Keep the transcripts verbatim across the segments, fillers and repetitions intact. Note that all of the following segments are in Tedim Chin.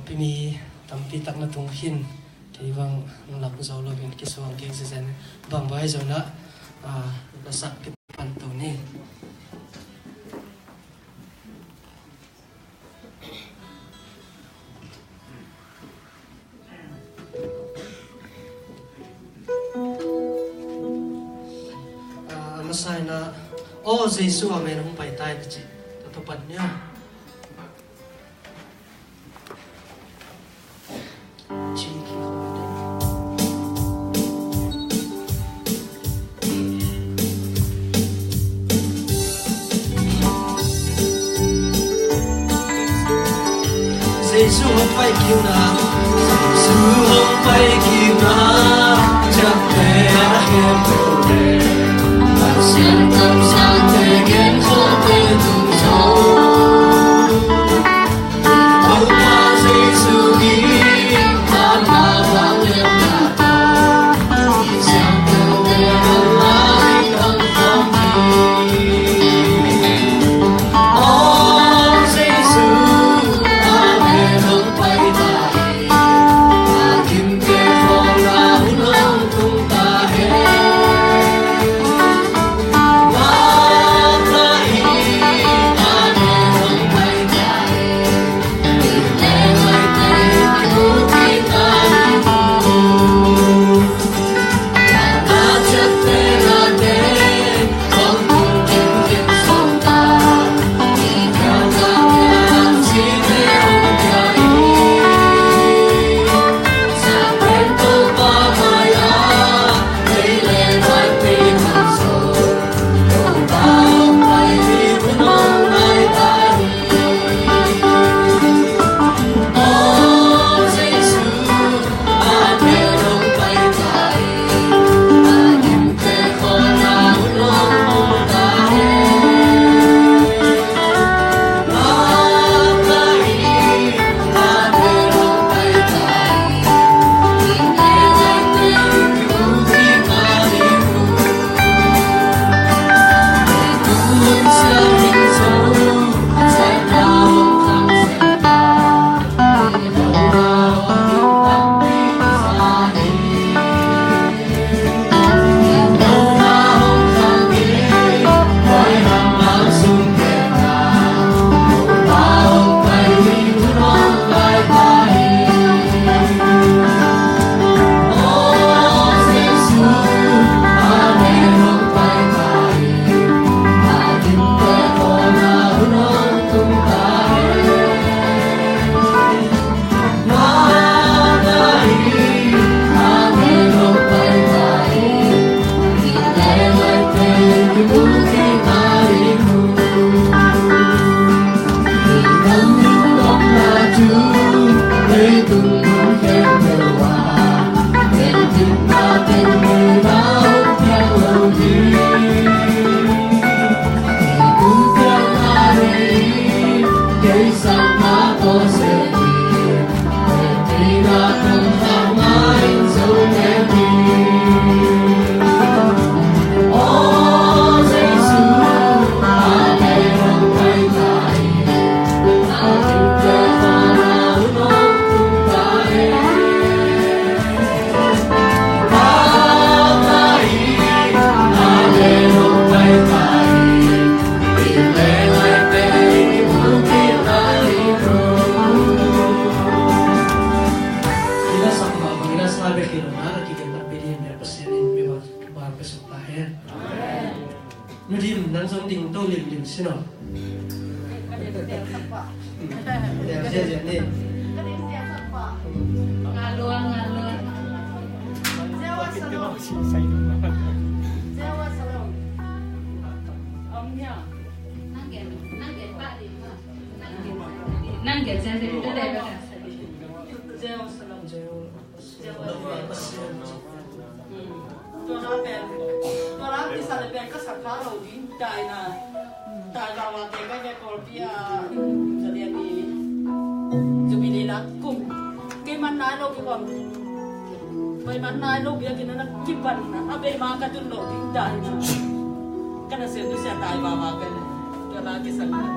Pi mi tampi tak na tung khin, kei bang lam zo lo in kisuang kei zezen bang vai zo na, ah, na sak kipan tu ni. Ah, a masa in ah, "Aw Jesu, amen, hong pai ta in," ka ci. Ka tupan nia. Jesu hong pai kik na, Jesu hong pai kik na, ciapte a khempeuh le, Pasian kamsangte genkholte tung zo. Topa Jesu in, Topa vangliatna tawh, i siangthote hong la ding hong pom hi. Aw Jesu, amen, hong pai ta hi. A kimte khawng a hun hong tung ta hen. Ina sak mah bang ina sa bek hi lo na, a kigen tak bek ding in Pasian in mi bang bang pe suk ta hen. Amen. Nu Dim, nang zong ding to limlim sin aw. Tel ziahziah ni. Nga luang, nga luang. Nang gen, nang gen pah dim. Nang gen ziahziah ni, to deh bek a. Tua la pen, tua la kisa le pen ka sak kha lo ding, tai na, tai vava te ka ke Kawlpi a, ka lian ni, Jubilee la kum. Kei man nai lo ki kum. Kei man nai lo bia ki na na kipan na, a be ma ka tun lo ding tai na. Ka na sen tu sia tai vava ka le. Tua la kisa le.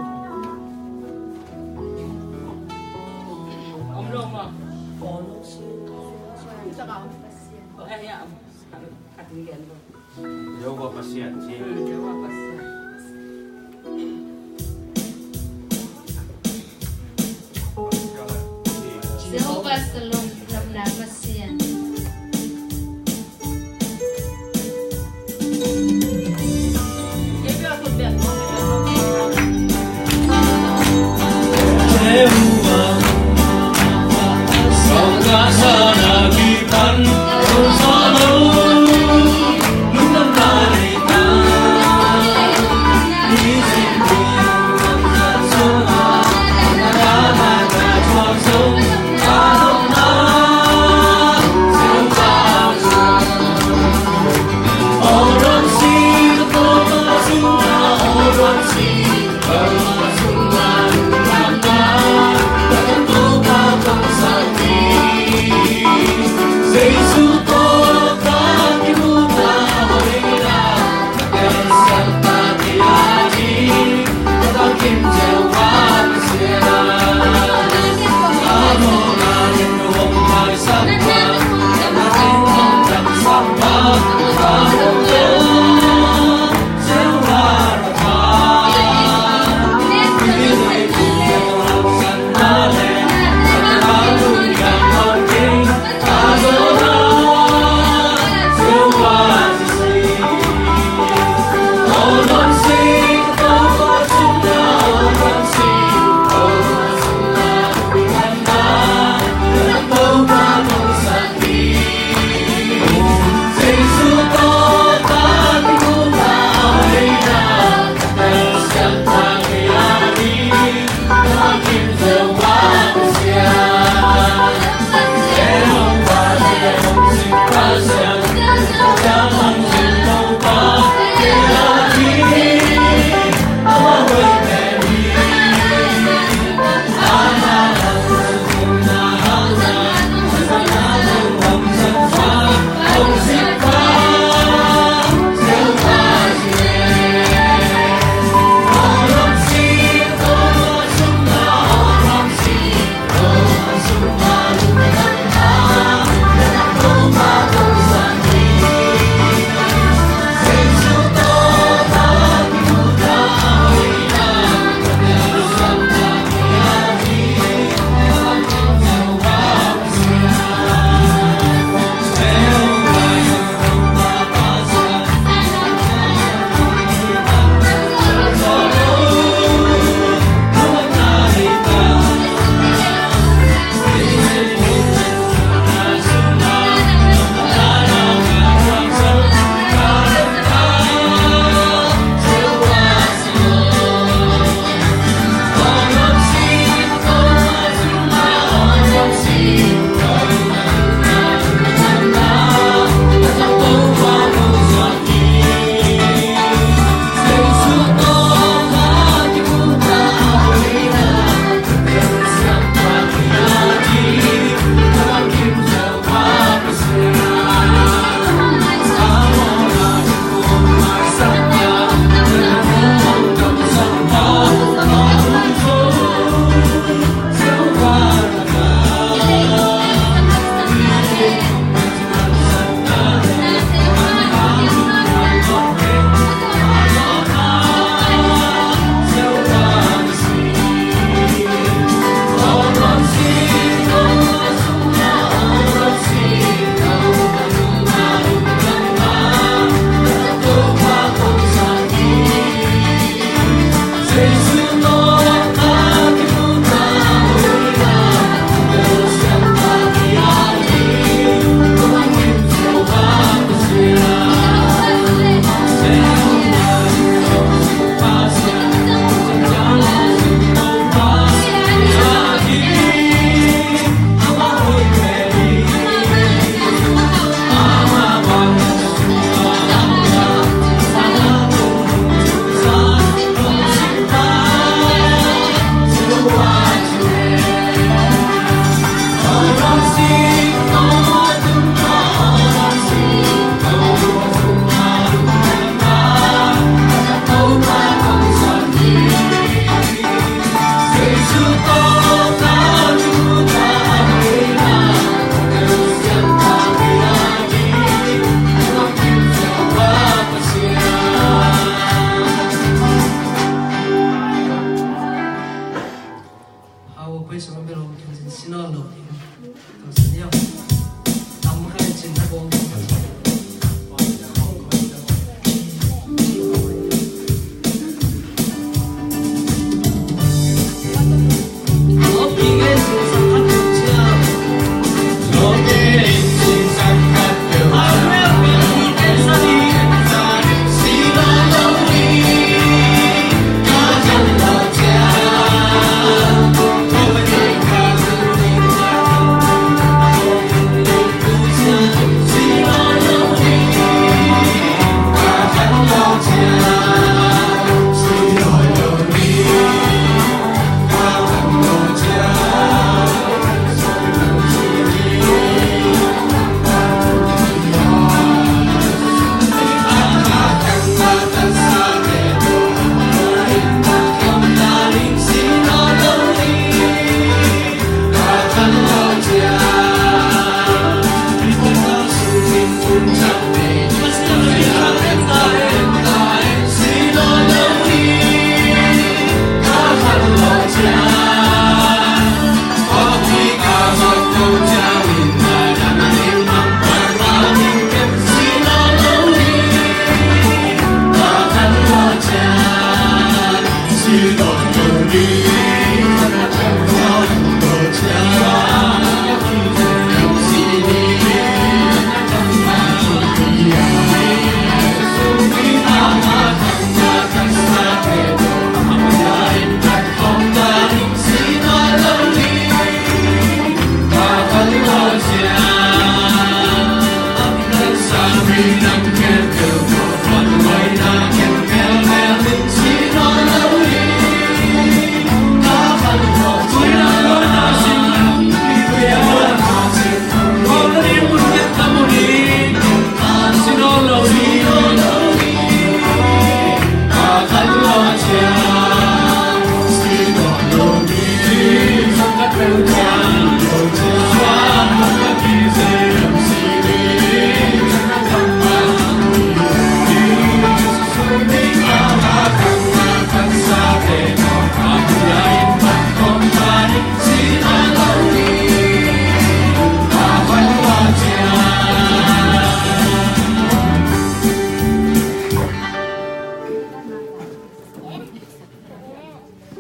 Om lo Jehovah Pasian, ci. Jehovah Shalom, Lamna Pasian. Oi, sama belo, kin sin sino lo. Tau sa nio. Am kha cin na bong.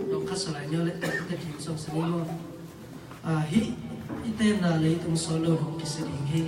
Dong khat sa lai nio le, te phim song sa ni maw. Ah, hih i tenna leitung sawt lo hong kisia ding hi.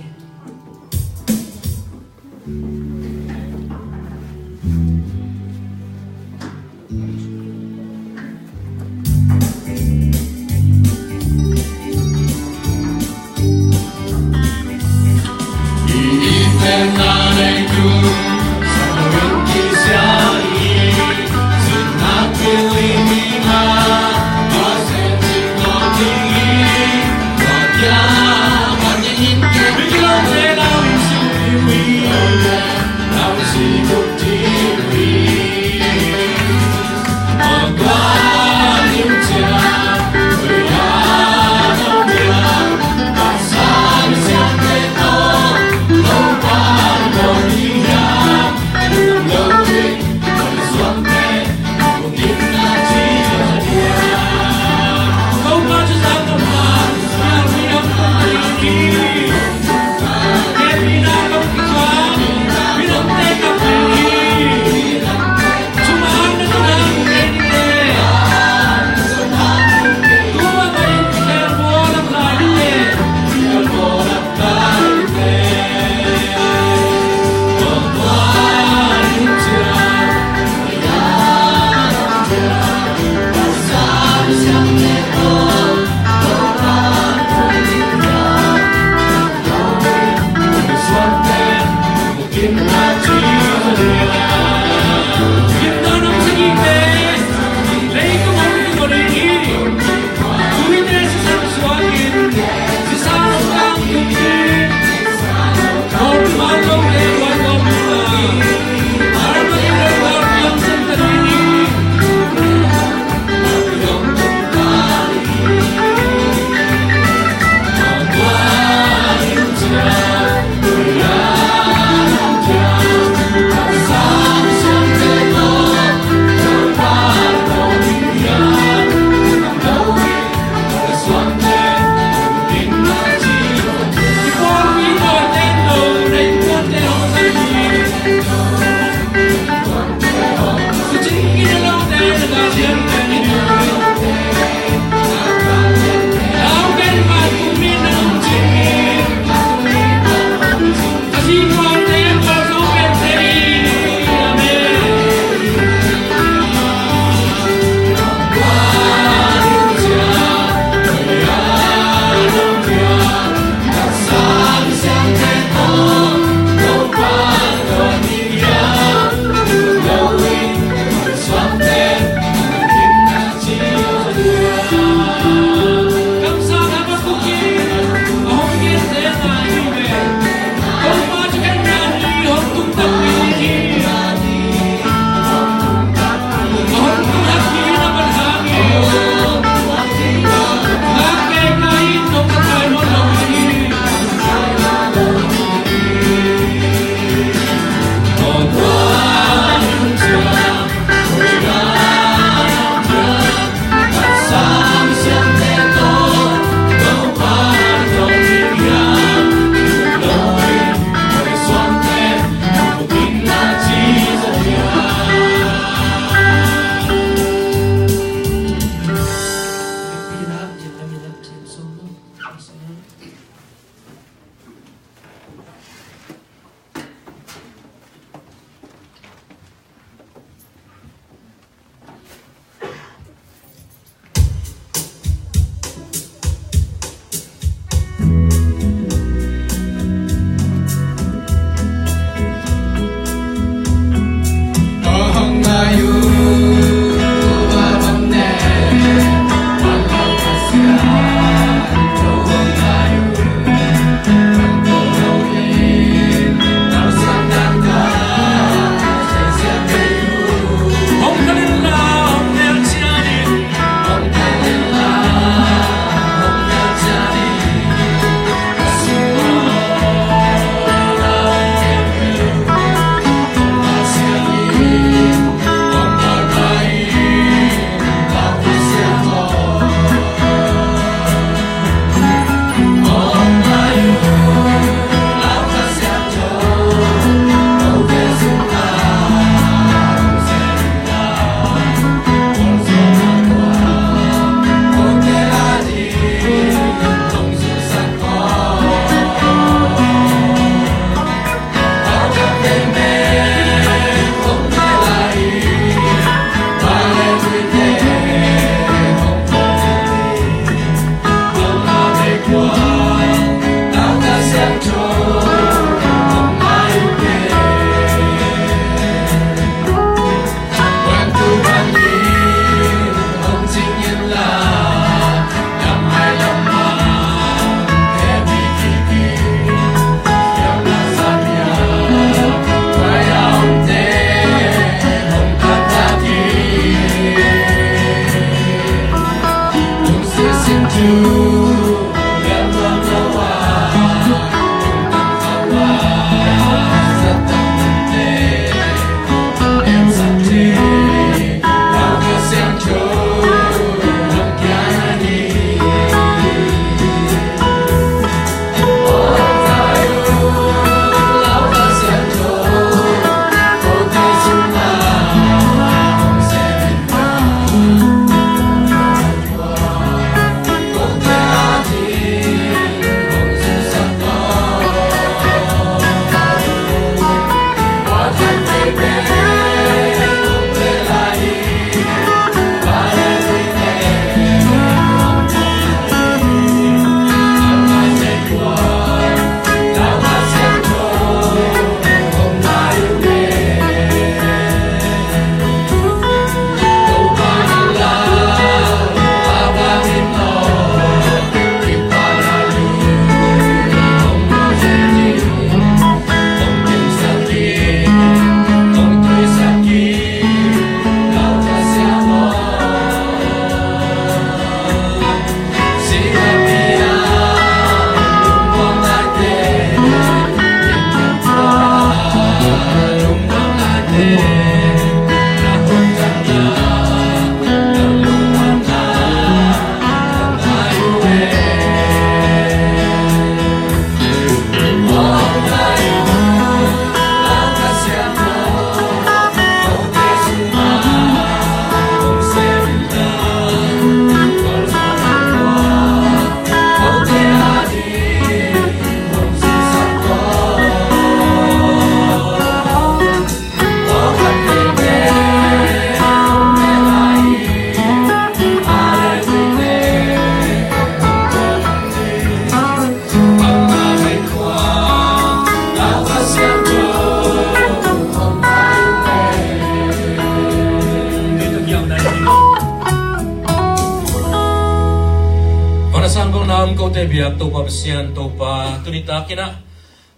Vanasang gol nam kote biak Topa Pasian, Topa tuni takin ah,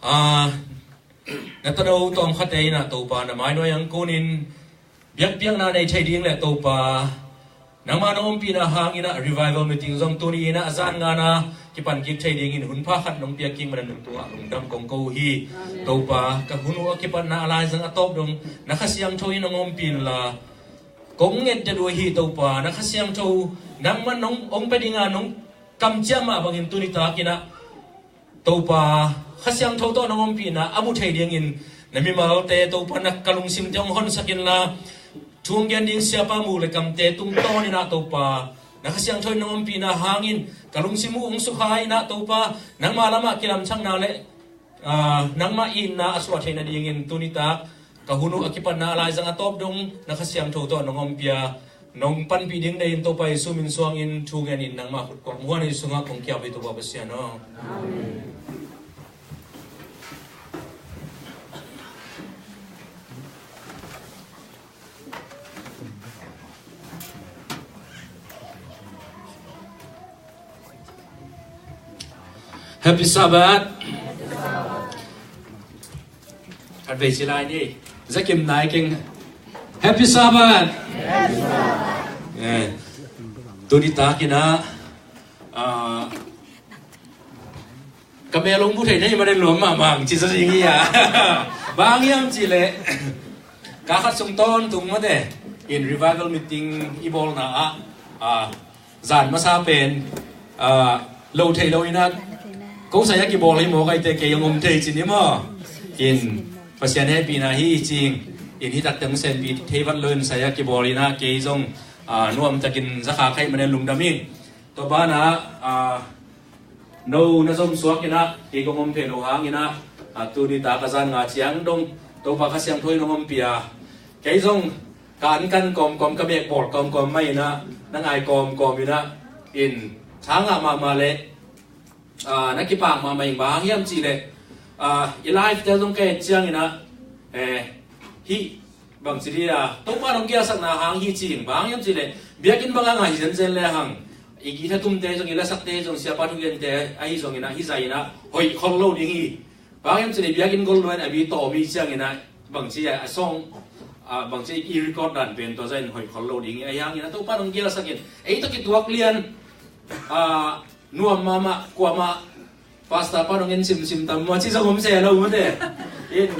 ah, na tano tawm khate in ah Topa na mainuai ang kunin biakpiakna nei thei ding le Topa nangmah na ompihna hangin ah revival meeting zong tuni in ah a zan ngana kipan kik thei dingin hun pha khat nong piak kik manin nung tungah lungdam kong ko uh hi. Topa ka hun uh a kipatna a laizang a tawp dong na Kha Siangtho in nong ompih inla kong nget deuh uh hi. Topa na Kha Siangtho nangmah nong ong pe dinga nong kamciam mah bangin tuni takin ah Topa Kha Siangtho tawh nong ompihna a mu thei dingin na mimalte Topa na ka lungsimte hong honsak inla thu hong gen ding siapa mu le kamte tungtawn in ah Topa na Kha Siangtho in nong ompihna hangin ka lungsim uh hong sukha in ah Topa nangmah lamah kilamthakna le ah, nangmah itna a suah theih nadingin tuni tak ka hun uh a kipatna a laizang a tawp dong na Kha Siangtho tawh nong ompia nong panpih ding deihin Topa Jesu min suangin thu ngenin nangmah khut kong muan ei sungah kong kiap hi Topa Pasian aw. Happy Sabbath. Khat vei ci lai ni. Zakim nai keng. Happy Sabbath. Eh, tuni takin ah, ah, ka mel hong bu thei na hih manin lawm mahmah ci sa ding hi a. Bang hiam cih leh ka khat sung tawntung mate in revival meeting i bawlna ah, ah, zan masa pen, ah, lo thei lo in ah ko sai a kibawl hi maw, kaite kei hong om thei cin hi maw. In Pasian hehpihna hi cing in hih takte hong senpih thei vat lo in sai a kibawl in ah kei zong, ah, nuamtakin za kha kha hih manin lungdam hi. Tua banah, ah, no na zom suak in ah kei kong om thei lo hang in ah, ah, tuni tak a zan nga ciang dong Topa Kha Siangtho in hong ompih a kei zong ka an kan kawmkawm ka mek bawl kawmkawm mah in ah na ngai kawmkawm in ah in tha ngah mahmah le, ah, na kipak mahmah in bang hang hiam cih leh, ah, i life te zong ka et ciang in ah, eh, hih bangci dih a Topa nong kiasakna hang hi cing bang hiam cih leh biakinn bang a ngai hi zenzen le hang i guitar tumte zong i lasakte zong siapa thugente ahi zongin ah hih zah in ah hoih khol lo ding hi. Bang hiam cih leh biakinn gol luan a bi tawm hi ciangin ah bangci a song, ah, bangci i record dan pen tua zah in hoih khol lo ding hi. Ahi hangin ah Topa nong kiasak in ei tawh kituak lian Ah, nuam mahmah, kuamah, pastor pan hong en simsim tam maw, ci zong om se lo mate. In,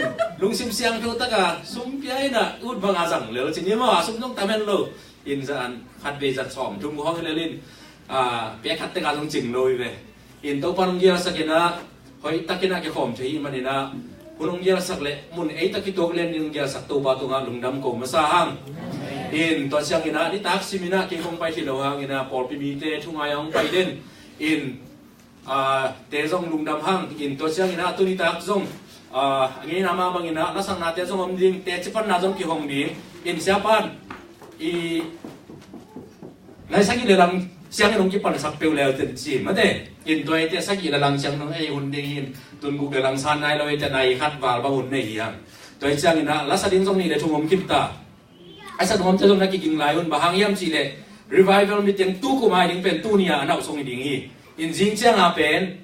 lungsim siangtho taka, sum pia in ah, ut bang a zang lel ci ni maw, a sum zong tam hen lo. In za an, khat vei zat sawm thum khawng hi lel in, ah, pia khat tek a zong cing lo hi ve. In Topa hong gialsak in ah, hoih takin ah kikhawm thei hi manin ah, hun hong gialsak le mun ei tak kituak lian ding hong gialsak Topa tungah lungdam ko masa hang. In tua ciangin ah, nitak sim in ah, kei kong pai thei lo hangin ah, pawlpi mite thungai a hong pai den. In, ah, te zong lungdam hang. In tua ciangin ah, tuni tak zong, ah, a ngeina mah bangin ah, lasaknate zong om ding, teci panna zong kihong ding. In siapan, i nai sagih le lang ciangin hong kipansak peuh leu ten ci mate. In tua ite sagih le lang ciang nong ei hun ding in, tun guk le lang san nai lo ite nai khat val bang hun nei hi hang. Tua hi ciangin ah, lasa ding zong nih le thum om khin ta. A sa nuamte zong na kiging lai un, bang hang hiam cih leh revival meeting tu kum ai ding pen tuni a a nauh sung hi ding hi. In zing ciang a pen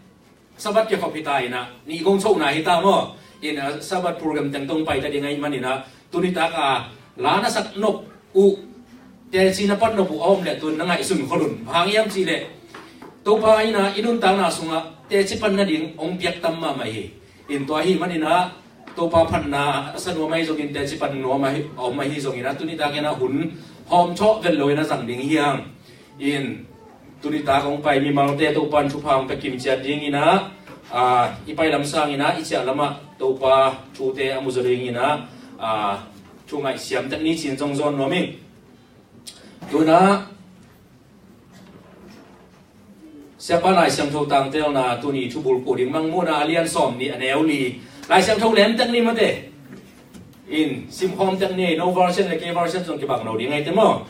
Sabbath kikhop hi ta in ah, nih kong chohna hi ta maw. In, ah, Sabbath program teng tong pai ta ding ahih manin ah, tuni tak a la na sak nop uh, teci na pan nop uh a om leh tun na ngaihsun khol un. Bang hang hiam cih leh Topa in ah i nuntakna sungah teci pan nading hong piak tam mahmah hi. In tua ahih manin ah, Topa phatna a sa nuam ahi zongin, teci pan nuam ahi, a om ahi zongin ah, tuni tak in ah hun hawm thawh vet lo in ah zang ding hi hang. In tuni tak hong pai mimalte Topa in thupha hong pia kimciat dingin ah, ah, i pai lam sangin ah, i ciah lamah Topa thute a mu zaw dingin ah, ah, thu ngaihsiam tek ni ci-in zong zawn nuam ing. Tun ah, Siapa Lai Siangtho tangtelna tuni thubulphuh ding, Mangmuhna a lian sawm nih a neu li. Lai Siangtho lem tek ni mate. In, simkhawm tek ni, no version le kei version zong kibang lo ding ahih teh maw.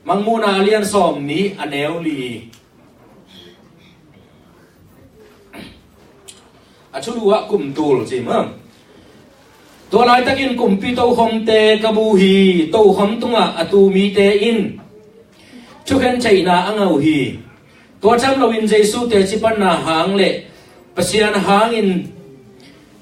Mangmuhna a lian sawm nih a neu li. A thulu ah kum tul ci maw. Tua laitakin kumpi tokhomte ka bu hi, tokhom tungah a tu mite in thukhen theihna a ngah uh hi. Tua tham loin Jesu teci panna hang le Pasian hangin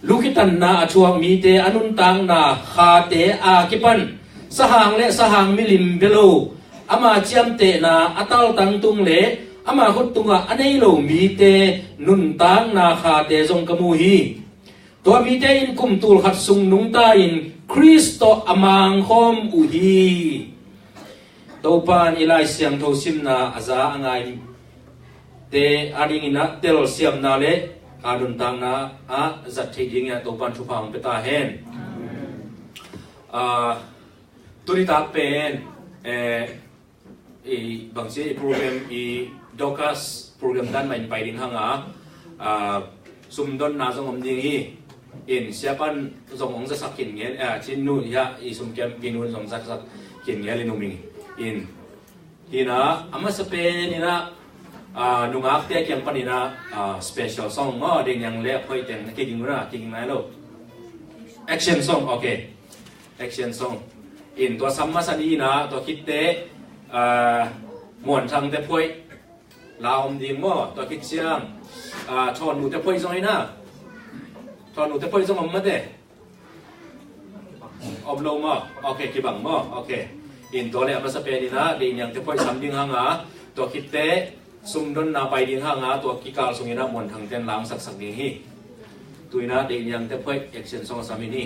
lukitanna a thuak mite a nuntakna khate a kipan sahang le sahang milim bia lo, ama ciamtehna a taltang tung le ama khut tungah a nei lo mite nuntakna khate zong ka mu hi. Tua mite in kum tul khat sung nungta in Khrist tawh a mangkhawm uh hi. Topa in i Lai Siangtho simna a za a ngaite a dingin ah telsiamna le a nuntakna ah zat theih dingin ah Topa in thupha hong pia ta hen. Ah, tuni tak pen, eh, i bangci i program, i Dorcas program dan mah in pai ding hang a, ah, sumdonna zong om ding hi. In siapan zong hong zasak khin ngel, ah, cin nu hi a, i sumkiampi nu zong zasak khin ngel in um ing. In, hi na, a masa pen in ah, ah, nungakte kiang pan in ah, ah, special song maw, Deih Niang le a phoih teng na kiging un a, kiging lai lo. Action song, okay. Action song. In tua sam masa ni in ah, tua khit teh, ah, Muan Thang te phoih la om ding maw, tua khit ciang, ah, Thawn Nu te phoih zong hi na. Thawn Nu te phoih zong om mate. Om lo maw? Okay, kibang maw? Okay. In tua le a masa pen in ah, Deih Niang te phoih sam ding hang a, tua khit teh sumdonna pai ding hang a, tua kikal sung in ah Muan Thang ten la hong saksak ding hi. Tu in ah Deih Niang te phoih action song a sam hi ni.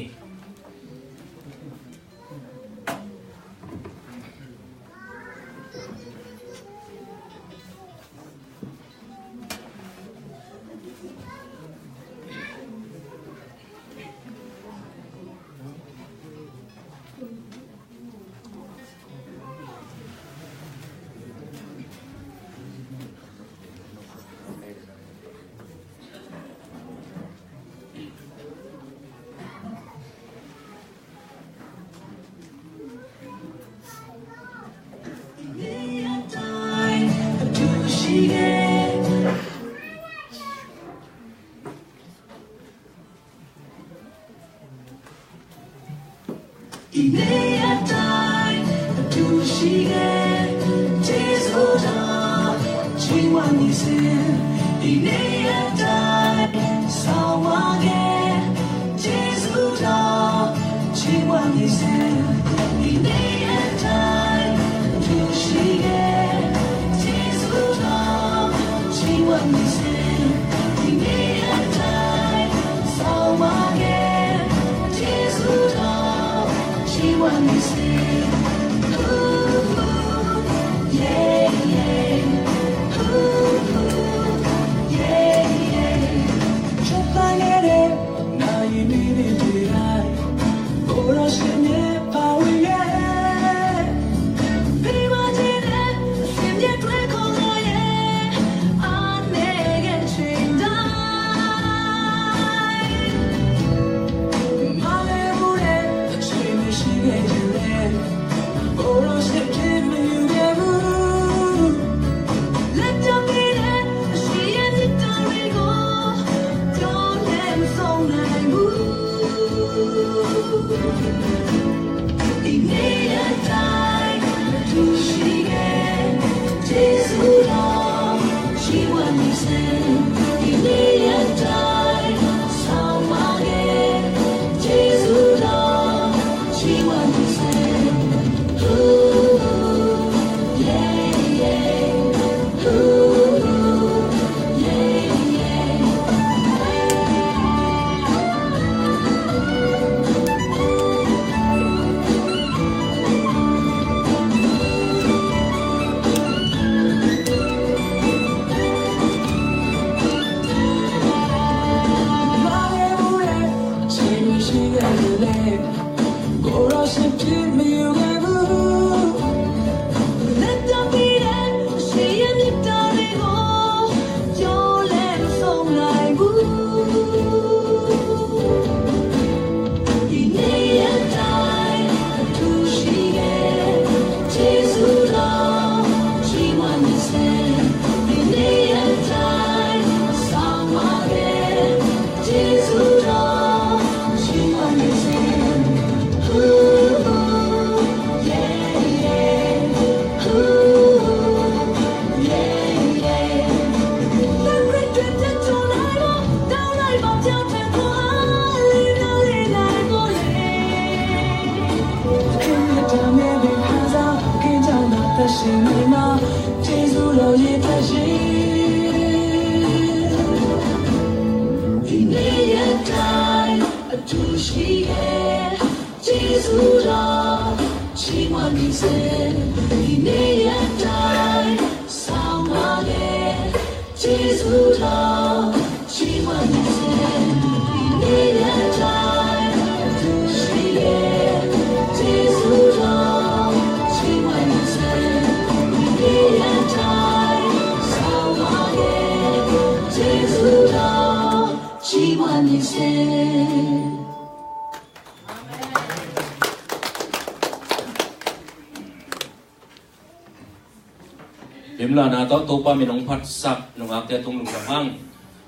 Limlahna tawh Topa min hong phatsak nungakte tung lungdam hang.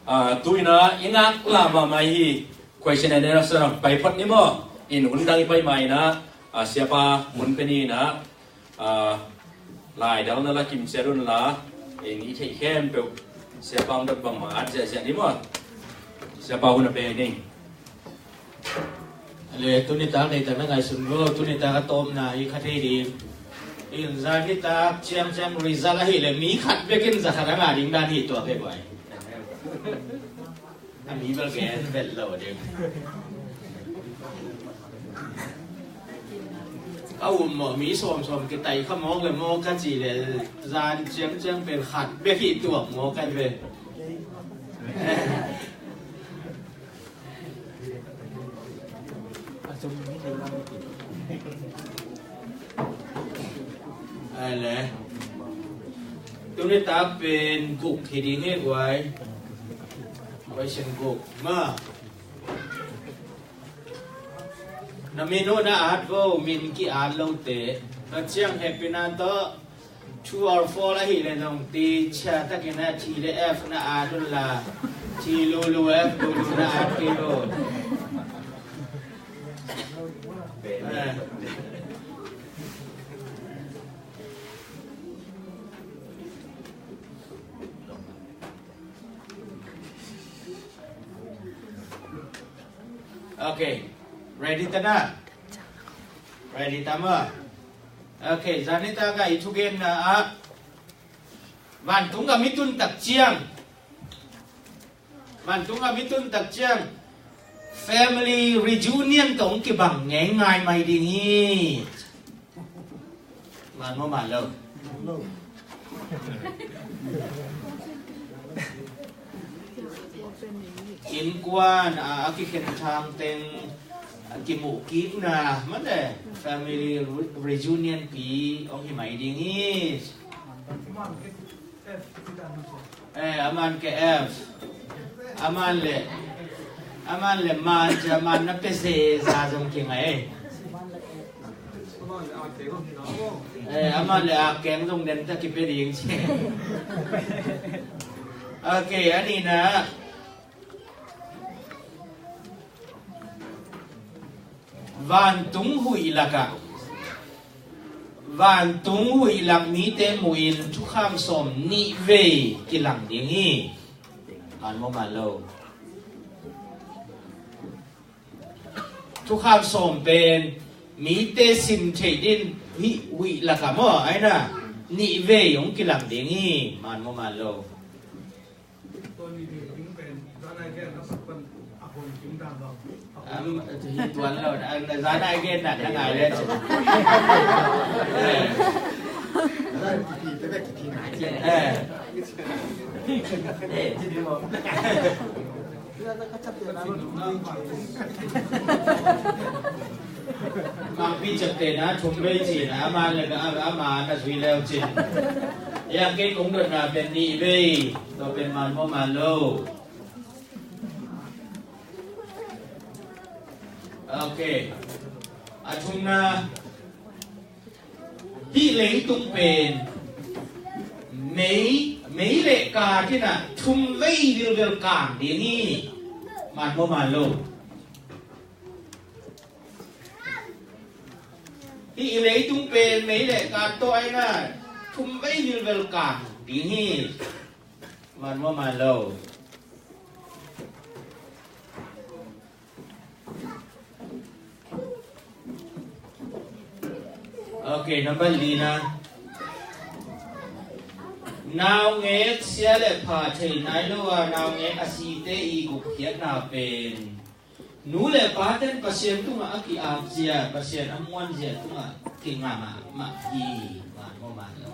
Ah, tu-in ah i ngaklah mahmah hi. Question and answer pai phot ni maw? In hun dang i pai ma-in ah, ah, siapa mun pia ni-in ah, ah, laidalna la kimciat un la, in i theih khempeuh siapa hong dot bangmah at ziahziah ni maw? Siapa hun a pia hi ning. Le, tuni tak deitak na ngaihsun lo, tuni tak a tawpna hi kha thei ding. In zan nitak ciangciang result ahih leh mi khat bek in za khat a ngah ding dan hi tuak hi guai. A mi bel gen vet lo ding. A um maw, mi sawmsawm kitai kha mawk le mawk ka cih leh zan ciangciang pen khat bek hi tuak mawk ka ve. Ai le. Tuni tak pen guk hi ding hi guai. Question guk. Ma. Na min uh na at vo, min ki-at lote. Ka ciang happy na tawh. True or false ahih leh zong teacher takin a thi le F na at un la, thi lulu F lulu na at kei lo. Eh. Okay. Ready ta na? Ready ta maw? Ok, zan nitak a i thugenna ah vantung gam i tun tak ciang Vantung a mi tun tak ciang family reunion tawh hong kibang ngeingai mai ding hi. Man maw man lo? Innkuan a, a kikhen thang teng a kimuh kikna mate family re-, reunion pi hong hi mai ding hi. Eh, aman ke F. Aman le, aman le man, aman na pese za zong kingai. Eh, aman le a keng zong den ta kipe ding ci. Okay, a nihna. Vantung huih lakah, vantung huih lak mite muhin thukham sawm nih vei kilang ding hi. Man maw man lo? Thukham sawm pen mite sin theih din huih, huih lakah maw, aina nih vei hong kilang ding hi. Man maw man lo? Am, hi tuan lo, zan a gen na, na ngai le. Eh. Eh. Makpi ciaptehna thum vei cihna, ama le ama na zui leu cin. Yang kei kong dotna pen nih vei, tua pen man maw man lo? Okay. A thumna, hih leitung pen mei, mei le kaa kinah thum vei vilvel kang ding hi. Man maw man lo? Hih i leitung pen mei le kaa tawh aina thum vei vilvel kang ding hi. Man maw man lo? Okay, number lina. Naungek sia le pha thei nai lo a, naungek a site i gupkhiatna pen nu le paten Pasian tungah a ki-apzia, Pasian a muanzia tungah kingah mahmah hi. Man maw man lo?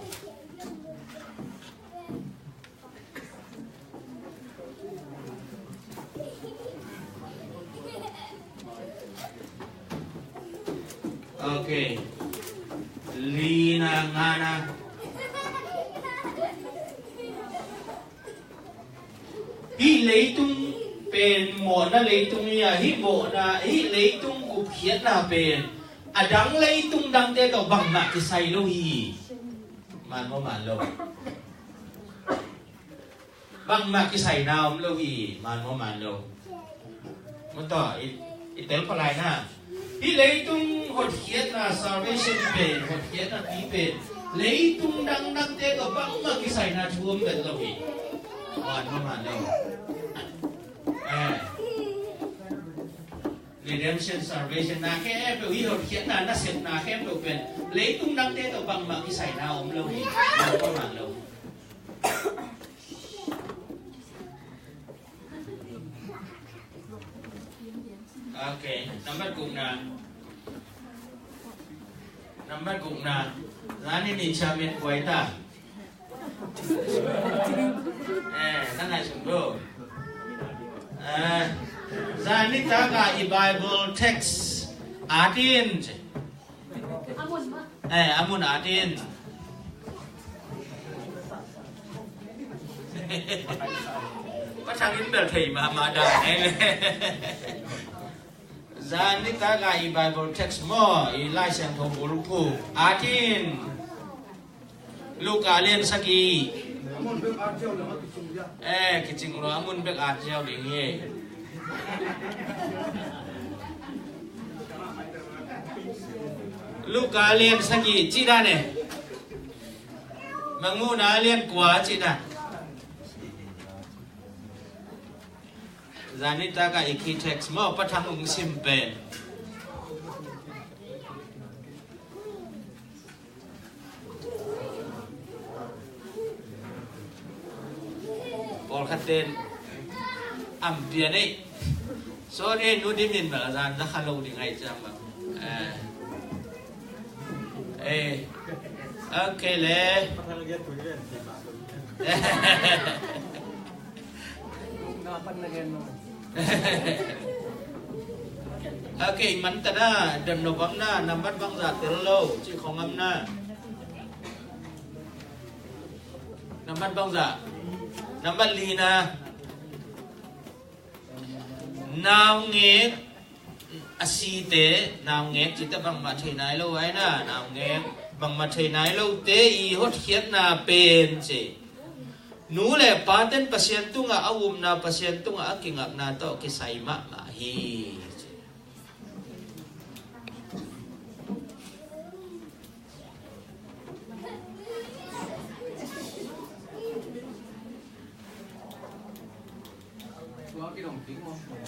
Okay. Lina, ngana. Hih leitung pen mawhna leitung hi a, hih mawhna, hih leitung gupkhiatna pen a dang leitung dangte tawh bangmah kisai lo hi. Man maw man lo? Bangmah kisaina om lo hi. Man maw man lo? Mawtaw, i, i tel phalai na. Hih leitung hotkhiatna, salvation pen, hotkhiatna pi pen leitung dangdangte tawh bangmah kisaina thu om vet lo hi. Man maw man lo? Eh. Redemption, salvation na khempeuh, hih hotkhiatna nasepna khempeuh pen leitung dangte tawh bangmah kisaina om lo hi. Man maw man lo? Okay, number gukna. Number gukna. Zani ni chairman kuai ta. Eh, na ngai sung do. Eh, zani taka i Bible text atin. Eh, a mun atin. Pathang in bel thei mahmah dan eh. Zan nitaka i Bible text maw, i Lai Siangtho bulphuh atin. Luka lian sagih. Eh, kicing lua, a mun bek at ziau ding hi. Luka lian sagih cih dan eh. Mangmuhna lian kua cih dan. Zan nitaka i key text maw, Pathang hong sim pen. Pawlkhat ten Am pian ei. Sorry, nu dimin bel a zan za kha lo ding ai ciang bang. Eh. Eh. Okay le. Okay, man ta na, don lo bang na, nambat bang za tel lo, ci khong am na. Nambat bang za. Nambat li na. Naungek a site, naungek cite bangmah thei nai lo ai na, naungek bangmah thei nai lote i hotkhiatna pen ci. Nu le paten Pasian tungah a upna, Pasian tungah a kingakna tawh kisai mahmah hi ci.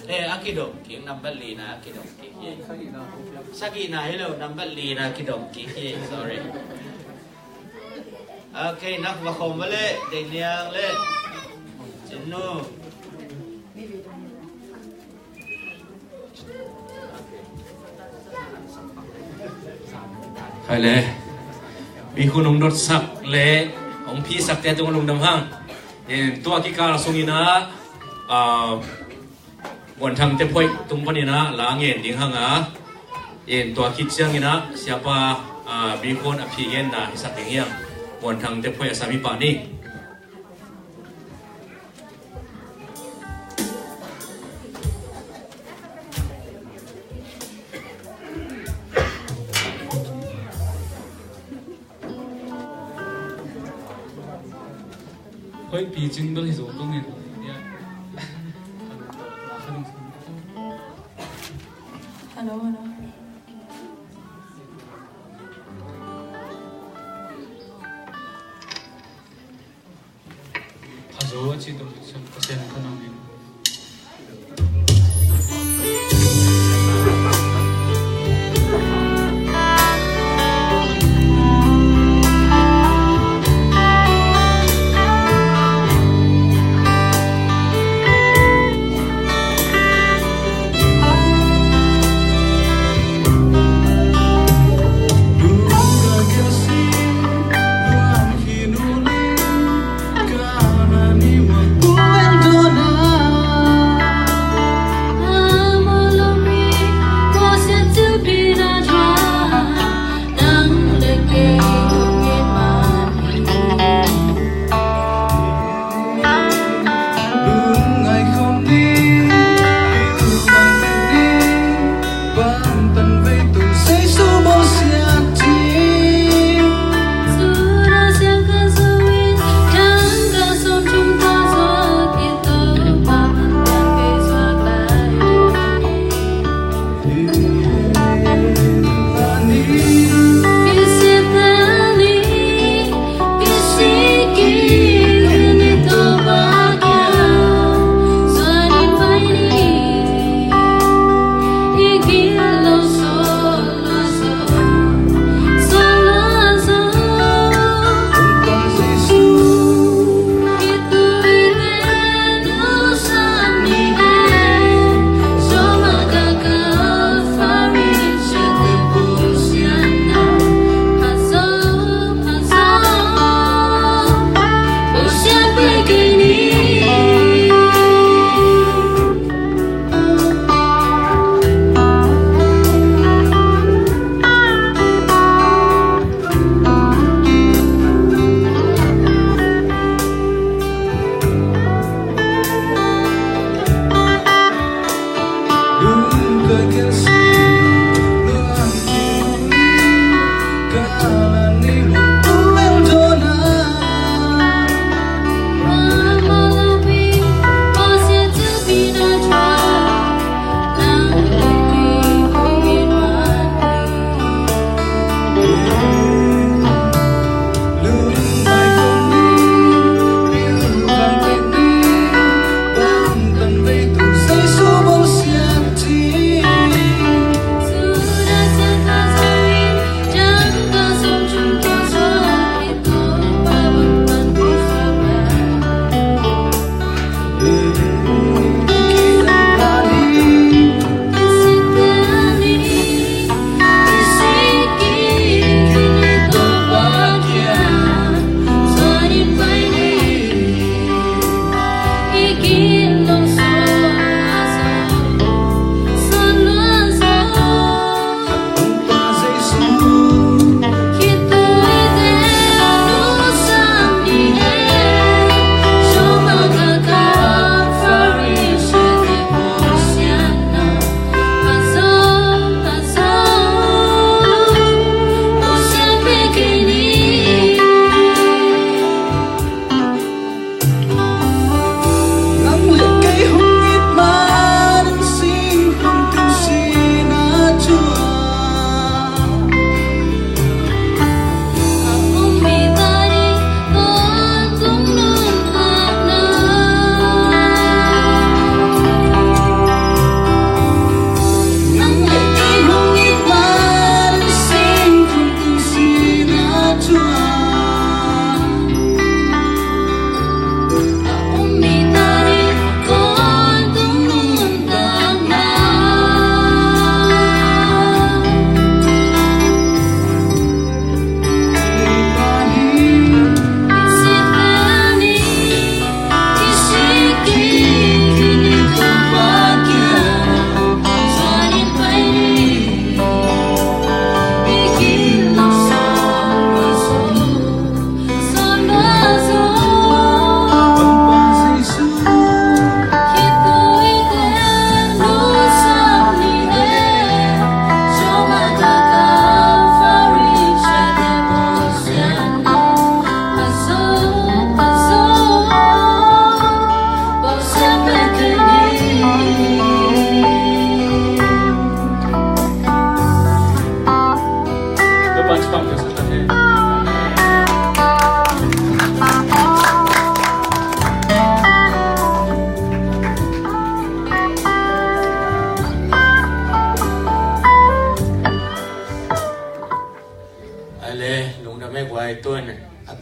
Eh, a kidong kik, nambat li na a kidong kik hi. Sagihna hi lo, nambat li na a kidong kik hi, sorry. Okay, nak va khawm va le, Dei Niang le Cin Nu. Hai le, mi khun hong dotsak le hong phisakkte tung lungdam hang. In tua kikal sungin ah, ah, Muanthang Te Phoih tung panin ah la ngen ding hang a. In tua khit ciangin ah siapa, ah, mi khun a phi genna hisak ding hiam. Muanthang Te Phoih a sami pah ni. Hoih pi cing bel hi zo kong in. Ya. Hello, hello. Phazo a ci tung, Pasian khanang in.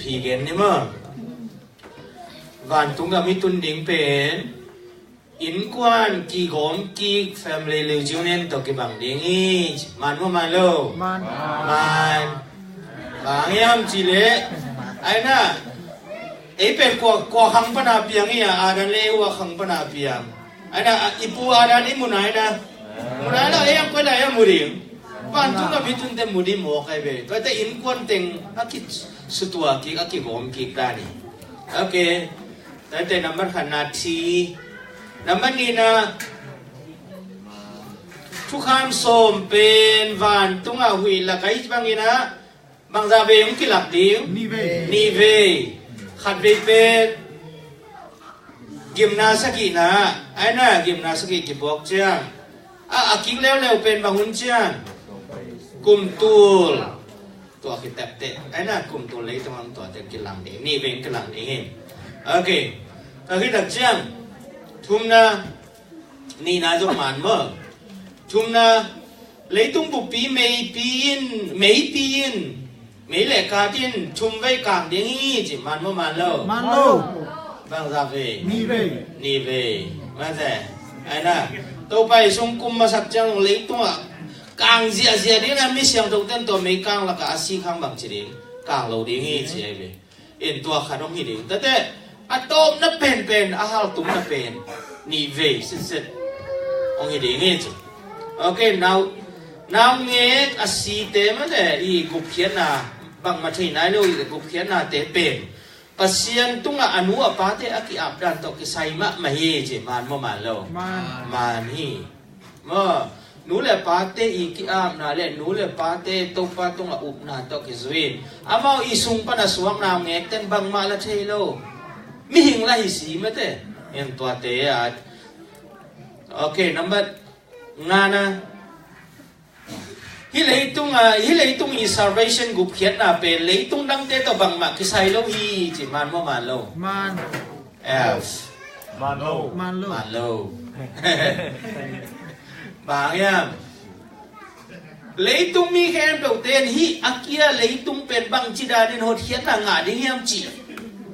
Pi gen ni maw. Vantung gam i tun ding pen innkuan kigawm kik, family reunion tawh kibang ding hi. Man maw man lo? Man. Man. Bang hiam cih leh, ai na, ei pen kua, kua khang pana piang hi a, Adam le Eva khang pana piang. Ai na, i pu Adam i mu nai na. Mu nai lo, ei ang koi lai a mu ding. Vantung gam i tunte mu ding mawk ai ve. Tuate innkuan teng a kisutua kik, a kigawm kik dan hi. Ok. Tuate number khatna thi. Number nihna, thukham sawm pen vantungah huih lak a, hih bangin ah bangzah vei hong kilak ding? Nih vei. Nih vei. Khat vei pen gimna sagihna, ai na, gimna sagih kibuak ciang, a, a kik leuleu pen bang hun ciang? Kum tul. Tua khit tepteh, ai na, kum tul leitung ang tuate kilang ding, nih vei kilang ding hi. Ok. Tua khit tak ciang, thumna, nihna zong man maw. Thumna, leitung buppi meipi in, meipi in, mei le kat in thum vei kang ding hi ci, man maw man lo? Man lo. Bangzah vei? Nih vei. Nih vei. Mate. Ai na, Topa i sung kum masak ciang leitungah kang ziahziah ding na, mi siangthote in tua mei kang lakah a si khang bang ci ding? Kang lo ding hi ci ai ve. In tua khat hong hi ding. Tate, a tawpna penpen, a haltumna pen nih vei sitset hong hi ding hi ci. Ok, nau, naungek a site mate i gupkhiatna, bangmah thei nai lo i gupkhiatnate pen Pasian tungah a nu a pate a ki-ap dan tawh kisai mahmah hi ci, man maw man lo? Man. Man hi. Maw, nu le pate i ki-apna le nu le pate Topa tungah upna tawh kizui in, amau i sung pana suak naungekten bangmah la thei lo. Mihing la hi si mate. En tuate at. Ok, number ngana. Hih leitung, ah, hih leitung i salvation gupkhiatna pen leitung dangte tawh bangmah kisai lo hi ci, man maw man lo? Man. F. Man lo. Man lo. Man lo. Bang hiam? Leitung mi khempeuhte in hih a kia leitung pen bangci danin hotkhiatna ngah ding hiam cih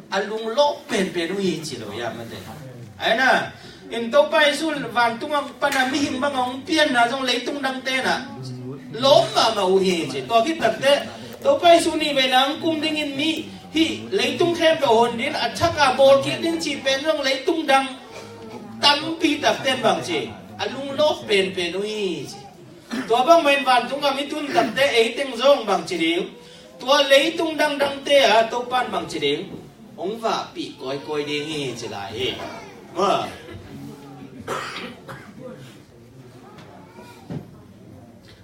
a lunglawh penpen uh hi ci lo hiam mate. Ai na, in Topa Jesu vantung a pana mihing bang a hong pianna zong leitung dangte na lawm mahmah uh hi ci. Tua khit takteh Topa Jesu nih veina hong kum dingin mi hih leitung khempeuh hon ding, a thak a bawl kik ding cih pen zong leitung dang tampi takte in bang ci, a lunglawh penpen uh hi ci. Tua bangmah in vantung gam i tun takteh ei teng zong bang ci ding? Tua leitung dangdangte ah Topa in bang ci ding? Hong vahpih kawikawi ding hi ci lai hi. Maw.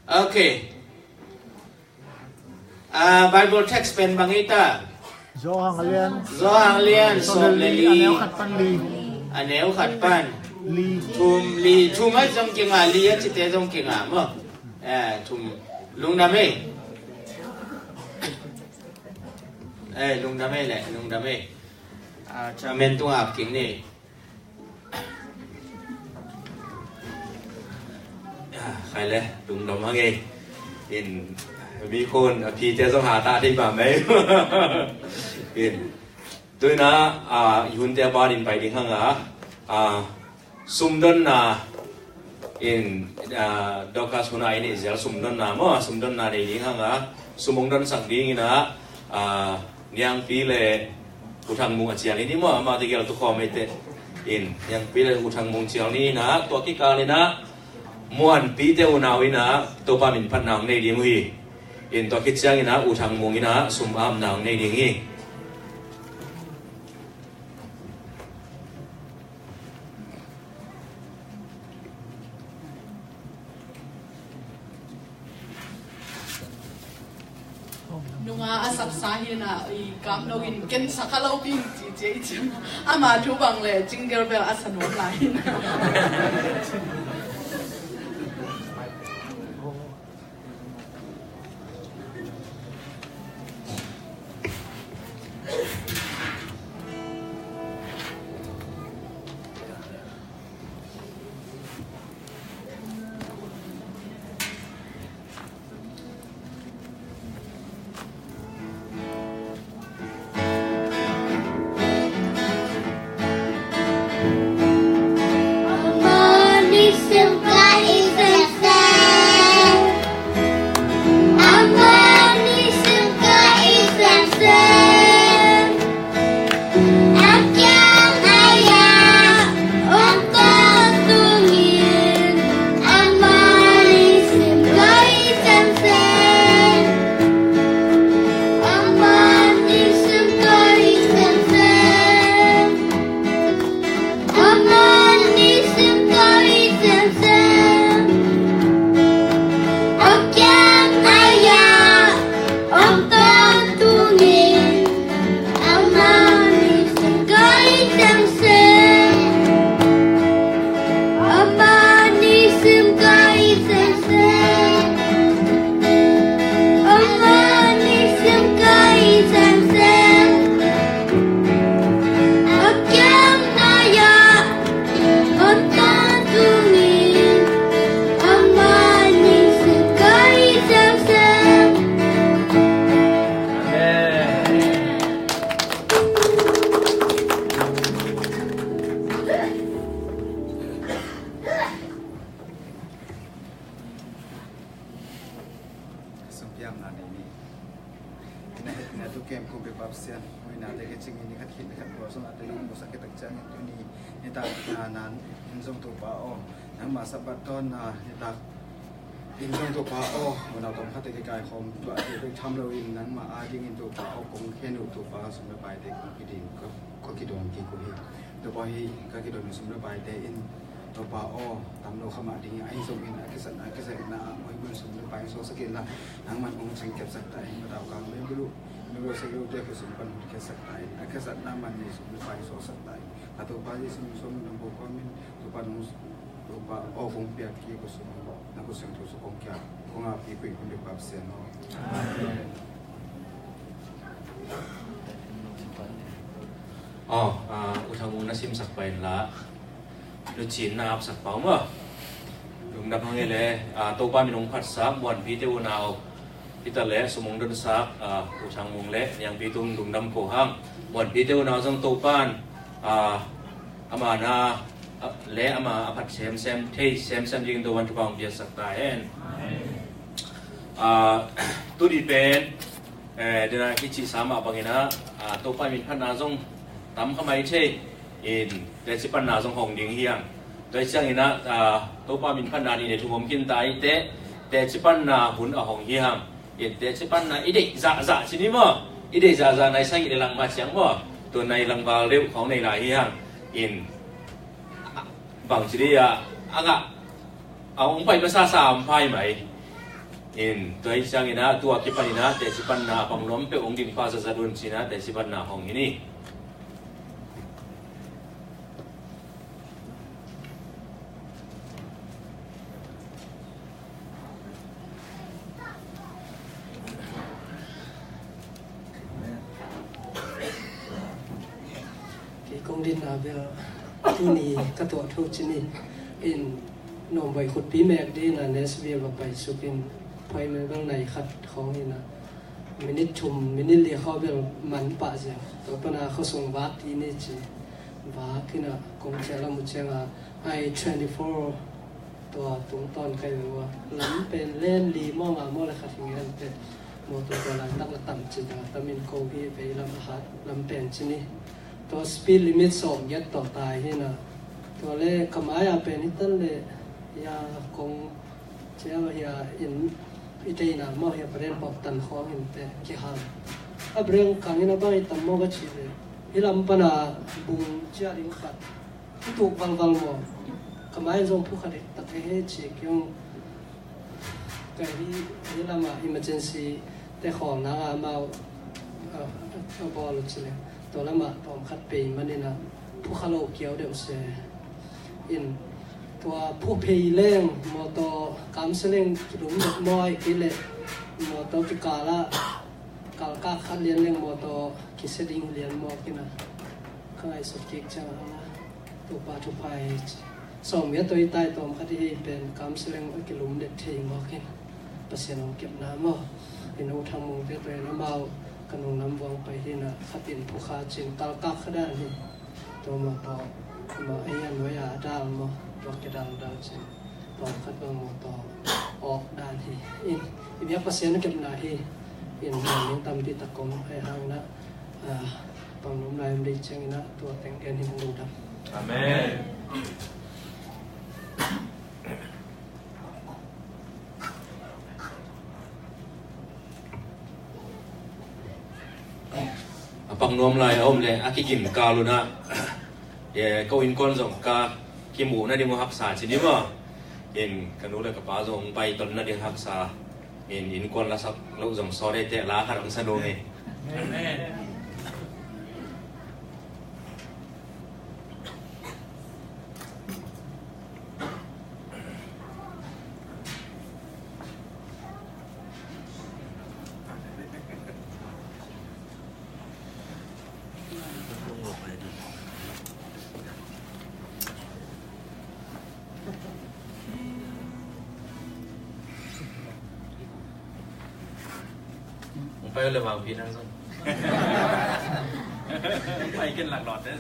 Ok. Ah, Bible text pen bang hi ta? Johan a lian. Johan a lian sawm le li. A neu khat pan li. A neu khat pan. Li. Thum li. Thum a zong kingah, li a cite zong kingah maw. Eh, thum. Lungdam ei. Eh, lungdam ei le, lungdam ei. Ah, chairman tungah ap kik ni. Ah, khai le, lungdam hang ei. In, mi khun, a phite zong ha ta thei mahmah ei. In, tu in ah, ah, i hunte a banin pai ding hang a. Ah, sumdonna in, ah, Dorcas hun a i neih zel sumdonna maw, sumdonna nei ding hang a, sum hong donsak ding in ah, ah, Niangpi le U Thang Mung a cial ni maw, amau tegel tu khawm ei teh. In, Niangpi le U Thang Mung cial ni in ah, tua kikal in ah, Muanpi te unau in ah, Topa min phatna hong nei ding uh hi. In tua khit ciangin ah, U Thang Mung in ah, sum apna hong nei ding hi. Nunga a saksa hi na, i kap lo in ken sa kha lo ding ci ci i ci. Ama thu bang le jingle bell a sa nuam lai hi na. Sumpiamna nei ni. Na het na tu kem kum pe pap sian. Ui na te ke ching ni khat khin khat bol sung a te lung musak ke tak chang tu ni. Ni ta na nan in zong Topa aw. Nangma Sabbath tawnna ni ta in zong Topa aw. Mun a tom khat te ke kai khom tua te tu tham lo in nangma a ding in Topa aw kong khen u Topa sum le pai te kong kidin ko kidong ki ko hi. Topa hi ka kidong sum le pai te in Topa aw, tam lo kha mah ding a, ahi zongin a kisatna, a kisatna ah muhimui sum le pai suaksak inla, nangman hong cing kepsak ta in, ka tau kang me bulu, me bulu sak lo te ka sum pan hong kepsak ta in, a kisatna man nei sum le pai suaksak ta in, ka Topa Jesu min suang nang bo kong min, Topa nong, Topa aw kong piak ki ka sum, na ka sum tu su kong kia, kong a pi kui kong de pap sian aw. Amen. Aw, ah, U Thang Mung na simsak pa in la. Luchin na apsak pau maw. Lungdam hang e le, ah, Topa min hong phatsak, muanpite unau. Peter le, sum hong donsak, ah, U Thang Mung le, Niang Pi Tung lungdam ko hang. Muanpite unau zong Topan, ah, ama na, ah, le ama a phat semsem, thei semsem ding Topan thupha hong piaksak ta hen. Ah, tuni pen, eh, dena kici sa mah bangin ah, ah, Topa min phatna zong tam kha mai thei. In, teci panna zong hong ding hi hang. Tua hi ciangin ah, ah, Topa min phatna nih le thum om khin ta hi te, teci panna hun a hong hi hang. In, teci panna i deih zahzah ci ni maw. I deih zahzah nai sang i le lang mah ciang maw. Tua nai lang val deuh khong nei lai hi hang. In, bang ci dih ah, a ngah, a hong pai masa sa om pai mai. In, tua hi ciangin ah, tua kipan in ah, teci panna a pang nuam peuh hong ding pha zatzat un ci-in ah, teci panna hong hi ni. Kei kong dinna bel tuni ka tuah thu ci ni. In, Nawmvoi khutpi mek ding in ah Nashville va pai suk in, appointment bel nai khat khawng in ah, minute thum, minute li khawng bel man pah ziau. Tua pan a khuasung vak dih ni ci. Vak in ah kong ciah lam uh ciang a, I twenty-four tua tungtawn kai ve ua. Lam pen len li maw nga maw le khat hi ngen teh. Mawtaw tua laitak la tam ci ta, tam in ko hi vei lam a hat lam pen ci ni. Tua speed limit sawm giat tawh tai hi na. Tua le ka mai a pen hi tan le, ya kong cia hi a in i teina maw hi a paren pawk tan khawng in teh kihal. A breng kang in a bang i tam maw ka ci le. Hi lam pan a bung cia ding khat. Tuk valval maw. Ka mai zong phukha dek tak e he ci kiong. Ka hi, hi lama emergency te khawlna nga amau a, a, a bawl ci le. Tua lama tawm khat pei manin a phukha lo kiau deuh se. In tua phu phei leng mawtaw kamseleng kilum dek maw ai kei le mawtaw kikala kalkak khat lian leng mawtaw kise ding lian maw kina. Ka ngaihsut kik ciang a la. Topa thupha hi ci. Sawm ngia toi tai tawm khat i hei pen kamseleng a kilum det thei mawk in Pasian hong kepna maw. In U Thang Mung te toi in amau ka nung lam vuang pai hi na khat in phukha cin kalkak khat dan hi. Tua mawtaw Amah ei a nuai a dal maw, tua kidaldal cin tawm khat bang maw, tua awk dan hi. In i biak Pasian a kepna hi. In hong tampi tak om, ahi hangin ah, ah, pang nuam lai om ding ciangin ah tua teng gen hi, hong lungdam. Amen. A pang nuam lai a om leh a kigim kal un ah, e, ko innkuan zong ka kimuh nading uh haksa ci ni maw. In ka nu le ka pa zong hong pai ton nading haksa. In innkuan lasak loh zong sawt ei teh, la khat hong sa nuam hi. Amen. Hong pai uh leh vangpi nang zong. Hong pai ken lak lawt te.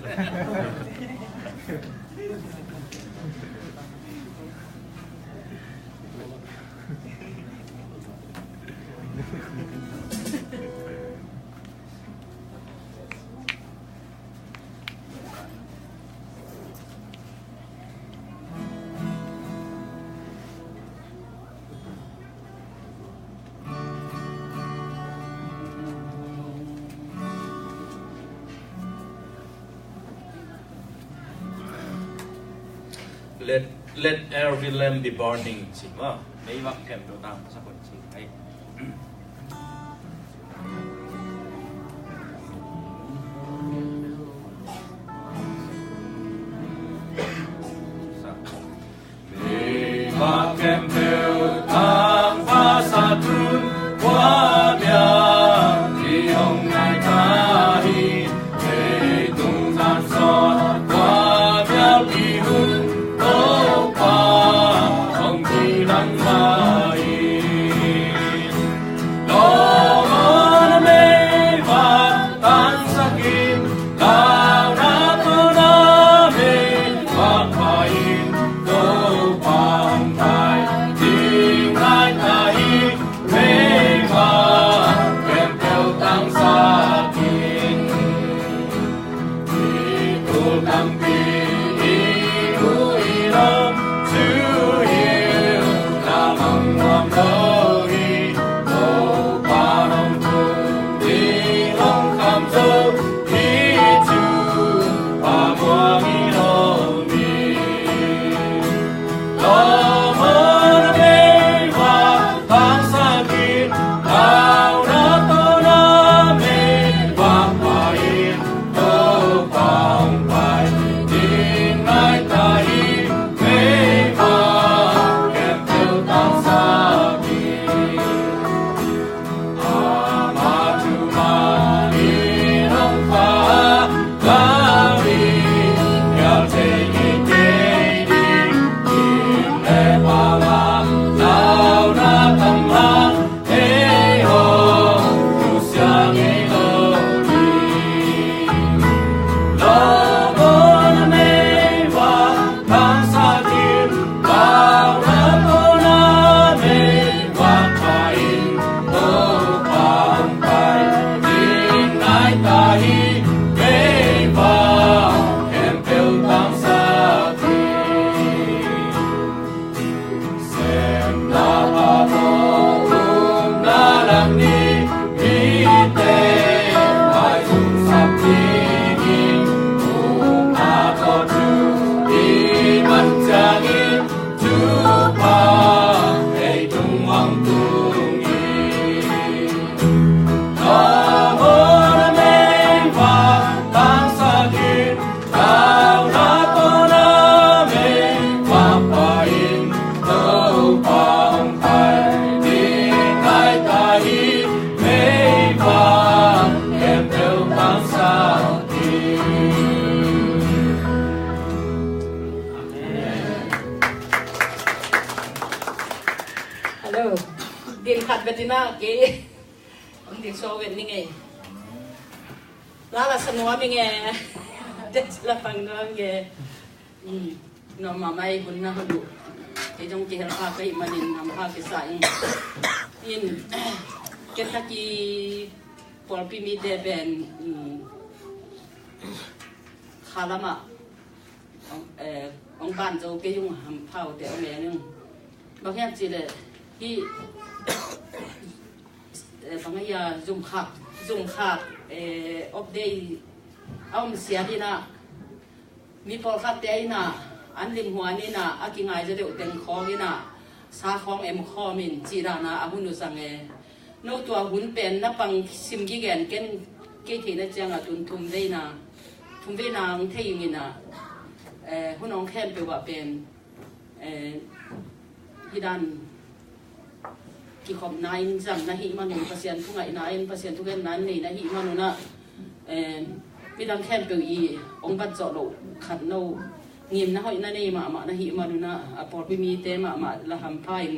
Let, let every lamp be burning, ci maw. Meivak khempeuh tangsak un ci. Hei. Meivak khempeuh tangsak un, kua biak i hong nai ta hi. Leitung zan sawt kua biak i hun, Topa hong kidang mah hi. Lawm aw na meivak tangsak in, launa tawh na meivak pai in, Topa hong pai ding nai ta hi. Meivak khempeuh tangsak in. I tul tampi i uh i lawm, Jesuh lamah nuam lo hi. Topa hong tung ding hong kham zo hi, Jesuh pa muang i lawm hi. Lawm aw na meivak tangsak in, launa tawh na meivak pai in, Topa hong pai ding nai ta hi. Meivak khempeuh tangsak in. Ama thu man in hong pha, Hello. Din khat betina ke. Ang din so wen ni nge. Lala sa nuam i nge. Des la pang nuam nge. Nuam mahmah ei, hun na hun uh. Kei zong kihel pha ka hih manin hampha kisa ing. In, Kentucky pawlpi mite pen, um, kha lamah hong, eh, hong ban zo kei ung, hampha uh teh hong en ung. Bang hiam cih leh hih, eh, bang hiam, zumkhak, zumkhak, eh, off day a om siat in ah, mi pawlkhatte in ah, an limhuan in ah, a kingai zaw deuh teng khawng in ah, sa khawng em khawm in cih dan a a hun uh zang e. No tua hun pen na pang sim kigen ken, kei theihna ciang a tun thum veina, thum veina hong thei ing in ah, eh, hun hong khempeuh ah pen, eh, hih dan kikhopna in zang na hih man un, Pasian thu ngaihna in, Pasian thugenna in nei na hih man un ah, eh, midang khempeuh i hong bat zawh loh khat no ngimna hoih na nei mahmah na hih man un ah, a pawlpi mite mahmah la hampha in,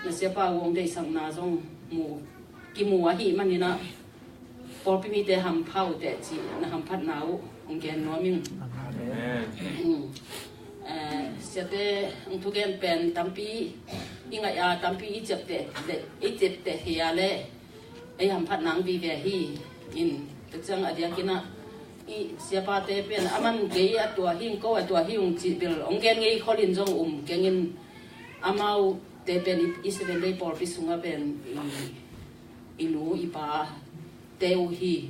na siapa uh hong deihsakna zong mu, kimu ahih manin ah, pawlpi mite hampha uh teh cih na hamphatna uh hong gen nuam ing. Amen. Eh, siate hong thugen pen tampi i ngaih a, tampi i ciapteh, i ciapteh hi a leh ei hamphatna hong vive hi. In, tua ciang a diakin ah, i siapate pen a man kei a tua hi ung, ko a tua hi ung cih bel hong gen ngei khol in zong um keng in, amaute pen i, i Seven Day pawlpi sungah pen i, i nu i pa te uh hi.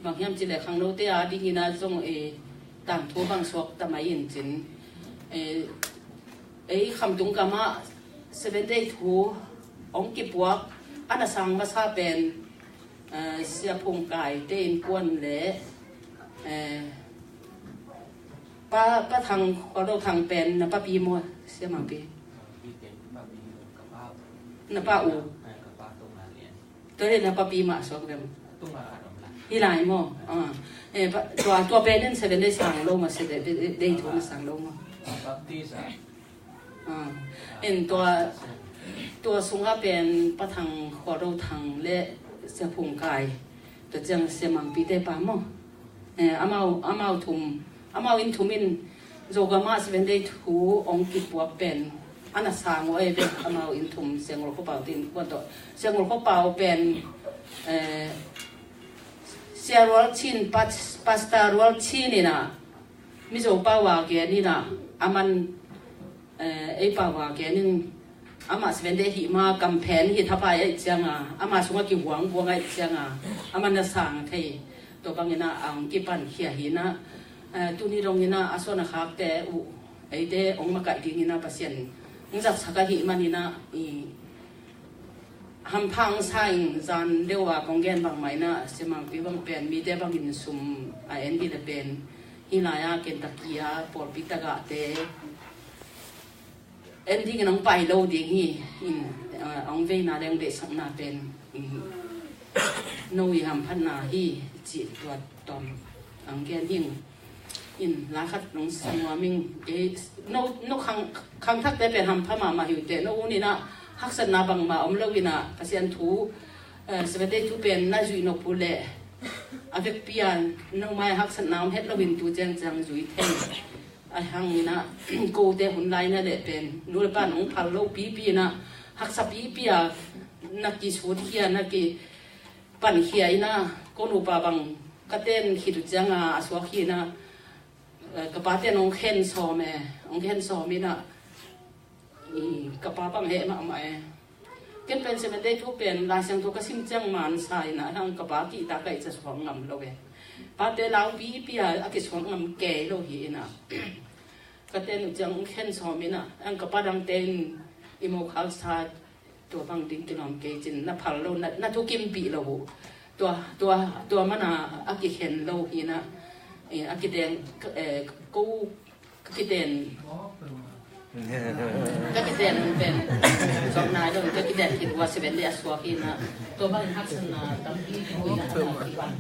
Bang hiam cih leh khangnote a dingin ah zong, eh, tangthu bang suak ta mai in cin, eh, ei Khamtung gamah Seven Day thu hong kipuak a na sang masa pen, eh, Sia Phung Kai te innkuan le, eh, Pa, Pa Thang, Khualdo Thang pen na papi maw, Sia Mangpi? Na pa uh. Tua hi na papi mah suak vem. Hi lai maw? Ah. Eh, pa, tua, tua pen in Seven Day sang lo maw, Seven Day thu na sang lo maw? Ah. In tua, tua sungah pen Pa Thang, Khualdo Thang le Sia Phung Kai. Tua ciang Sia Mangpi te pa maw? Eh, amau, amau thum, amau inn thum in Zogam ah Seven Day thu hong kipuak pen a na sang uh ei ve, amau inn thum, Sia Ngol Khua Pau te innkuan tawh. Sia Ngol Khua Pau pen, eh, Sia Rual Chin, Pas-, Pastor Rual Chin in ah, Mizo pau a gen in ah, a man, eh, ei pau a gen in, amah Seven Day hih ma kamphen hi thapai ahih ciang a, amah sungah kihuanghuang ahih ciang a, a man na sang thei. Tua bangin ah a hong kipankhia hi in ah, eh, tuni dongin ah a suan a khakte uh, eite hong makaih dingin ah Pasian hong zatsak ahih manin ah, i hampha hong sa ing. Zan deuh a kong gen bangmah in ah, Sia Mangpi bang pen mite bangin sum a en hi leh pen, hih lai-ah Kentucky a pawlpi tagahte en dingin hong pai lo ding hi. In, ah, hong veina le hong deihsakna pen, in, no i hamphatna hi cih tua tawm hong gen hi. In, la khat hong sa nuam ing. Eh, no, no khang, khangthakte pen hampha mahmah hi uh teh, no un in ah haksatna bangmah om lo in ah, Pasian thu, eh, Seven Day thu pen na zuih nop uh leh, a vekpi a no mai haksatna om het lo in tu ciangciang zui thei. A hang in ah, kote hun lai na leh pen nu le pa nong phal lo pipi in ah, haksa pipi a na kisut khia, na kipan khia in ah, ko nupa bang ka ten khit uh ciang a, a suak hi in ah, eh, ka pa ten hong khen sawm e, hong khen sawm in ah, i, ka pa bang heh mahmah e. Ken pen Seven Day thu pen Lai Siangtho ka sim ciang man sa in ah, hang ka pa kihta ka i ca suak ngam lo e. Pate lau pipi a, a kisuak ngam kei lo hi in ah, ka ten uh ciang hong khen sawm in ah, hang ka pa dangte in i mokhal sa tua bang ding kilawm kei cin, na phal lo, na, na thukimpih lo uh. Tua, tua, tua mana a kikhen lo hi in ah, eh, a kiten, eh, ko, ka kiten, ka kiten pen, zong nai lo, ka kiten khit uh a Seven Day a suak hi in ah, tua bang haksatna tampi hi in ah,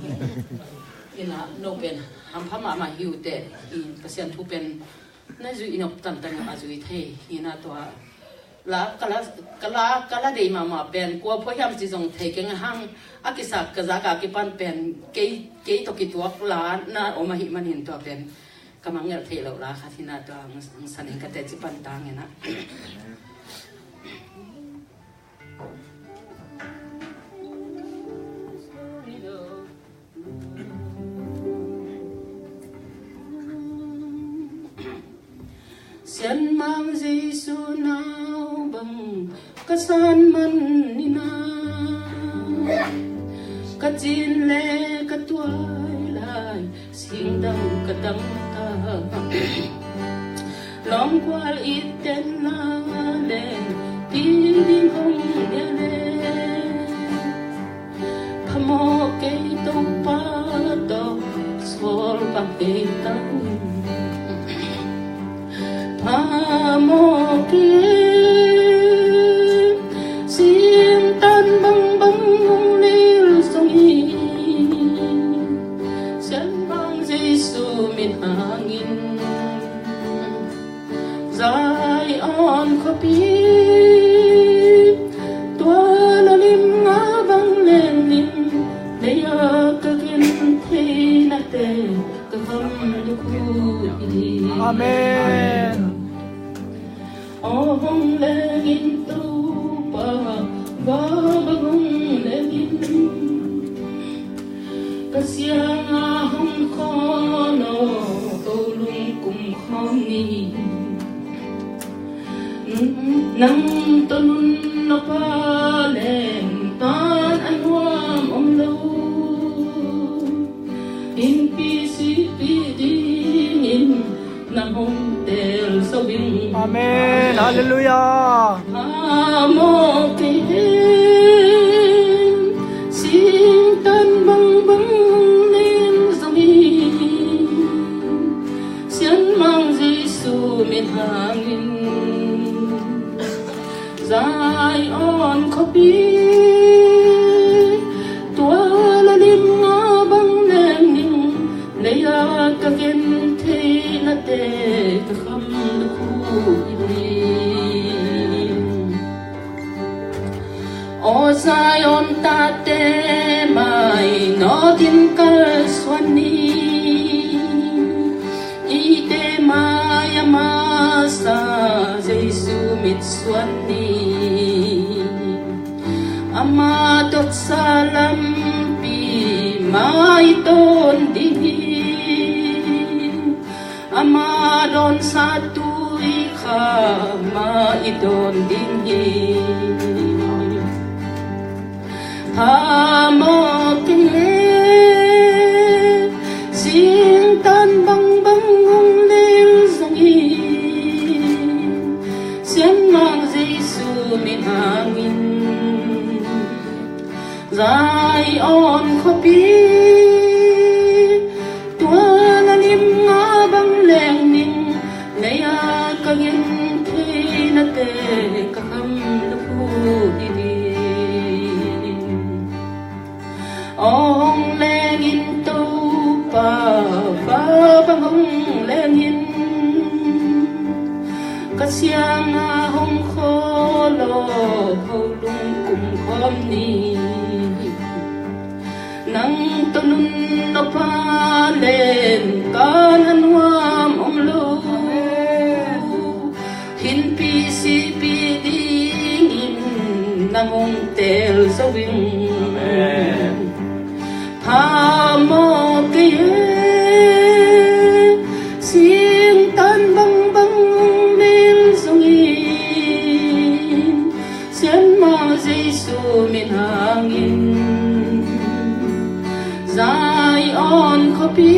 in ah, no pen hampha mahmah hi uh teh, i Pasian thu pen na zuih nop tangtang a zui thei hi in ah, tua la, ka la, ka la, ka la deih mahmah pen kua phuai hiam ci zong thei keng a, hang a kisak ka zak a kipan pen kei, kei tawh kituak la na om ahih manin tua pen Ka mangngilh theih loh la khat hi na, tua ang, ang sanin ka teci pan tang hi na. Sianmang Jesu nau bang ka san man ni na, ka cin le ka tuai lai singdang ka dang ta. Lawngkual i ten la leng, ding ding hong nia leng, phamawh kei Topa tawh sawl bang kei tang. Phamawh kei singtan bangbang hong lel zong hi, Sianmang Jesu min hangin. Zion khuapi tua la lim nga bang leng ning, lei-a ka gen thei nate ka kham lukhu hi. Amen. Aw hong leng in Topa, va bang hong leng in. Ka siang a hong khawl aw, ko lung kum khawm ni. Nang tawh nun a pha leng tan a nuam om lo. Innpi sihpi dingin nang hong tel zo ing. Amen. Hallelujah. Phamawh kei hen, singtan bangbang hong lel zong hi, Sianmang Jesu min hangin. Zion khuapi tua la lim nga bang leng ning, lei-a ka gen thei nate ka kham lukhu hi ding. Aw Zion tate mai nawkin kalsuan ni. Eite mai a masa Jesu mitsuan ni. Ama dotsa lampi mah i dawn ding hi. Ama dawnsa tui kha mah i dawn ding hi. Phamawh kei hen, singtan bangbang hong lel zong hi, Sianmang Jesu min hangin. Zion khuapi tua la lim nga bang leng ning, lei-a ka gen thei nate ka kham lukhu hi ding. Aw hong leng in Topa, va bang hong leng in. Ka siang a hong khawl aw, ko lung kum khawm ni. Nang tawh nun a pha leng tan a nuam om lo. Innpi sihpi dingin nang hong tel zo ing. Amen. Phamawh kei hen, singtan bangbang hong lel zong hi, Sianmang Jesu min hangin. Zion khuapi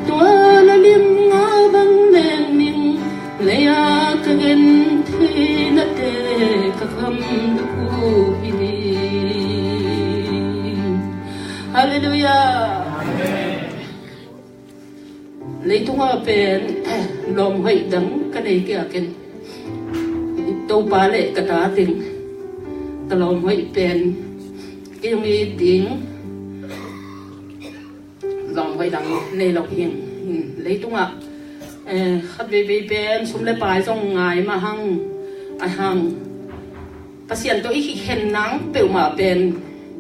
tua la lim nga bang leng ning, lei-a ka gen thei nate ka kham lukhu hi ding. Halleluiah. Leitungah pen lawm hoih dang ka nei kei a, ken Topa le ka ta teng ka lawm hoih pen kei hong it ding. Lawm hoih dang nei lo hi ing. Leitungah, eh, khat veivei pen sum le pai zong ngai mah hang, a hang Pasian tawh i kikhen nang peuhmah pen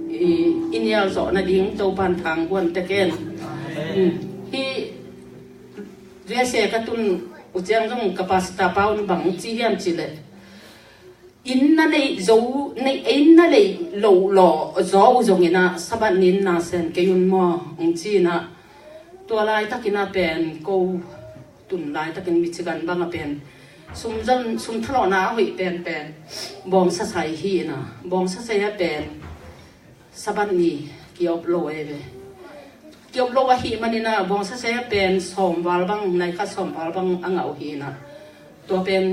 i, i nial zawh nading Topan thang guan tek hen. Amen. Hmm. Hih U S A ka tun uh ciang zong ka pastor pa un bang ci hiam cih leh, inn na neih zo, neih, inn na neih loh lawh zaw uh zongin ah Sabbath ni-in na sem kei un maw, hong ci-in ah, tua laitakin ah pen ko tun laitakin Michigan bang ah pen sum zon, sum thalawhna a hoih penpen bawngsa sai hi-in ah, bawngsa sai ah pen Sabbath ni ki-op lo ei ve. Ki-op lo ahih manin ah bawngsa sai ah pen sawm val bang, nai khat sawm val bang a ngah uh hi-in ah, tua pen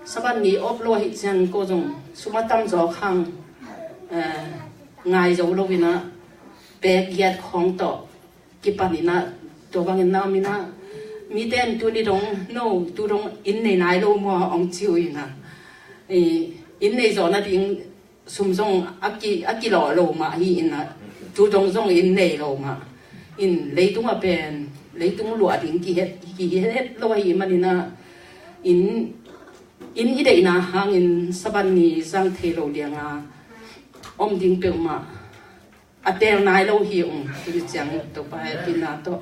Sabbath ni op lo ahih ciang ko zong sum a tamzaw khang, eh, ngai zo lo-in ah, pek giat khawng tawh kipan in ah, tua bangin na om in ah, mite in tuni dong, no, tu dong inn nei nai lo maw, hong ci uh in ah, i, inn nei zawh nading sum zong a ki, a kilawh lo mah hi-in ah, tu dong zong inn nei lo mah. In leitung ah pen, leitung luah ding kihet, kihet lo ahih manin ah, inn, inn i deihna hangin Sabbath ni zang thei lo liang a om ding peuhmah a teel nai lo hi ung. Tuni ciang Topa hehpihna tawh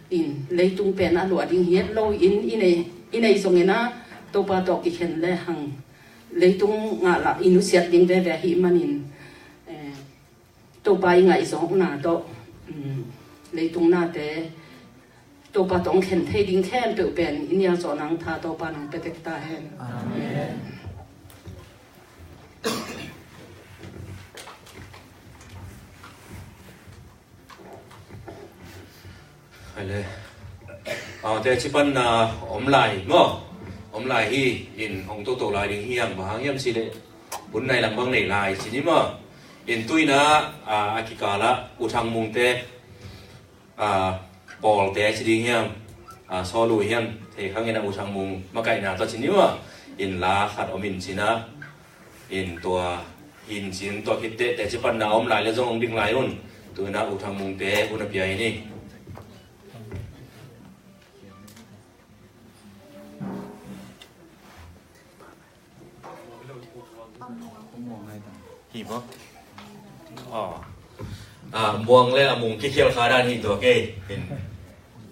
in leitung pen a luah ding hi het lo, inn i nei, i nei zongin ah Topa tawh kikhen le hang leitung ngah lah i nusiat ding veve ahih manin, eh, Topa i ngaihzawkna tawh, um, leitung nate Topa tawh hong khen thei ding khempeuh pen i nial zawh nang tha Topa nang pia tek ta hen. Amen. Hai le. Aw, teci panna om lai maw? Om lai hi. In hong toto lai ding hi hang, bang hang hiam cih leh hun nai lam bang nei lai ci ni maw? In tu-in ah, a, a kikal ah U Thang Mungte, a, pawlte ci ding hiam, a, sawlu hiam, thei khang in ah U Thang Mung makaihna tawh ci ni maw? In la khat om in ci-in ah, in tua hin ci-in tua khit teh teci panna om lai le zong hong ding lai un. Tu-in ah U Thang Mungte hun a pia hi ni. Hi maw? Aw. Ah, Muang le a Mung kikhial kha dan hi tua kei. In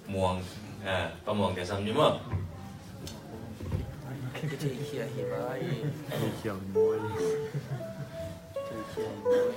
Muang, ah, Pa Muang kia sam ni maw? Kikhial hi bai. Kikhial maw? Kikhial maw?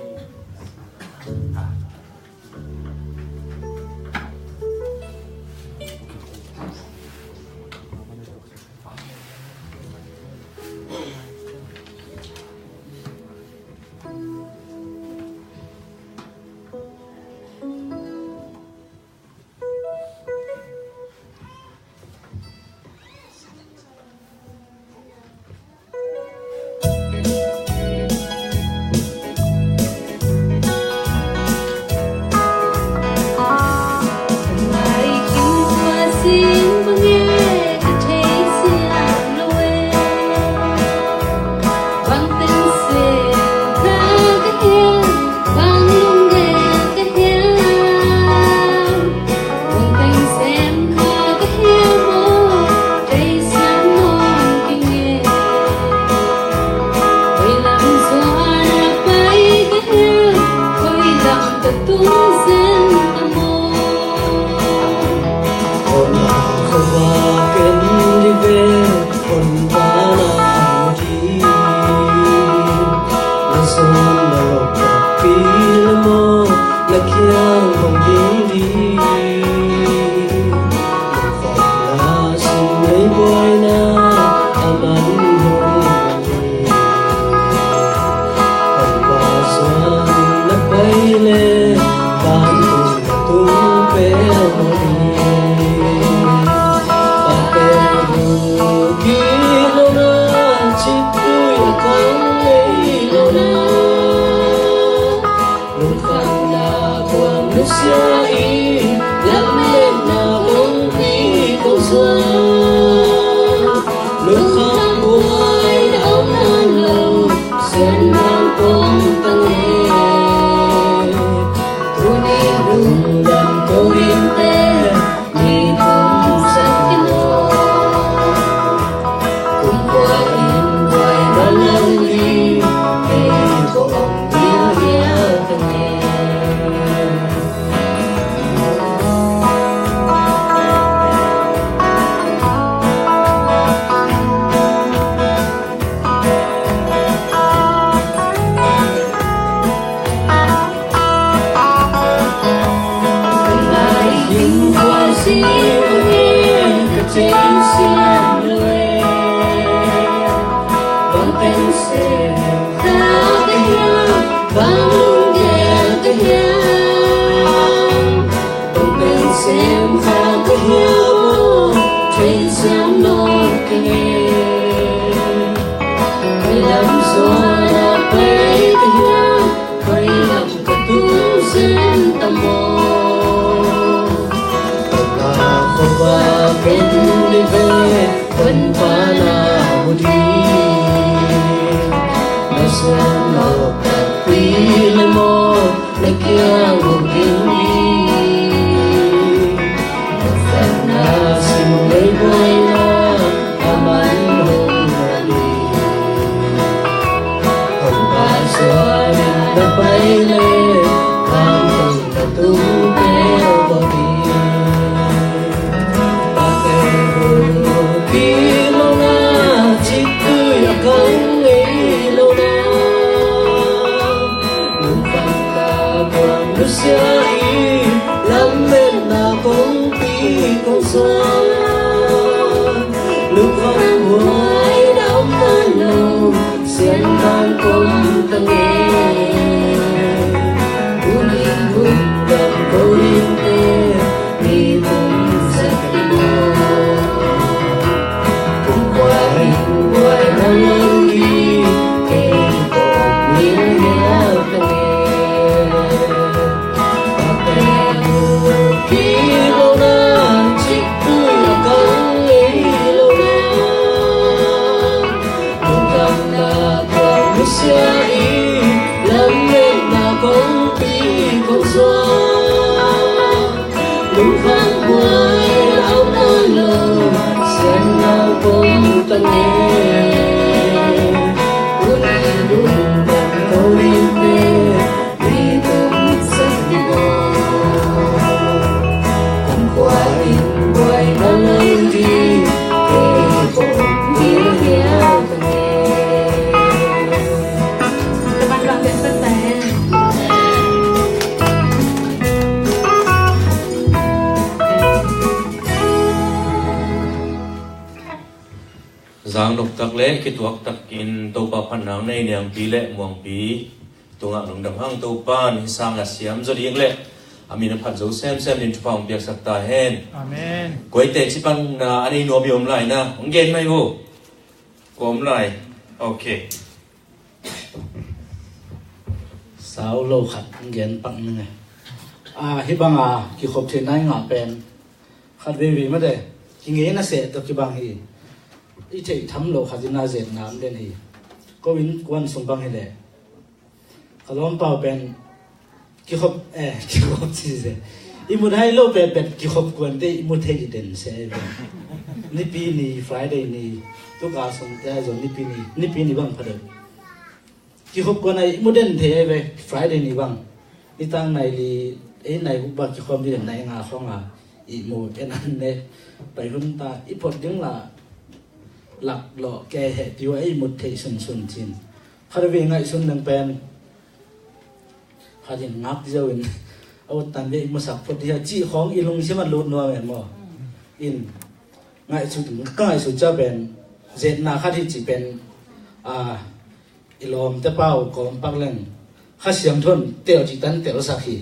Lungkhamna kuang nusia in, lametna kong pi kong suang. Lungkham buai na om nawn lo, sian bang kong tang e. Tuni lungdam ko in te, Thei siam lo e, bang pen sem kha ka hiam, bang lunggel ka hiam, bang pen sem kha ka hiam aw, thei siam lo ka hiam. Koi lam suan a pai ka hiam, koi lam ka tung sem tam aw. Ka khuavak ken ni ve, Honpa na mu ding. Na suan nop takpi le maw, na kiang hong ding ding. Na satna sim ngei buaina, a man hong na ding. Honpa suan in na pai le, kam tong na tung peuh aw ding. Pate hu ki lo na, cik tui a kang ngei lo na. Lungkham ka buang nusia i, lametna kongpi kong suan. Lungkham buai na om na lo, sian kang kong tang e. Uni lungkham ko in te, ni tung sak i lo. Kum kua in buai na lo i, kei ko ni lo ya tang e. Pate hu ki lo na, cik tui a kang ngei lo na. Lungkham na buang nusia i, lametna kongpi kong suan. Lungkham buai a om na lo, sian na kong tang e. Uni lungkham ko in te, ni tung sak i lo. Kum kua in buai na lo i, kei ko ni lo ya tang e. Zang nop tak le kituak takin Topa phatna nei Niangpi le Muangpi tungah lungdam hang. Topa in hih sang a siam zaw ding le a min a phat zo semsem ding thupha hong piaksak ta hen. Amen. Koi teci panna a nei nuam i om lai na, hong gen mai uh. Kua om lai? Ok. Sau lo khat hong gen pak ning e. A, hih bang a kikhop theihna i ngah pen khat veivei mate, kingeina seh tawh kibang hi. I theih tham lo khat in a zetna om den hi. Ko innkuan sung bang hi leh, ka lawmpa uh pen kikhop, eh, kikhop ci se, i mut hai lo pet pet kikhop kuante i mu thei den se. Nipi ni, Friday ni, tu ka sung te a zong Nipi ni, Nipi ni bang pha deuh. Kikhop kuan a i mu den thei ai ve, Friday ni bang. Nitak nai li, ei nai guk bang kikhawm ding den, nai nga khawng a i mu en an ne. Pai hun ta i phot ding la, lak lawh kei heh tiu a i mut theih sunsun cin. Khat a ve ngaihsun leng pen, khat in ngak ziau in, a ut tan ve i musak phot ding a cih khawng i lungsim a lut nuam e maw. In ngaihsut, ka ngaihsut cia pen, zetna khat hi cih pen, a, i lawmte pa uh kawm pak leng, Kha Siangtho in tel cih tan telsak hi.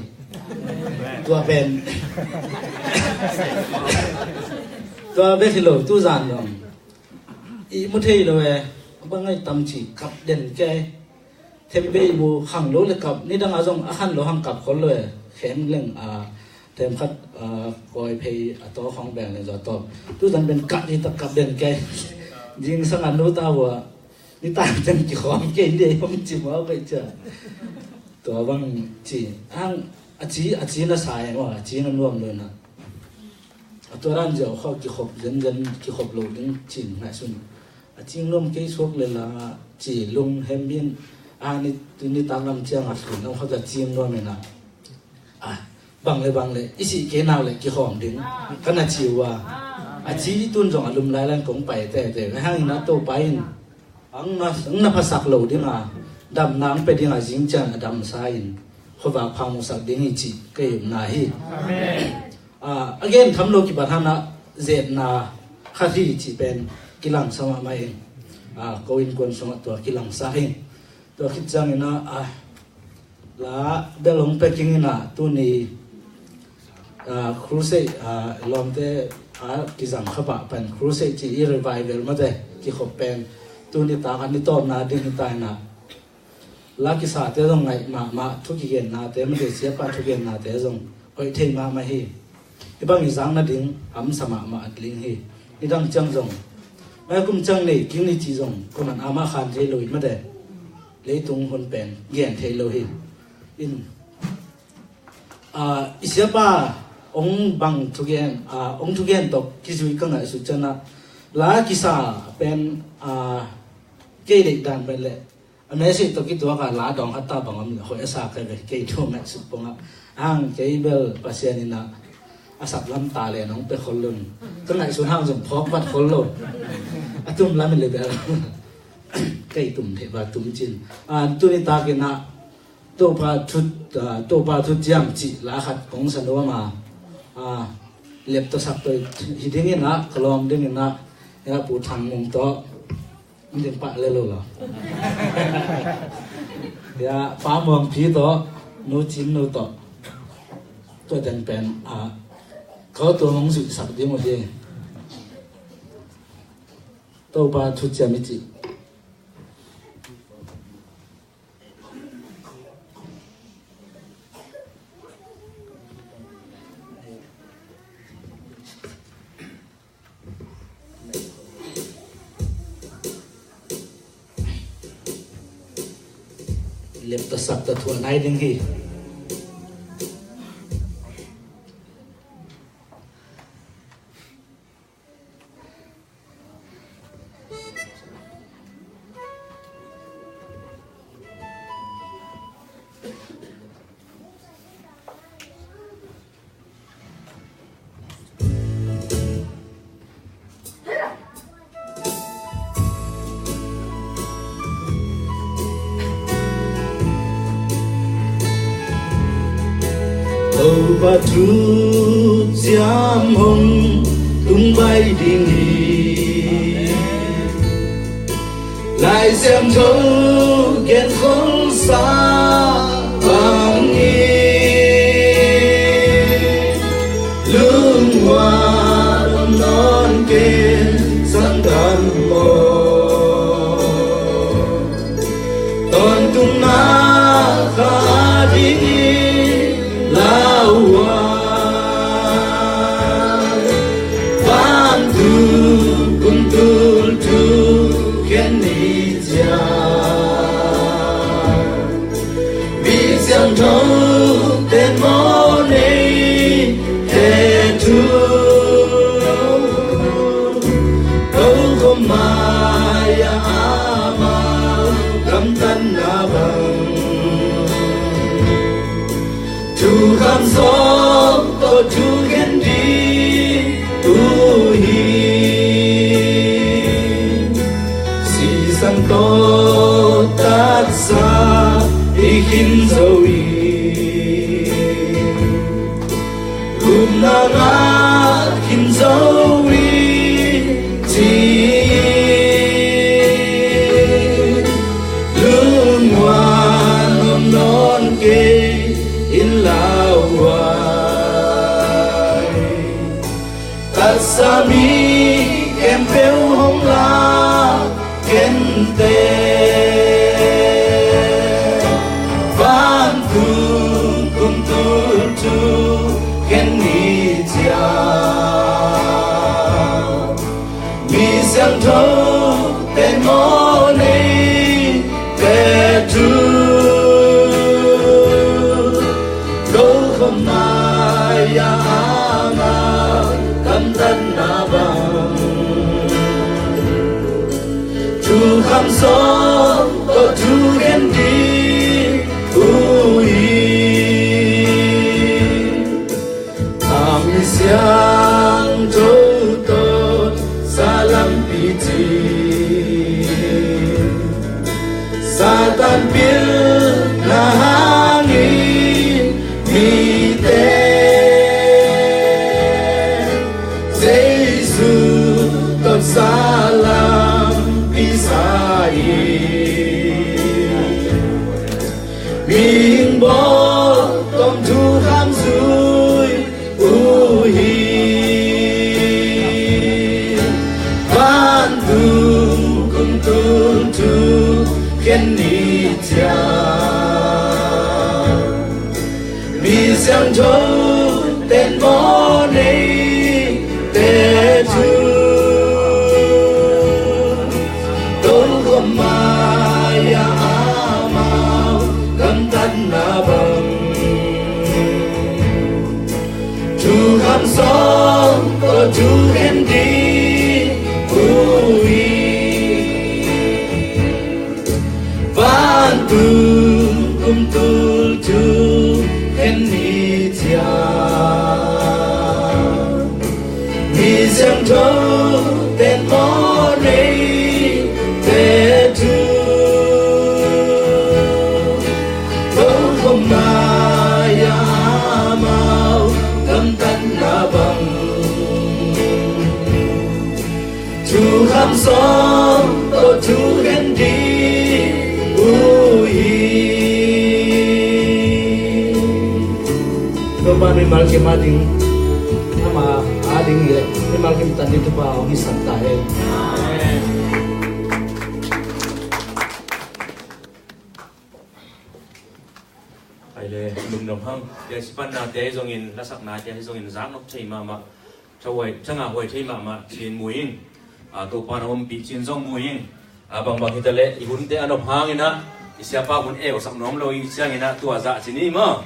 Tua pen, tua bek hi lo, tu zan zong i mu thei lo e, bang ngai tam ci kap den kei. Themvei mu khang lo le kap, nidang a zong a khan lo hang kap khol lo e, khem leng a, them khat, a, koi phei a tawk hong beng leng zaw tawk. Tu zan pen kap ni tak kap den kei. Zingsang a nu ta hua, nitak ten kikhawm kei ni hong ci mau kei cia. Tua bang ci, hang a ci, a ci na sa e maw, a ci na nuam lo na. A tua dan ziau khaw kikhop zenzen, kikhop lo ding cin ngaihsun. A cing nuam kei suak le la ci lung hem in, a ni, nitak lam ciang a thlun lam khaw a cing nuam in a. A, bang le bang le, i sih kei nak le kikhawm ding, ka na ci uh a. A ci tun zong a lum lai lan kong pai tete. Hang in a Topa in, ang na, ang na phasak lo ding a, damna ang pe ding a, zing ciang a damsa in, khuavak phang musak ding hi ci, kei um na hi. Amen. A, a gen tham lo kibat hana, zetna, khat hi cih pen kilangsa mahmah ing. A, ko innkuan sungah tua kilangsa ing. Tua khit ciangin ah, a, la bel hong pia kingin ah tuni, a, crusade, a, lawmte a kizang kha pah pen crusade ci i revival mate kikhop pen tuni tak a ni tawpna ding hi ta in ah, la kisate zong ngaih mahmah, thu kigennate mate siapa thugennate zong hoih thei mahmah hi. Hih bang i zak nading hamsa mahmah a ding hi. Nidang ciang zong, mai kum ciang nei kingni cih zong kuaman amah khan thei lo hi mate. Leitung hun pen gen thei lo hi. In, a, i siapa hong bang thugen, a, hong thugen tawh kizui ka ngaihsut ciangin ah, la kisa pen, a, kei deih dan pen le a message tawh kituak a la dawng khat ta bang om le hoih a sa ka ve, kei thu ngaihsut pongah. Hang kei bel Pasian in ah a sak lam ta le nong pe khol lo. Ka ngaihsun hang zong phawk vat khol lo. A tum lam in le bel kei tum thei ba tum cin. A, tuni takin ah Topa thu, a, Topa thu ciam cih la khat kong sa nuam a, a, leptasak tawh hi dingin ah, ka lawm dingin ah, ya Pu Thang Mung tawh, ding pah le lo lo. Ya Pa Muang Phi tawh, Nu Cin Nu tawh, tua den pen, a, ko tua hong zuihsak ding uh hi. Topa thu ciam i cih. Leptasak ta thuah nai ding hi. Topa thu ciam hong tung bai ding hi. Lai Siangtho gen khol sa bang hi. Lungmuan om nawn kei, sanggambaw. Tawntung na kha ding hi lau a, vantung kum tul thu khen ni ciang. Mi siangtho ten mawh nei te thu, ko khawm mai-ah amau gamtatna bang. Thukham sawm tawh thu khen ding uh hi. Sisan tawh taksa i khin zo hi. Gupna ngah khin zo hi ci-in, lungmuan om nawn kei in lau ai. Taksa mi khempeuh hong lak kei in teh, vantung kum tul thu khen ni ciang. Mi siangtho ten mawh nei te thu, ko khawm mai-ah amau gamtatna bang. Thukham sawm tawh thu khen ding uh hi. A mi siangtho tawh sa lampi cin, Satan pilna hangin mite Jesu Salam pisa i ming bawl tawm thukham zui uh hi. Vantung kum tul thukhen ni ciang mi siangtho ten mawh neite thu tokhom mai-ah amau gamtatna bang thukham sawm tawh thukhen ding uh hi. Vantung kum tul thukhen ni ciang mi siangtho ten mawh neite thu tokhom mai-ah amau gamtatna bang thukham sawm tawh thukhen ding uh hi. Topa mimal kim a ding, ama a ding hi leh mimal kim tan ding Topa hong hisak ta hen. Amen. Ai le, lungdam hang. Tia sipannate ahi zongin, lasaknate ahi zongin, zaknop thei mahmah. Thahuai, thanga huai thei mahmah, cin mu ing. A, Topa na ompih cin zong mu ing. A, bangbang hitaleh, i hunte a nop hangin ah, i siapa hun eusak nuam lo i ciangin ah, tua zah cin i maw.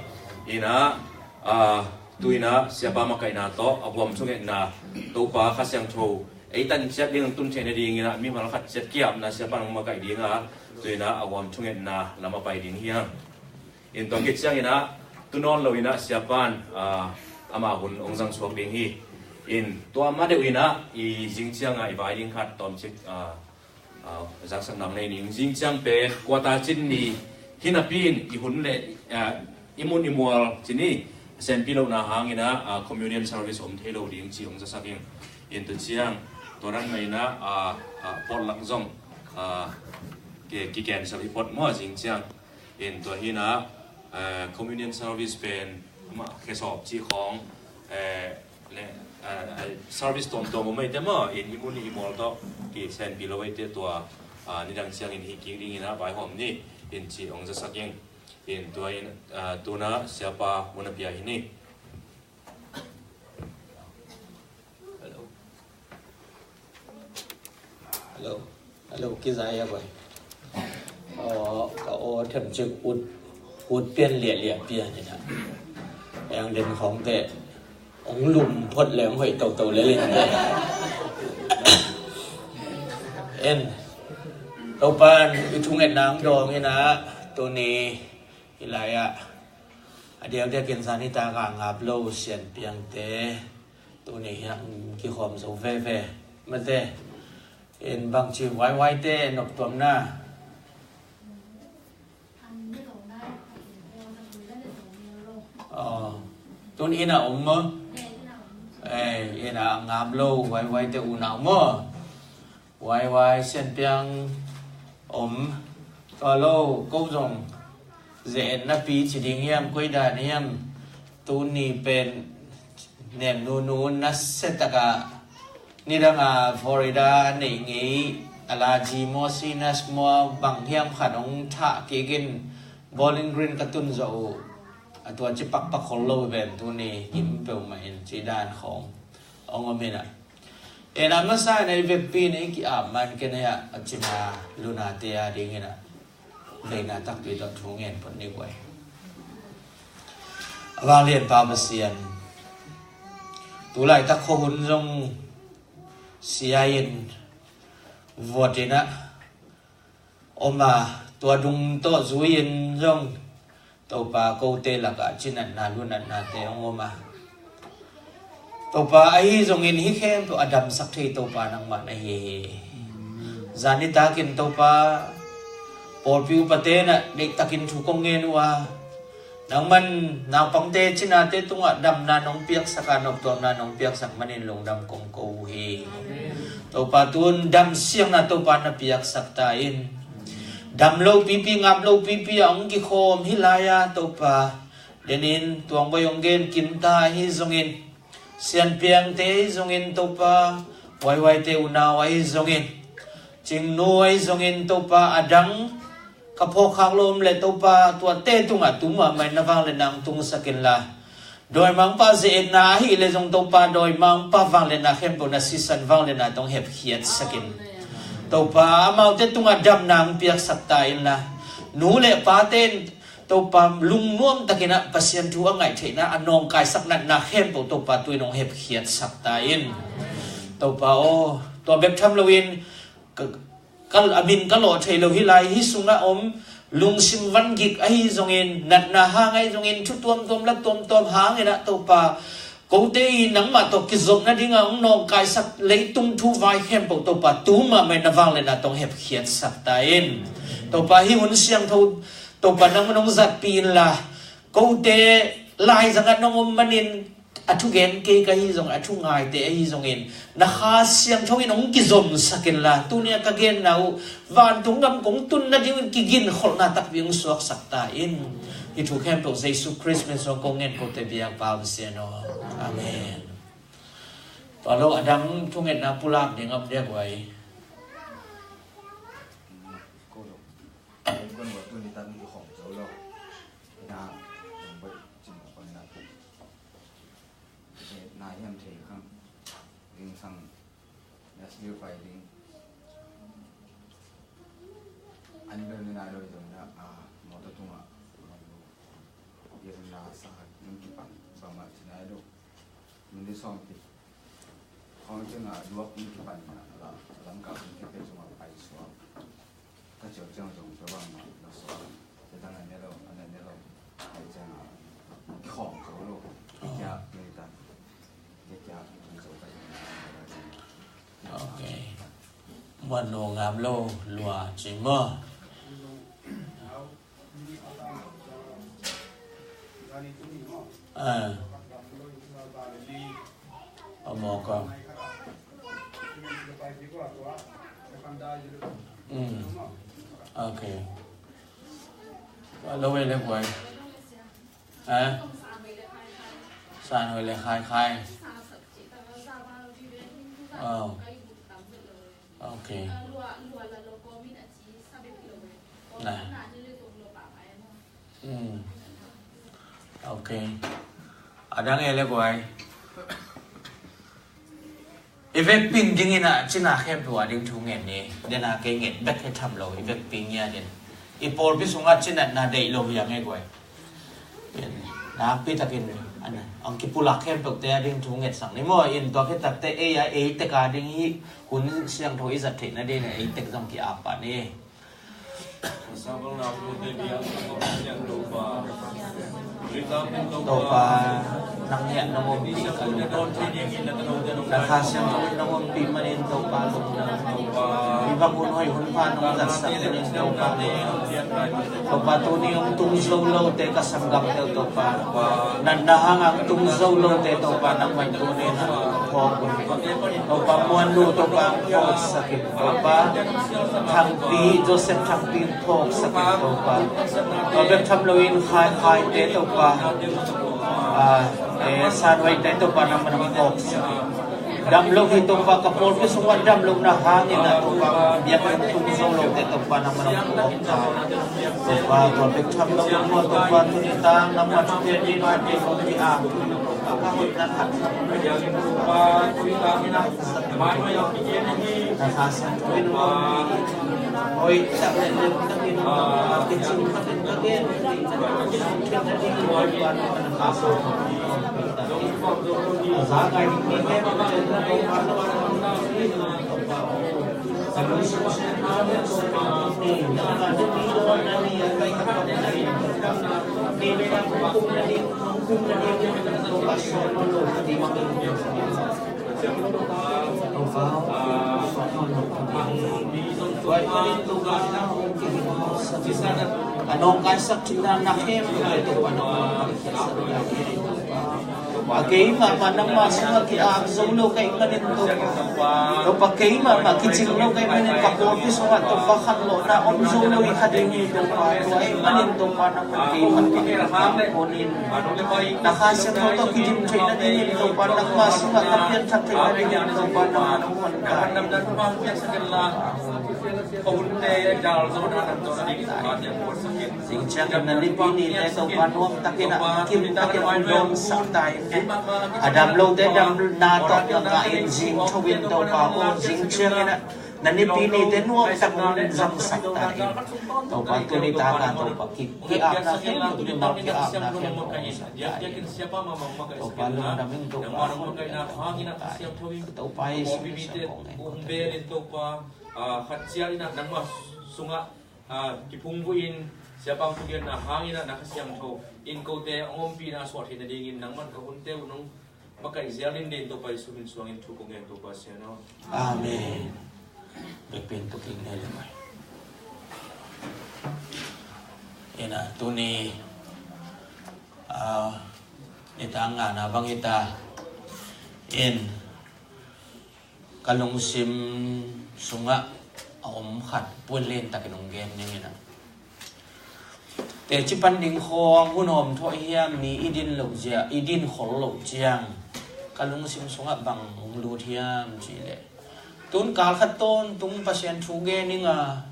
Inah, a, tu inah, siapa makaihna tawh, a huam thungetna, Topa Kha Siangtho ei tan ciat ding tun theihna dingin ah, mimal khat ciat kiapna siapa nong makaih ding a, tu inah, a huam thungetna lam a pai ding hi hang. In tua khit ciangin ah, tu nawn lo inah siapan, ah, amah hun hong zang suak ding hi. In tua ma deuh inah, i zing ciangah i vai ding khat tawmcik, ah, ah, zaksak nang nei ning. Zing ciang pen, kuata cin ni, hi napi in, i hun le, ah, i mun i mual cin ni, senpi lohna hangin ah, ah, communion service om thei lo ding ci hong zasak in. In tu ciang, tua dan mah inah, ah, ah, potluck zong, ah, ki, ki cancel hi pot maw zing ciang. In tua hi inah, eh, communion service pen, amah khesawp cih khawng, eh, le, eh, eh, service tuamtuam om eite maw, in i mun i mual tawh, ki senpi lo eite tua, ah, nidang ciangin hih kik dingin ah vaihawm ni, in ci hong zasak ing. In tua in, ah, tu inah siapa hun a pia hi ni. Hello. Hello. Hello, kizai a koi. Aw, ka aw themcik ut, ut pian liahliah pian inah. Eng den khawng teh. Ong lum phot le ong hoih toto le len teh. En. Topan i thungetna ong dawng inah. Tuni i lai-ah. A diakdiakin zan i taka ngap lo sian piangte. Tuni hiah kikhawm zo veve. Mate. In bangci vaivaite noptuamna. Aw. Tun inn ah om maw? Eh, inn ah ngap lo, vaivaite unau maw? Vaivai sianpiang om. Tua lo, ko zong ze-etna pi ci ding hiam, koi dan hiam? Tuni pen nem nunu nasia taka nidanga Florida a neih ngei a laji maw, sinas maw, bang hiam khat hong thah kikin Bowling Green ka tun zawh uh. A tua ci pakpak khol lo ven tuni kim peuhmah in ci dan khawng hong om inah. Ena masa na i vekpi na i ki-ap man kei na iah a cina lunate a ding inah veina takpi tawh thu ngen phot ni guai. A vanglian pa Pasian, tulaitak khuahun zong sia-in vuat inah om a, tua dung tawh zui-in zong Topa kote lakah cinatna lunatnate hong om a, Topa ahi zongin hih khempeuh a damsak thei Topa nangmah na hi hi. Zan nitakin Topa pawlpi upate na deihtakin thu kong ngen uh a, nangman naupangte cinate tungah damna nong piaksak a, noptuamna nong piaksak manin lungdam kong ko uh hi. Topa, tun damsiangna Topa na piaksak ta in. Dam lo pipi, ngap lo pipi a hong kikhawm hih lai-a Topa, denin tuangboi hong gen Kimta ahi zongin, Sianpiangte ahi zongin Topa, Huaihuaite unau ahi zongin, Cingnu ahi zongin Topa, a dang ka phawkkhak lo om leh Topa, tuate tungah tu mahmah in na vangliatna hong tungsak inla, dawimangpa ze-etna ahih leh zong Topa, dawimangpa vangliatna khempeuh na sisan vangliatna tawh hong hepkhiatsak in. Topa, amaute tungah damna hong piaksak ta inla, nu le pate in Topa, lungnuam takin ah Pasian thu a ngaih theihna, a nawngkaisak natna khempeuh Topa, tu-in hong hepkhiatsak ta in. Topa aw, tua bek tham loin ka, ka, a min ka lawh thei lo hih lai, hih sungah om lungsim vangik ahi zongin, natna hang ahi zongin, thu tuamtuam la tuamtuam hangin ah Topa, kote i nangmah tawh kizopna dingah hong nawngkaisak leitung thu vai khempeuh Topa, tu mahmah in na vangliatna tawh hong hepkhiatsak ta in. Topa, hih hun siangtho Topa, nangman hong zatpih inla, kote laizang ah nong om manin, a thugen kei ka hi zong, a thu ngaite ahi zongin, na Kha Siangtho in hong kizomsak inla, tuni-a ka genna uh vantung gam kong tun nadingin kiginkholhna takpi hong suaksak ta in. Hih thu khempeuh Jesu Khrist min suang kong ngen, kote biakpa om sian aw. Amen. Tua lo a dang thungetna pulak ding om dia guai. Nai hiam thei khang, ringsang, Nashville pai ding. An bel ni nai doi zong na, a, mawtaw tungah, mawtaw, biakna sa, nung kipan, bangmah ci nai lo. Min di sawm pih. Khawng ciangah duak nung kipan na, la, lam ka nung kipan sungah pai suak. Ka ciau ciang zong tua bang mah na suak. Tua dang a ne lo, a ne ne lo. Ai ciang a kikhawm zo lo. Kia, ni ta. Kia, kia, ni zo ka. Ok. Muan lo ngam lo lua ci maw. Ah. Om ko. Mm. Ok. Lo ve le guai. Ha? San hoi le khai khai. Oh. Ok. Na. Mm. Ok. A dang e le guai. I vekpi dingin a cina khempeuh a ding thu ngen ni. Den a kei nget bek hi tham lo, i vekpi ngiat in. I pawlpi sungah cinatna deih lo hi a nge guai. Nakpi takin an, ang kipulak khempeuhte a ding thu ngetsak ni maw. In tua khit takte ei a, ei tek a ding hi, hun siangtho i zat theihna ding a ei tek zong ki-ap pah ni. Topa, nang hiah nong ompih ka lungdam. Na Kha Siangtho in nong ompih manin Topa lungdam. Hih bang hun hoih hun pha nong zatsak manin Topa lungdam. Topa, tuni hong tung zo lote ka sanggamte uh Topa, natna hangah hong tung zo lote Topa, nangmah in tuni in hong phawk un. Topa, Muan nu Topa hong phawksak in Topa. Thangpi, Joseph Thangpi phawksak in Topa. Tua bek tham loin Khai Khaite Topa, ah, eh, San Vaite Topa nangmah nong phawksak in. Dam lo hi Topa, ka pawlpi sungah dam lo na hangin ah Topa, biakinn tung zo lote Topa nangmah nong phawksak in. Topa, tua bek tham loin Topa, tuni tang nangmah thupiak ding a Topa, ka hoihna khat Topa, tuni tang nangmah A nawngkaisak cihna na khempeuh Topa nangmah nong paikhia sak ta in Topa. A kei mahmah nangma sungah ki-ap zo lo ka hih manin Topa, Topa kei mahmah kicing lo ka hih manin ka pawlpi sungah Topa khanlawhna om zo lo hi kha ding hi Topa. Tua ahih manin Topa nangman kei mahmah kicing lo ka hih manin na Kha Siangtho tawh kidim theih nadingin Topa nangma sungah ka pianthak theih nadingin Topa nangman hong hon ta in. Zing ciangin na nipi nite Topa nuamtakin a kimtakin hong dawnsak ta in. A dam lote damna tawh na ngah in zing tho in Topa aw, zing ciangin a na nipi nite nuamtakin hong zangsak ta in. Topa tuni taka Topa ki, ki-apna khempeuh, mimal ki-apna khempeuh hong zang ta in. Topa lungdam in Topa hong zang ta in. Topa Jesu Khrist a kong ngen kote. Ah, khat ciat in ah nangmah sungah, ah, kiphungvuh in, siapa hong thugenna hangin ah na Kha Siangtho in kote hong ompihna suah theih nadingin nangman ka hunte uh nong makaih zial in, Topa Jesu min suangin thu kong ngen Topa Sian aw. Amen. Bekpen tukin ne le mai. Ina tuni, ah, nitang ngana bang ita in ka lungsim sungah a om khat puan len takin hong gen ning ina. Teci pan ding khawng hun hawm thawh hiam, mi i din loh zia, i din khol loh ciang ka lungsim sungah bang hong lut hiam cih leh, tun kal khat tawntung Pasian thu gen ning a,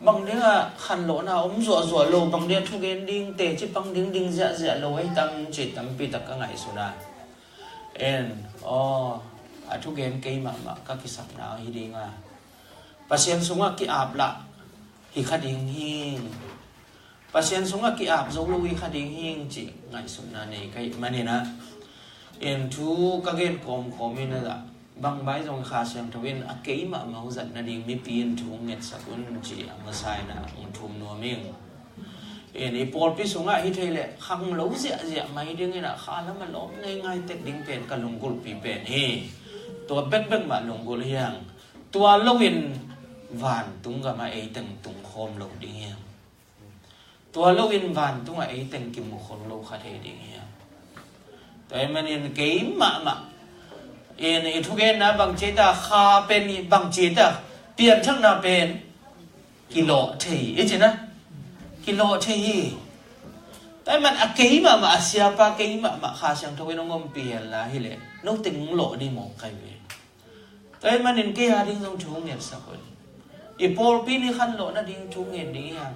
bang dingah khanlawhna om zuahzuah lo, bang dingah thugen ding teci pang ding ding ziahziah lo ahi tam cih tampi tak ka ngaihsun a. En, aw, a thugen kei mahmah ka kisapna hi ding a, Pasian sungah ki-ap lah hi kha ding hi. Pasian sungah ki-ap zo lo hi kha ding hi cih ngaihsutna nei ka hih manin ah, en, thu ka gen kawmkawm in ah, bang bai zong Kha Siangtho in a kei mahmah uh zat nading mipi in thu ngetsak un cih a masa in ah hong thum nuam ing. En, i pawlpi sungah hi thei leh khang lo ziahziah mai ding in ah, kha lam a lawp ngeingai tek ding pen ka lunggulhpi pen hi. Tua bekbek mah lunggulh hi hang. Tua loin vantung gamah ei teng tung khawm lo ding hi hang. Tua loin vantungah ei teng kimu khol lo kha thei ding hi hang. Tua ahih manin kei mahmah in i thugenna bang ci ta, kha pen bang ci ta, pianthakna pen kilawh thei, i cih na, kilawh thei hi. Tua ahih man a kei mahmah, a siapa kei mahmah Kha Siangtho in hong ompih hen la hi leh, no teng hong lawh ding mawk kai ve. Tua ahih manin kei a ding zong thu ngetsak un. I pawlpi ni khanlawh nading thu nget ding hi hang.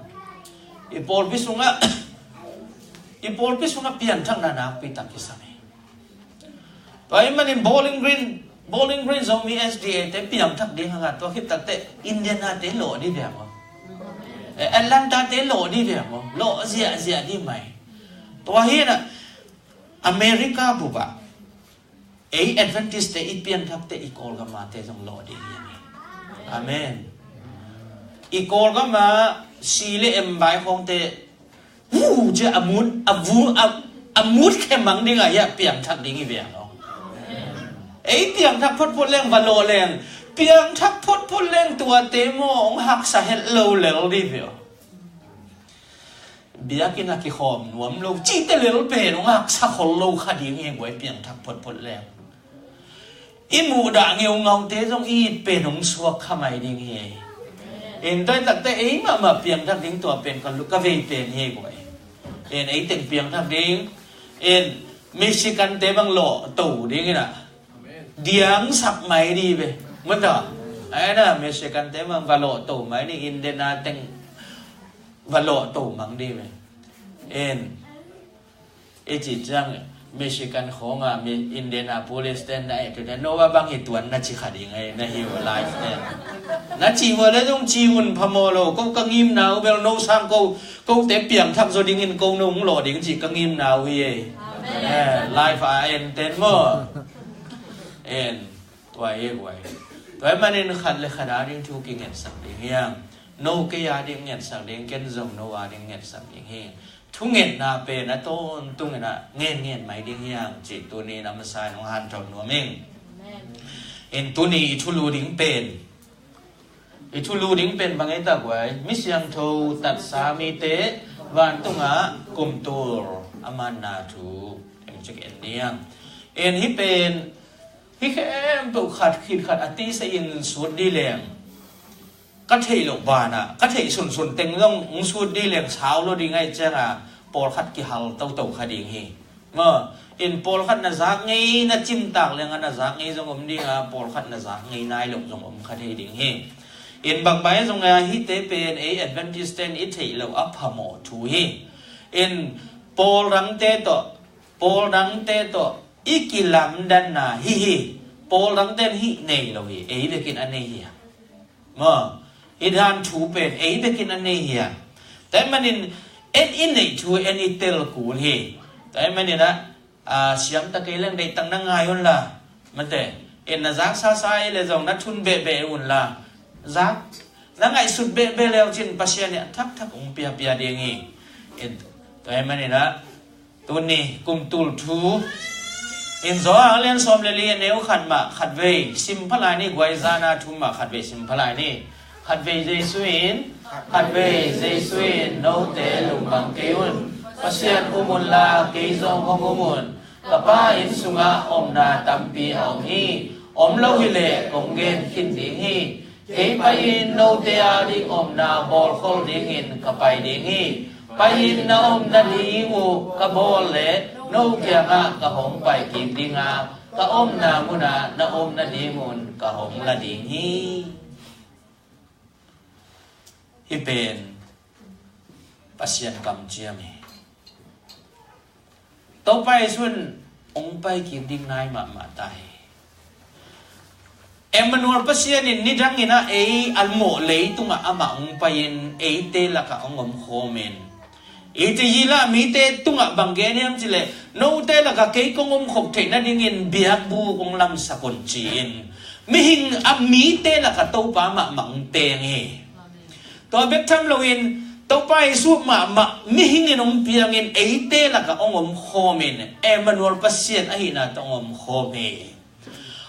I pawlpi sungah, i pawlpi sungah pianthakna nakpi tak kisam hi. Tua ahih manin Bowling Green, Bowling Green Zomi S D A te piangthak ding hang a, tua khit takteh Indiana te lawh ding ve maw? Eh, Atlanta te lawh ding ve maw? Lawh ziahziah ding mai. Tua hi na, America bup ah ei Adventist te i pianthak teh i Kawlgam a te zong lawh ding hi. Amen. I Kawlgam a si le em vai khawng te, vu cia a mut, a vu, a, a mut khe mang ding a, hiah piangthak ding hi ve aw. Ei piangthak photphot leng va lawh leng, piangthak photphot leng tuate maw hong haksa het lo lel ding ve aw. Biakinn a kikhawm nuam lo cihte lel pen hong haksa khol lo kha ding hi guai, piangthak photphot leng. I muhdah ngeungaute zong i it pen hong suak kha mai ding hi. En, tua hi takteh ei mahmah piangthak ding tua pen ka lu-, ka vei pen hi guai. En, ei teng piangthak ding. En, Michigan te bang lawh to ding in ah. Diangsak mai ding ve. Mata. Ai na, Michigan te bang va lawh to mai ding, Indiana teng va lawh to mang ding ve. En, i cih ciang Michigan khawng a, mi Indianapolis ten na et uh ten, no va bang hi tuan na ci kha ding ei, na hi uh live ten. Na ci uh le zong ci un phamawh lo, ko ka ngimna uh bel no sang ko, kote piangthak zaw dingin ko no hong lawh ding cih ka ngimna uh hi ei. Amen. Eh, live a en ten maw. En, tua hi guai. Tua ahih manin khat le khat a ding thu kingetsak ding hi hang. No kei a ding ngetsak ding, ken zong no a ding ngetsak ding hi. Thungetna pen a tawntung in ah ngen ngen mai ding hi hang cih tuni in a masa in hong hanthawn nuam ing. Amen. In tuni i thulu ding pen, i thulu ding pen bang ei ta guai, mi siangtho tatsa mite vantungah kumtul a manna thu. Cik en diang. En hi pen, hi khempeuh khat khit khat a tisa in sut di leng, ka theih loh banah ka theih sunsun teng zong hong sut di leng sau lo ding ahih cianga pawlkhat kihal toto kha ding hi. Maw, in pawlkhat na zak ngei na cimtak leng a na zak ngei zong om dinga, pawlkhat na zak ngei nai loh zong om kha thei ding hi. In bangbai zong a hihte pen ei Adventist ten i theih loh a phamawh thu hi. In pawl dangte tawh, pawl dangte tawh i kilamdanna hi hi. Pawl dangte in hih nei lo hi, ei bekin a nei hi a. Maw, hih dan thu pen ei bekin a nei hi a. Tua ahih manin en i neih thu en i tel kul hi. Tua ahih manin a, a, siam ta kei leng deihtak na ngai unla, mate, en na zak sasa i le zong na thun behbeh unla, zak na ngaihsut behbeh leu cin Pasian in a thakthak hong piapia ding hi. En, tua ahih manin a, tuni kum tul thu in Johan lian sawm le li a neu khat mah khatvei sim pha lai ni, guai zana thu mah khatvei sim pha lai ni. Khatvei Jesu in, khatvei Jesu in, note lungmang kei un, Pasian um unla kei zong hong um un. Ka Pa inn sungah omna tampi a om hi. Om lo hileh kong gen khin ding hi. Kei pai-in note a ding omna bawlkhol dingin ka pai ding hi. Pai-in na om nading uh ka bawl leh no kiangah ka hong pai kik ding a, ka omna munah na om nadingun ka hong la ding hi. Hih pen Pasian kamciam hi. Topa Jesu in hong pai kik ding nai mahmah ta hi. Emmanuel Pasian in nidangin a ei a mawh leitungah amah hong pai-in eite lakah hong omkhawmin, eite hi lah mite tungah bang gen hiam cileh, note lakah kei kong omkhop theih nadingin biakbuk hong lamsak un ci-in mihing a mite lakah Topa mahmah hong teng hi. Tua bek tham loin Topa Jesu mahmah mihing in hong piangin eite lakah hong omkhawmin Emmanuel Pasian ahihna tawh hong omkhawm hi.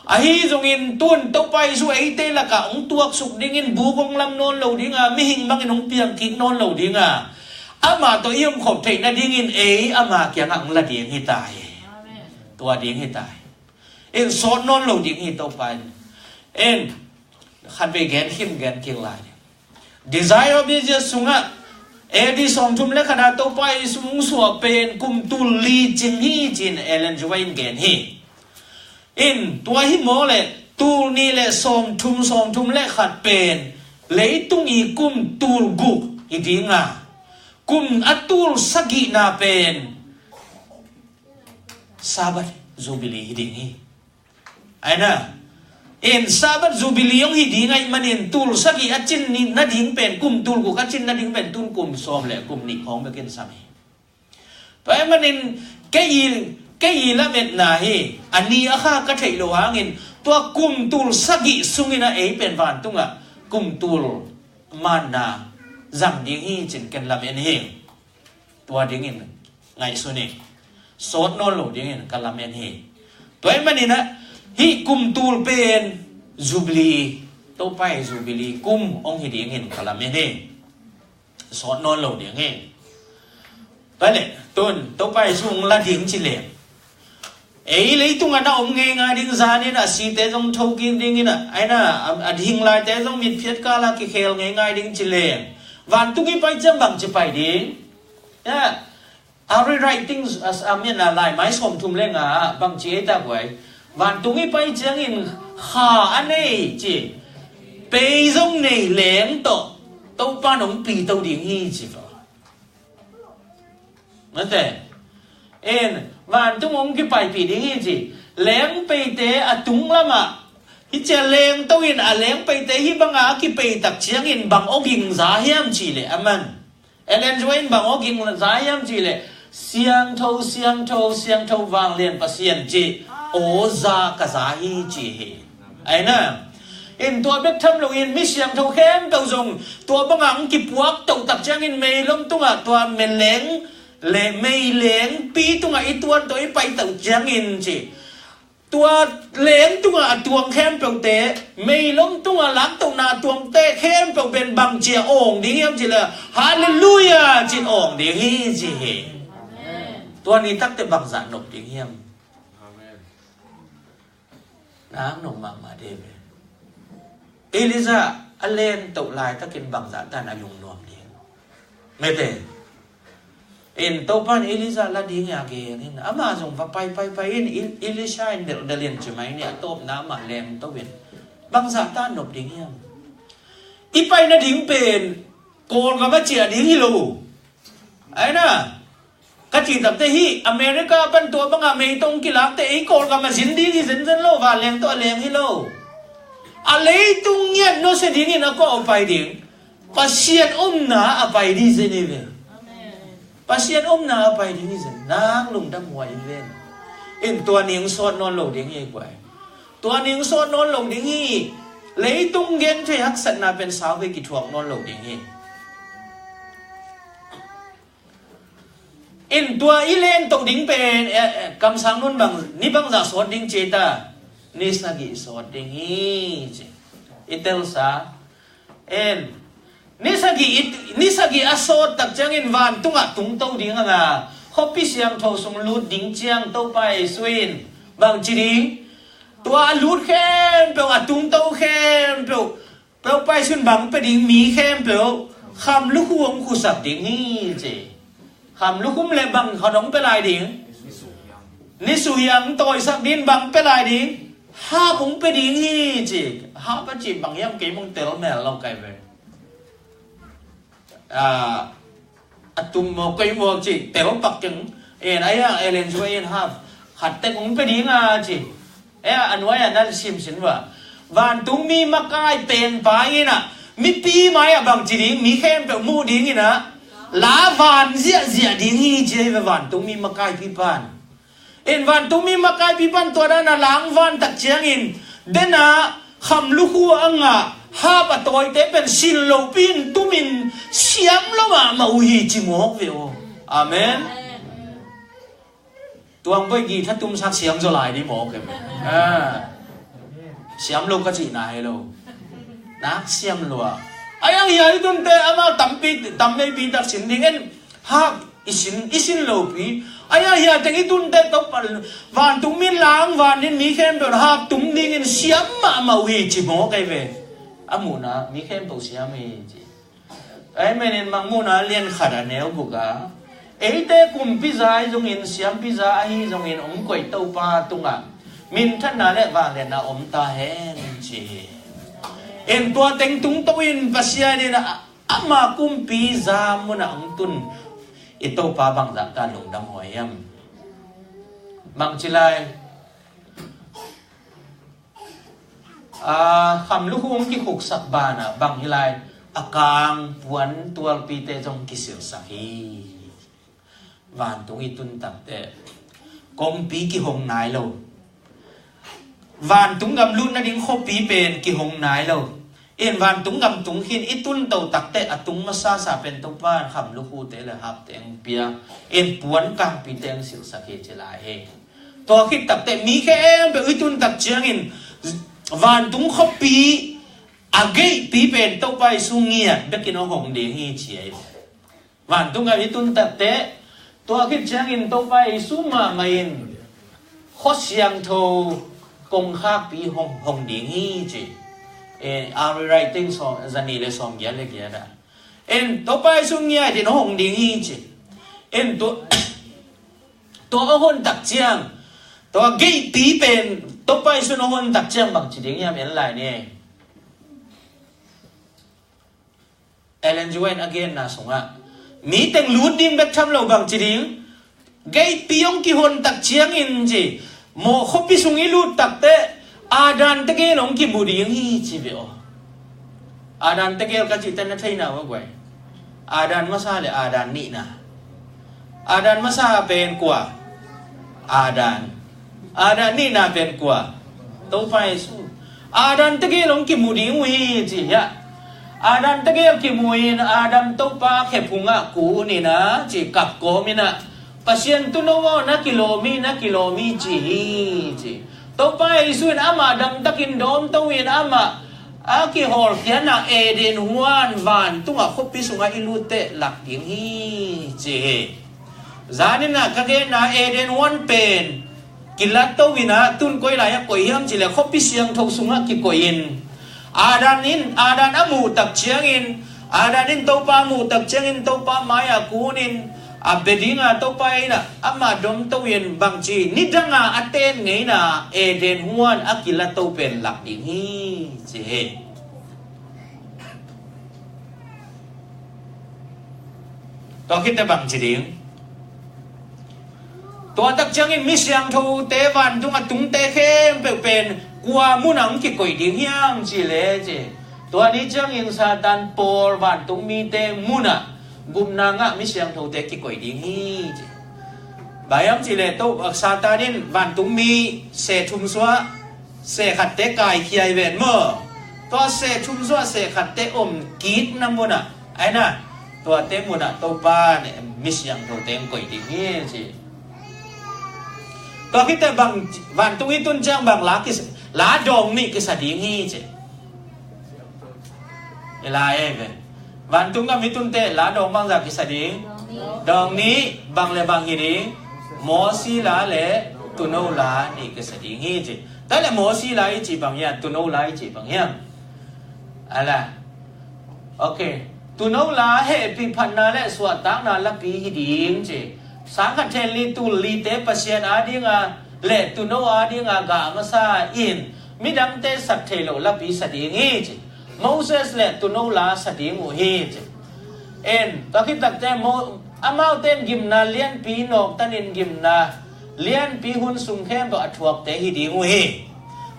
Ahi zongin tun Topa Jesu eite lakah hong tuaksuk dingin buk hong lam nawn lo dinga, mihing bangin hong piang kik nawn lo dinga, amah tawh i omkhop theih nadingin ei ama kiangah hong la ding hi ta hi. Tua ding hi ta hi. In sawt nawn lo ding hi Topa in. In khatvei gen khin gen kik lai ding. Desire of Ages sungah A D sawmthum le khat a Topa Jesu hong suah pen kum tul li cing hi ci-in Ellen G. White in gen hi. In tua hi maw leh tul nih le sawmthum, sawmthum le khat pen leitung i kum tul guk hi dinga, kum a tul sagihna pen Sabbath Jubilee hi ding hi. Aina, in Sabbath Jubilee hong hi ding ahih manin tul sagih a cin nading pen, kum tul guk a cin nading pen tun kum sawm le kum nih khawng bekin sam hi. Tua ahih manin kei i, kei i lametna hi, a ni a kha ka theih loh hangin tua kum tul sagih sungin a ei pen vantungah kum tul manna zang ding hi ci-in ken lamen hi. Tua dingin ngaihsun hi. Sawt nawn lo dingin ka lamen hi. Tua ahih manin a hih kum tul pen Jubilee, Topa i Jubilee kum hong hi dingin ka lamen hi. Sawt nawn lo ding hi. Tua leh tun Topa Jesu hong la ding ci leng, ei leitungah na om ngeingai ding, zanin a site zong thokik dingin a, aina a, a hing laite zong mitphiat kala kikhel ngeingai ding ci leng, vantung i pai ciang bangci pai ding? Ya, a rewriting, a, a mian a laimai sawmthum le nga ah bangci ei ta guai? Vantung i pai ciangin kha a nei ci, pei zong nei leng tawh Topa in hong pito ding hi ci tawh. Mate, en, vantung hong kipaipih ding hi ci. Leng peite a tung lamah hi cia lengto in a leng peite hi banga a kipeitak ciangin bang awging za hiam ci leh aman, Ellen G. White in bang awging za hiam ci leh, siangtho, siangtho, siangtho vanglian Pasian ci aw za ka za hi ci hi. Aina, in tua bek tham loin mi siangtho khempeuh zong tua bangah hong kipuak tohtak ciangin meilom tungah tua meleng le meilengpi tungah i tuan tawh i pai toh ciangin ci, tua leng tungah a tuang khempeuhte meilom tungah laktohna a tuangte khempeuh pen bangci a awng ding hiam ci leh, Halleluiah ci-in awng ding hi ci hi. Tua ni takte bangzah nop ding hiam? Amen. Nang nop mahmah dih ve. Elijah a len toh laitakin bangzah tan a lungnuam ding? Mete. In Topa in Elijah la ding a gen in, ama zong va pai pai pai in, El- Elisha in delh delh in ci mai ni, a tawpna ama lem to in. Bangzah tan nop ding hiam? I pai nading pen Kawlgam a ciah ding hi lo. Ai na, ka cih takte hi, America pan tua banga meitong kilakte ei Kawlgam a zin ding hi zenzen lo, vanleng tawh a leng hi lo. A leitung ngiat nusia dingin a kua a pai ding? Pasian omna a pai ding zen hi ve. Pasian omna a pai ding hi zen. Nang lungdam huai hi ven. In tua ning sawt nawn lo ding hi kuai. Tua ning sawt nawn lo ding hi. Leitung genthei haksatna pen sau ve kithuak nawn lo ding hi. In tua i len toh ding pen, eh, eh, kamsang nun bang, ni bangzah sawt ding ci ta? Ni sagih sawt ding hi ci. I telsa. En. Ni sagih i, ni sagih a sawt tak ciangin vantungah tungto ding a nga. Khuapi siangtho sung lut ding ciang Topa Jesu in bang ci ding? Tua a lut khempeuh, a tungto khempeuh Topa Jesu in bang pia ding? Mi khempeuh kham lukhu hong khusak ding hi ci. Kham lukhu le bang khat hong pia lai ding? Ni suhiang tawisak ding. Bang pia lai ding? Hap hong pia ding hi ci. Hap a ci bang hiam kei mong tel mel lo kai ve. Ah, a tum maw koi maw ci, tel pak keng. En, ai a, Ellen White in hap khat tek hong pia ding a ci. E, a nuai a nan sim sin va. Vantungmi makai pen pa in a, mipi mai a bang ci ding, mi khempeuh muh ding in a, la van ziahziah ding hi ci hi ve vantungmi makaipi pan. In vantungmi makaipi pan tua dan a langvan tak ciangin, den a kham lukhu a ngah, hap a tawite pen sin lopi in tumin siam lo mahmah uh hi ci mawk ve aw. Amen. Tuang boi gi tha tumsak siam zaw lai di mawk em. Ah. Siam lo ka cihna hi lo. Nak siam lua. Ai ang hiai tunte ama tampi, tam meipi tak sin ding en. Hap i sin, i sin lopi. Ai a hiateng i tunte tawh pal vantungmi langvan in mi khempeuh hap tum dingin siam mahmah uh hi ci mawk ei ve. A muhna mi khempeuh siam hi ci. Amen in Mangmuhna lian khat a neu guk a, eite kumpi za ahi zongin, siampi za ahi zongin, hong koih Topa tungah minthanna le vangliatna om ta hen ci hi. En tua teng tungto in Pasian in a ama kumpi za munah hong tun i Topa bangzah ta lungdam huai hiam? Bangci lai, a, kham lukhu hong kikhuksak banah bang hi lai, a kang puan tualpite zong kisilsak hi. Vantung i tun takte kongpi kihong nai lo. Vantung gam lut nading khuapi pen kihong nai lo. In vantung gam tung khin i tun to takte a tung masasa pen Topa in kham lukhute le hapte hong pia. In puan kangpite hong silsak hi ci lai hi. Tua khit takte mi khempeuh i tun tak ciangin vantung khuapi a geihpi pen Topa Jesu ngiat bekin hong hong ding hi ci hi. Vantung a i tun takte tua khit ciangin Topa Jesu mahmah in khua siangtho kongkhakpi hong, hong ding hi ci. Eh, a rewriting sawm, zani le sawm giat le giat a. En Topa Jesu ngiat in hong ding hi ci. En tua, tua a hon tak ciang, tua geihpi pen Topa Jesu a hon tak ciang bang ci ding hiam en lai ni. Ellen G. White a genna sungah mi teng lut ding bek tham lo bang ci ding. Geihpi hong kihon tak ciangin ci, maw khuapi sung i lut takte Adam tegel hong kimu ding hi ci ve aw. Adam tegel ka cihte na theina uh a guai. Adam masa le Adam nihna. Adam masa pen kua? Adam. Adam nihna pen kua? Topa Jesu. Adam tegel hong kimu ding uh hi ci hiah. Adam tegel kimu in Adam Topa khephungah kun in a ci kap kawm in a, Pasian tuuno aw na kilawm hi, na kilawm hi ci hi ci. Topa Jesu in amah damtakin dawmto in amah a kihawlkhiatna Eden huan vantungah khuapi sungah i lutte lak ding hi ci hi. Zanin ah ka genna Eden huan pen kilato in ah, tun koi lai ah koih hiam cih leh khuapi siangtho sungah kikoih in, Adam in, Adam a muh tak ciangin, Adam in Topa a muh tak ciangin Topa mai-ah kun in, a bia ding a Topa in ah amah domto in, bangci, nidang a a ten ngeina Eden huan a kilato pen lak ding hi, ci hi. Tua khit teh bangci ding? Tua tak ciangin mi siangthote vantung a tungte khempeuh pen kua mun ah hong kikoih ding hiam cih leh, ci. Tua ni ciangin Satan pawl vantung mite mun ah gupna ngah mi siangthote kikoih ding hi, ci. Bang hiam cih leh, Satan in vantung mi seh thum suah, seh khatte kaikhia hi ven maw. Tua seh thum suah seh khatte om kitna mun ah, ai na, tuate mun ah Topa in mi siangthote hong koih ding hi, ci. Tua khit teh bang, vantung i tun ciang bang la kis-, la dawng nih kisa ding hi, ci. I la e ve. Vantung gam i tun teh la dawng bangzah kisa ding? Dawng nih. Bang le bang hi ding? Mawsi la le Tuuno la nih kisa ding hi, ci. Tua leh Mawsi la i cih bang hiam, Tuuno la i cih bang hiam? A la. Ok. Tuuno la hehpih phatna le suahtakna lapi hi ding, ci. Sangkhat then li tul lite Pasian ading a le Tuuno ading a gah masa in midangte sak thei loh lapi sa ding hi, ci. Moses le Tuuno la sa ding uh hi, ci. En, tua khit tak teh Mo-, amaute in gimna lianpi nawktanin gimna lianpi hun sung khempeuh a thuakte hi ding uh hi.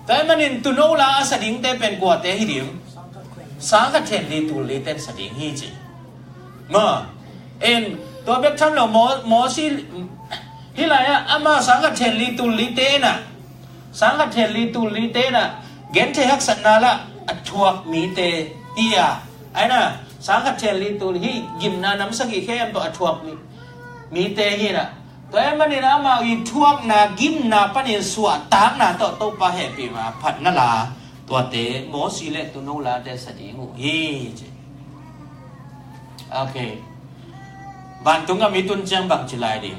Tua ahih manin Tuuno la a sa dingte pen kuate hi ding? Sangkhat then li tul lite in sa ding hi, ci. Maw. En, tua bek tham lo, Mo-, Mawsi, hih lai ah ama sangkhat then li tul lite in ah, sangkhat then li tul lite in ah genthei haksatna lah a thuak mite hi a, ai na, sangkhat then li tul, hih gimna nam sagih khempeuh a thuak mi, mite hi in ah. Tua ahih manin amau i thuakna gimna panin suahtakna tawh Topa hehpihna phatna la, tuate Mawsi le Tuuno late sa ding uh hi, ci. Ok. Vantung gam i tun ciang bang ci lai ding?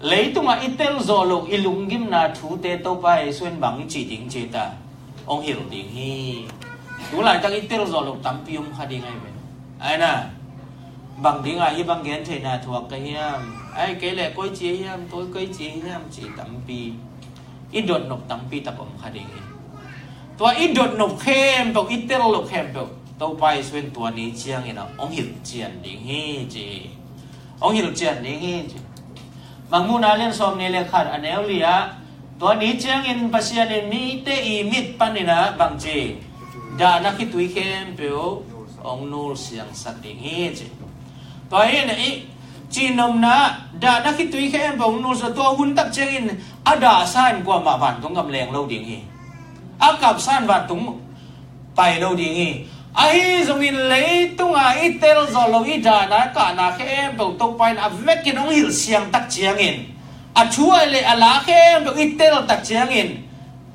Leitungah i tel zawh loh i lunggimna thute Topa Jesu in bang cih ding ci ta, hong hilh ding hi. Tu laitak i tel zawh loh tampi om kha ding ahi ve. Ai na, bang dingah hih bang gentheihna thuak ka hiam? Ai, kei leh koi ci hiam, koi, koi ci hiam, ci tampi. I dotnop tampi tak om kha ding hi. Tua i dotnop khempeuh, i tel loh khempeuh Topa Jesu in tua ni ciangin ah hong hilh cian ding hi, ci. Hong hilh cian ding hi, ci. Mangmuhna lian sawmnih le khat, a neu li ah, tua ni ciangin Pasian in mite i mit panin ah bang ci? Dahna khitui khempeuh hong nulsiangsak ding hi, ci. Tua hi in ah i cihnopna, dahna khitui khempeuh hong nulsiang, tua hun tak ciangin a dahsa in kuamah vantung gam leng lo ding hi. A kapsa in vantung pai lo ding hi. Ahi zongin leitungah i tel zawh loh i dahna kahna khempeuh Topa in a vekin hong hilh siang tak ciangin, a thu a leh a la khempeuh i tel tak ciangin,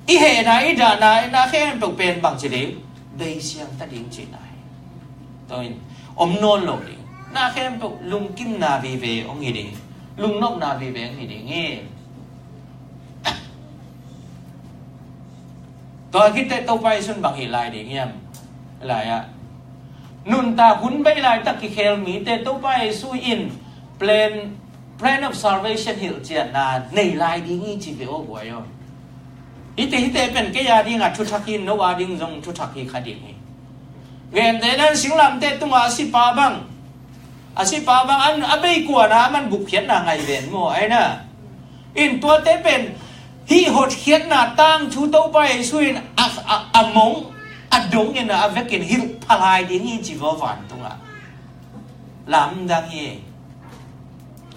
i hehna i dahna i na khempeuh pen bang ci ding? Bei siang ta ding cihna hi. Tua in om nawn lo ding. Na khempeuh lungkimna vive hong hi ding. Lungnopna vive hong hi ding hi. Tua khit teh Topa Jesu in bang hih lai ding hiam? Lai ah, nuntak hun bei laitak kikhel mite Topa Jesu in plan, plan of salvation hilhcianna nei lai ding hi ci ve aw guai aw. Hihte, hihte pen kei a dingah thuthak hi, no a ding zong thuthak hi kha ding hi. Gentehna in singlamteh tungah a sipa bang, a sipa bang an, a bei kuana a man gupkhiatna ngai ven maw, ai na. In tuate pen hih hotkhiatna tangthu Topa Jesu in a, a, a mong, a dong in a vekin hilh pha lai ding hi ci vaw vantungah. Lamdang hi.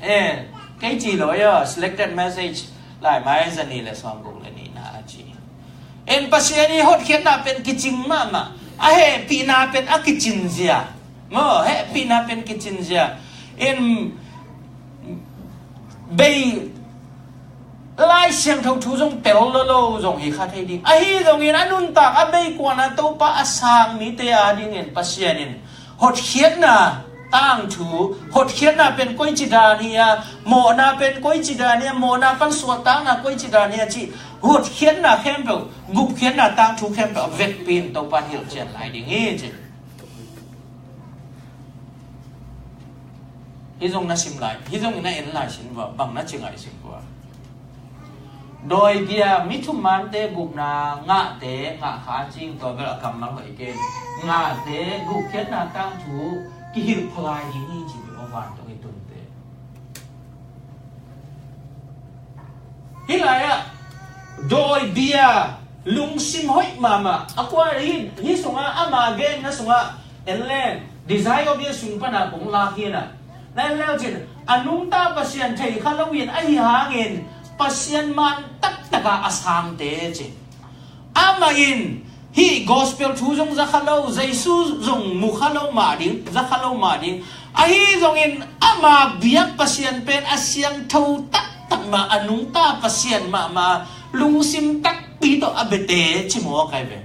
Eh, kei ci lo ia, selected message, lai mai zani le sawmguk le nihna a ci. En Pasian i hotkhiatna pen kicing mahmah. A hehpihna pen a kicin zia. Maw, hehpihna pen kicin zia. En bei Lai Siangtho thu zong tel lo lo zong hi kha thei ding. Ahi zongin a nuntak a bei kuana Topa a sang mite a dingin Pasian in hotkhiatna Tangthu, hotkhiatna pen koici dan hi a, mawhna pen koici dan hi a, mawhna pan suahtakna koici dan hi a cih, hotkhiatna khempeuh, gupkhiatna tangthu khempeuh a vekpi in Topa in hilhcian lai ding hi ci. Hih zong na sim lai, hih zong na en lai sin vua, bang na ci ngai sin vua. Dawibia mi thumante gupna, ngahte ngah kha cing, tua bel a kammal hoih kei. Ngahte gupkhiatna tangthu kihilh phalai ding hi ci, aw vantung i tunte. Hih lai-ah dawibia lungsim hoih mahmah a kua hi, hih sungah ama genna sungah en leng, Desire of Youth sung pana kong lak hi na. Na en leucin a nungta Pasian thei kha lo in, ahi hangin Pasian man taktaka a sangte ci. Amah in hih gospel thu zong za kha lo, Jesu zong mu kha lo mah ding, za kha lo mah ding. Ahi zongin ama biak Pasian pen a siangtho taktak mah, a nungta Pasian mahmah, lungsim takpi tawh a biate ci maw kai ve.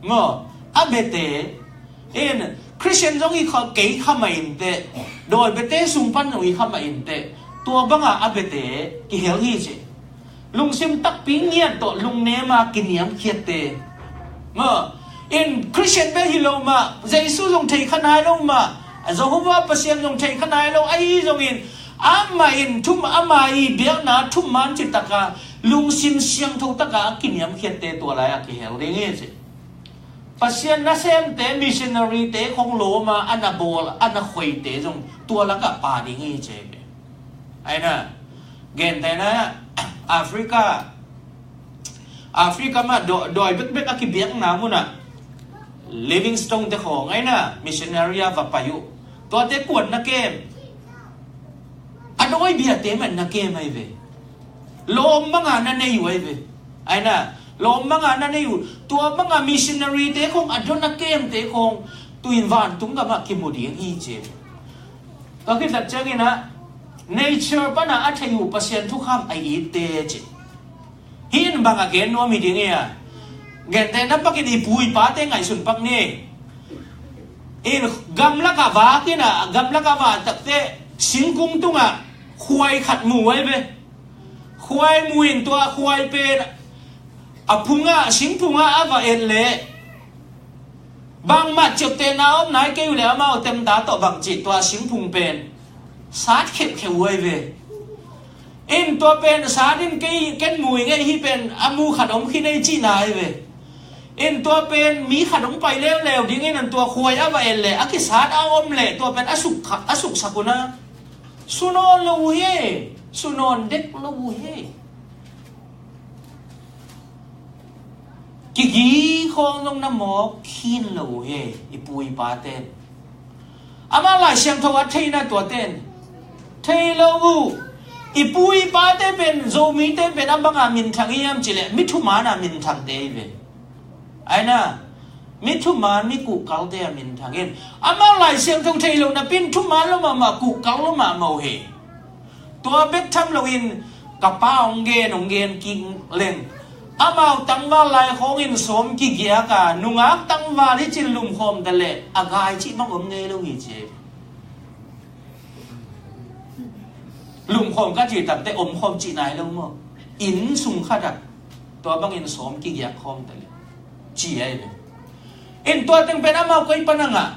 Maw, a biate. In, Christian zong hi kha, kei kha mah inteh, dawi biate sung pan zong hi kha mah inteh, tua banga a biate kihel hi ci. Lungsim takpi ngiat tawh lungnem a kiniamkhiatte. Maw, in Christian bek hi lo mah, Jesu zong thei kha nai lo mah, Jehovah Pasian zong thei kha nai lo, ahi zongin amah in thum, ama i biakna thumman citaka lungsim siangtho taka a kiniamkhiatte tua lai-ah kihel ding hi ci. Pasian nasemte, missionary-te khong lawm a, a na bawl, a na khoite zong tua lakah pha ding hi ci. Aina, gentehna, Africa, Africa mah daw-, dawi bekbek a kibiakna munah Livingstone te khong aina, missionary a va pai uh. Tuate kuan na kem? A dawi biate mah na kem ahi ve. Lawm banga na nei uh ahi ve. Aina, lawm banga na nei uh. Tua banga missionary-te khong, a dawn a kemte khong, tu-in vantung gamah kimu ding hi ci. Tua khit tak ciangin ah, nature pana a thei uh Pasian thukham a itte ci. Hih in bang a gen nuam hi ding hi a. Gentehna pakin i pu i pate ngaihsun pak ni. In gamlak a vak in a, gamlak a vak takte singkung tungah khuai khat mu ahi ve. Khuai mu in tua khuai pen a phungah, singphungah a va et leh bangmah ciaptehna om nai kei uh leh amau temta tawh bangci tua singphung pen sat kheuhkheuh uh ahi ve. In tua pen sat in kei, ken mu ing ei, hih pen a mu khat om khin ei cihna ahi ve. In tua pen mi khat hong pai leuleu dingin an tua khuai a va et leh a kisat a om leh tua pen a suk kha-, a suksak uh na. Sunawn lo uh hi. Sunawn dek lo uh hi. Kigi khawng zong na mawk khin lo uh hi, i pu i pate. Amah Lai Siangtho a theihna tuate in thei lo uh. I pu i pate pen, Zomite pen a banga minthang hiam cih leh mi thuman a minthangte hi ve. Aina, mi thuman, mi kuhkalte a minthang in. Amah Lai Siangtho thei lo napi in thuman lo mahmah, kuhkal lo mahmah uh hi. Tua bek tham loin ka pa hong gen, hong gen kik leng, amau tangval lai khawngin sawm kigiak a, nungak tangval hi cin lumkhawm ta leh a gai cih bang om ngei lo hi ci. Lumkhawm ka cih takte omkhawm cih nai lo maw? Inn sung khat ah tua bangin sawm kigiak khawm ta leh ci ahi ve. In tua teng pen amau koi pan a ngah?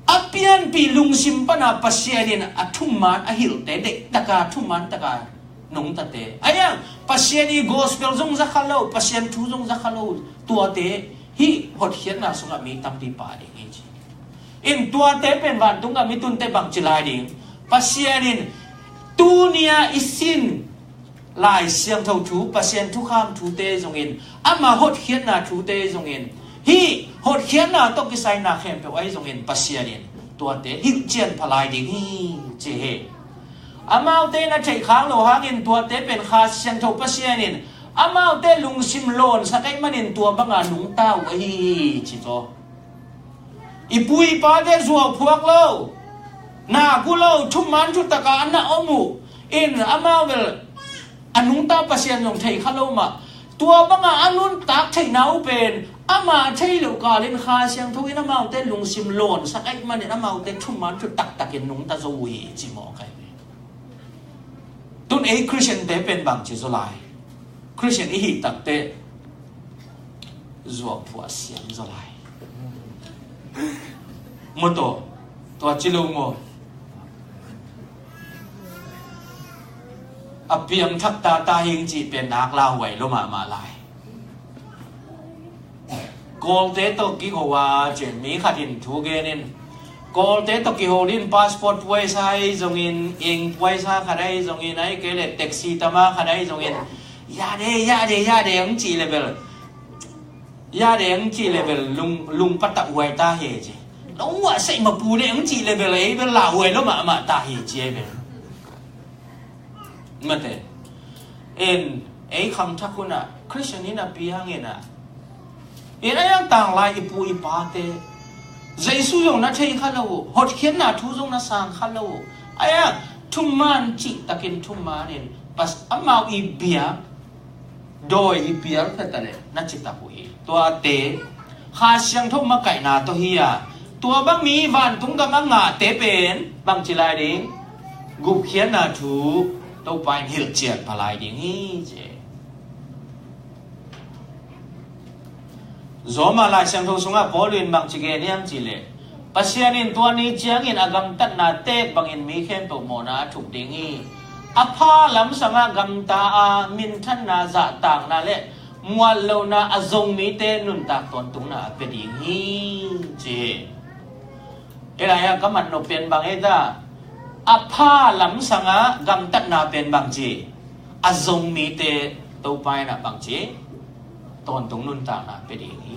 A pianpih lungsim pana Pasian in a thuman a hilhte, deihtaka thuman taka nungtate. Ahi hang Pasian i gospel zong za kha lo, Pasian thu zong za kha lo, tuate hih hotkhiatna sungah mi tampi pha ding hi ci. In tuate pen vantung gam i tunte bangci lai ding? Pasian in tuni-a i sin Lai Siangtho thu, Pasian thukham thute zongin, ama hotkhiatna thute zongin, hih hotkhiatna tawh kisai na khempeuh ahi zongin Pasian in tuate hilhcian pha lai ding hi ci hi. Amaute in a theih khak loh hangin tuate pen Kha Siangtho Pasian in amaute lungsim lawnsak ahih manin tua banga nungta uh ahi hi ci zaw. I pu i pate zuau phuak lo, nak uh lo, thuman thutaka a na om uh in amau bel a nungta Pasian zong thei kha lo mah. Tua banga a nuntak theihna uh pen Amah thei loh kalin Kha Siangtho in amaute lungsim lawnsak ahih manin amaute thuman thu taktakin nungta zo uh hi ci mawk ahi. Tun ei Christian te pen bangci zaw lai? Christian i hih takteh zuak phuah siam zaw lai. Maw, tua ci lo maw? A piangthak tata hing cih pen nak lauhuai lo mahmah lai. Kawlte tawh kiho a, cin mi khat in thu gen in, Kawlte tawh kiho ding passport puaisa ahi zongin, eng puaisa khat ahi zongin, ahih kei leh taxi tama khat ahi zongin, ya de, ya de, ya de, ang cih level. Ya de, ang cih level lung, lung patah huai ta he ci. Nong uah sei mapu de, ang cih level ei bel lauhuai lo mahmah ta he ci ei bel. Mate. En, ei khangthak hunah Christian in a piang inah, en, a yang tanglai i pu i pate Jesu zong na thei kha lo uh, hotkhiatna thu zong na sang kha lo uh. A yang thuman cihtakin thuman in pas amau i biak dawi i pial phet a leh na citak uh hi. Tuate Kha Siangtho makaihna tawh hi a, tua bang mi vantung gam a ngahte pen bangci lai ding? Gupkhiatna thu Topa in hilhcian pha lai ding hi ci. Roma Lai Siangtho sungah Paul in bangci gen hiam cih leh, Pasian in tua ni ciangin a gamtatna teek bangin mi khempeuh mawhna a thuk ding hi. A pha lamsangah gamta a minthanna, zahtakna le muat lohna a zong mite nuntak tawntungna a pia ding hi ci hi. Hih lai-ah ka mat nop pen bang hi ta? A pha lamsangah gamtatna pen bangci? A zong mite Topa in ah bangci? Tawntung nuntakna pia ding hi.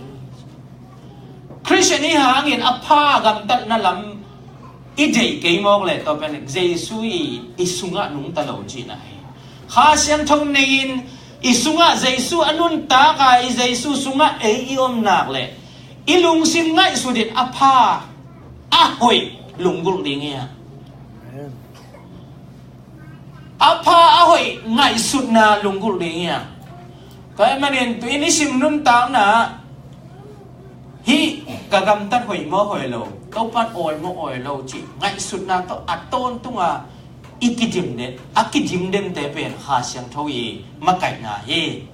Christian i hangin a pha gamtatna lam i deih kei mawk leh tua pen Jesu i, i sungah nungta lo cihna hi. Kha Siangtho nei-in i sungah Jesu a nuntak a, i Jesu sungah ei i om nak leh i lungsim ngaihsut in a pha a hoih lunggulh ding hi a. Amen. A pha a hoih ngaihsutna lunggulh ding hi a. Tua ahih manin tu-in i sim nuntakna hih ka gamtat hoih maw hoih lo, Topan awi maw awi lo cih ngaihsutna tawh a tawntunga i kidim den, a kidim dente pen Kha Siangtho i makaihna hi.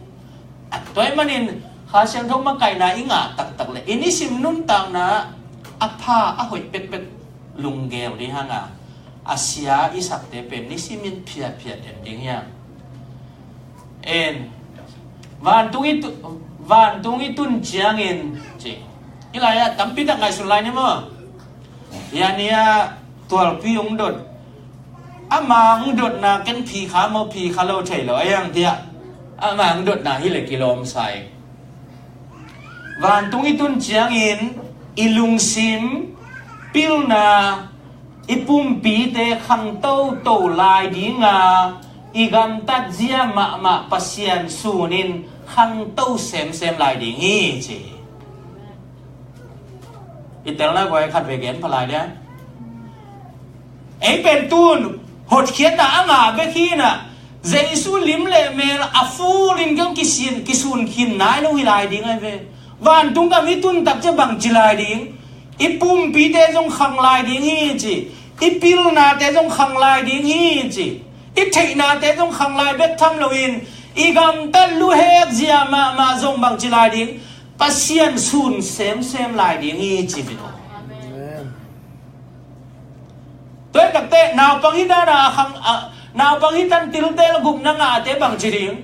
Tua ahih manin Kha Siangtho makaihna i ngah taktak leh i nisim nuntakna a pha a hoih pekpek lunggel ding hang a, a sia i sakte pen nisimin phiatphiat den ding hi hang. En, vantung i tu, vantung i tun ciangin ci. Hih lai-ah tampi tak ngaihsun lai ni maw? Hih a ni-ah tualpi hong dot. Ama hong dotna ken phi kha maw, phi kha lo thei lo a hiang tiah, ama hong dotna hi leh kilawm sa hi. Vantung i tun ciangin i lungsim pilna, i pumpite khangtoto lai dinga, i gamtat zia mahmah Pasian sunin khangto semsem lai ding hi ci. I telna guai khat ve gen pha lai dia. Ei pen tun hotkhiatna a ngah bek hi na, Jesu lim le mel a full in kiang kisin, kisun khin nai lo hi lai ding ai ve. Vantung gam i tun tak cia bang ci lai ding? I pumpite zong khang lai ding hi ci. I pilnate zong khang lai ding hi ci. I theihnate zong khang lai bek tham loin, i gamtat luhek zia mahmah zong bang ci lai ding? Pasian sun semsem lai ding hi ci vin aw. Amen. Tua hi takte naupang hi dana a khang, a, naupang hi tan tilte la gupna ngahte bang ci ding?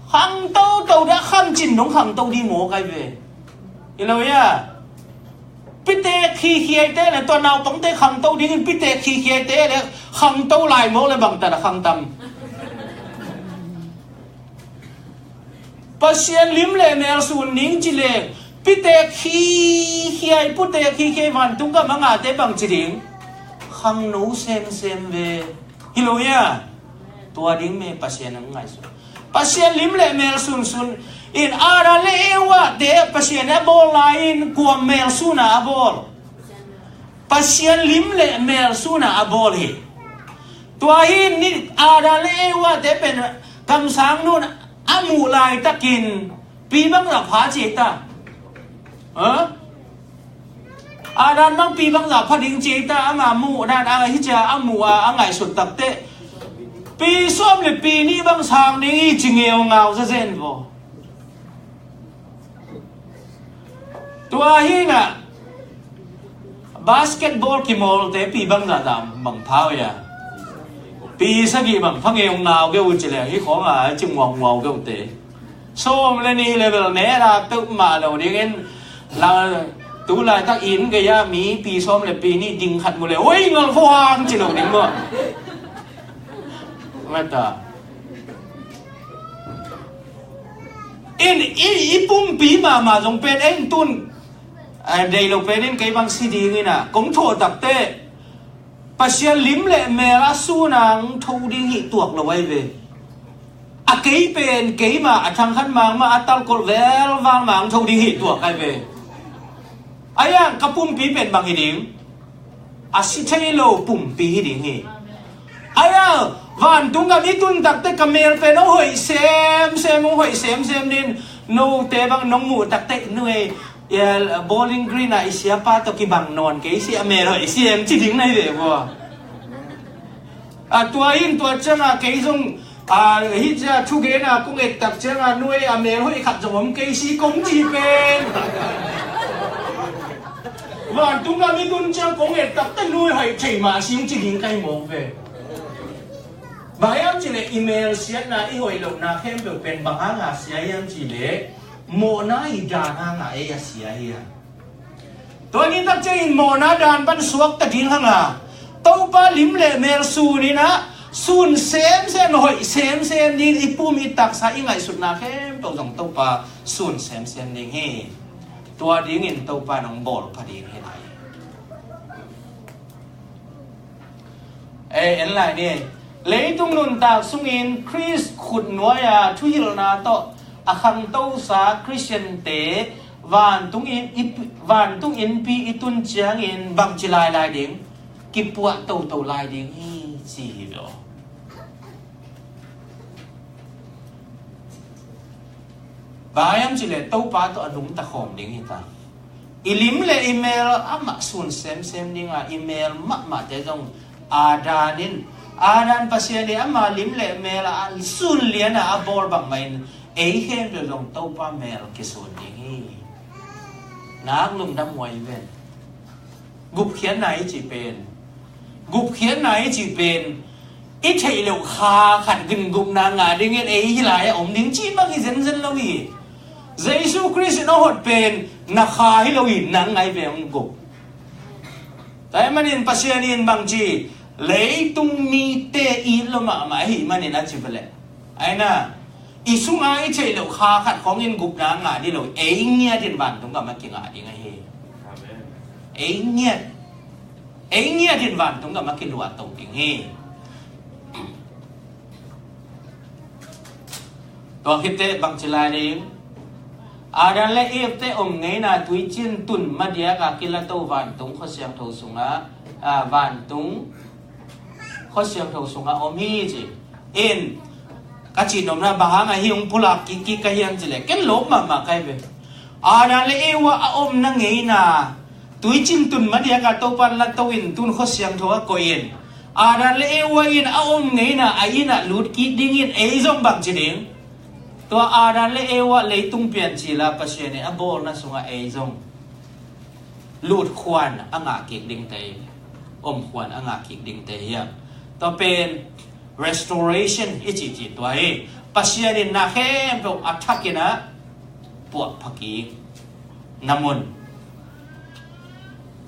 Khangtoto dah kham cin dong khangto ding maw kai ve. Hi lo ia. Pitek khikhiaite le tua naupangte khangto dingin pitek khikhiaite le khangto lai maw le bangtan a khangtam. Pasian lim le mel sun ning ci le, pitek khikhiai, putek khikhiai vantung gam a ngahte bang ci ding? Khangno semsem ve. Hi lo ia. Tua ding me Pasian a ngaihsun. Pasian lim le mel sunsun in Adam le Eva te Pasian a bawl lai-in kua mel suna a bawl? Pasian lim le mel suna a bawl hi. Tua hi ni Adam le Eva te pen kamsang nun a muh laitakin pi bang la pha ci ta. Ha? Adam bang pi bangzah pha ding ci ta, ama muh dan a hi cia a muh a, a ngaihsut takteh pi sawm le pi nih bang sang ding hi ci ngeungau zazen vaw. Tua hi na, basketball kimawlte pi bangzah zah bang pha uh ia. Pi sagih bang pha ngeungau geu ci le hi khawng a ci nguauhuau geute. Sawm le nih level ne la peuhmah lo dingin la tu laitak inn gei-a mi pi sawm le pi nih ding khat mu le oi ngal khuang ci lo ding maw? Mata. In i, i pumpi mahmah zong pen ei tun. A dei lo pen in kei bang si ding ina kong thawh takteh Pasian lim le mel a sunang tho ding hi tuak lo ai ve. A kei pen keimah a thangkhat mangmah a talkolh velval mang tho ding hi tuak ai ve. Ai ang ka pumpi pen bang hi ding? A si thei lo pumpi hi ding hi. Ai ang vantung gam i tun takteh ka mel pen hong hoih semsem, hong hoih semsem din. Note bang nong muh takteh nu ei, ia, Bowling Green a i siapa tawh kibang nawn kei si a mel hoih siam ci ding nai ve vua. A tua in tua cianga kei zong a hi cia thugena kong et tak cianga nuai a mel hoih khat zong om kei si kong ci pen. Vantung gam i tun ciang kong et takteh nuai hoih thei mah sing ci ding kai mawk ve. Bang hiam cileh i mel siatna i hoih lohna khempeuh pen bang hanga sia hiam cileh mawhna i dan hanga ei a sia hi a. Tua ni tak ciangin mawhna dan pan suakta ding hanga Topa lim le mel sun ina sun semsem hoih semsem ding i pum i taksa i ngaihsutna khempeuh zong Topa sun semsem ding hi. Tua dingin Topa nong bawl pha ding hi lai. Ei en lai ni. Leitung nuntak sungin Khrist khutnuai-a thuhilhna tawh a khangtosa Khristiante vantung in, vantung innpi i tun ciangin bangci lailai ding kipuah toto lai ding hi ci hi lo. Bang hiam cileh Topa tawh a nungta khawm ding hi ta. I lim le i mel amah sun semsem dinga i mel mahmahte zong Adam in, Adam Pasian in ama lim le mel a sun liana a bawl bangmah in ei khempeuh zong Topa mel kisun ding hi. Nak lungdam huai ven. Gupkhiatna i cih pen, gupkhiatna i cih pen i theih loh kha khat gingupna ngah dingin ei hi lai-ah om ding cih bang hi zenzen lo hi. Jesu Khrist in a hot pen na kha hi lo hi, nang ngai ve hong gup. Tua ahih manin Pasian in bangci leitung mite it lo mahmah ahih manin a ci veleh, aina i sunga i theih loh kha khat khawngin gupna ngah dih lo, ei ngiatin vantung gam a kingah ding ahi. Ei ngiat, ei ngiatin vantung gam a kiluah to ding hi. Tua khitteh bangci lai ding? Adam le Eve te om ngeina tuicin tun madiaka kilato vantung khuasiangtho sungah, a, vantung khuasiangtho sungah om hi ci. In ka cih nopna bang hang ahi hong pulak kik kik ka hiam cileh ken lawp mahmah kai ve. Adam le Eva a omna ngeina tuicin tun madiaka Topa in lato in tun khuasiangtho a koih in Adam le Eva in a om ngeina a innah lut kik dingin ei zong bangci ding? Tua Adam le Eva leitung piancila Pasian in a bawlna sungah ei zong lutkhuan a ngah kik dingte, omkhuan a ngah kik dingte hiam? Tua pen restoration i cihcih tua hi. Pasian in na khempeuh a thakin a puahpha kik na mun.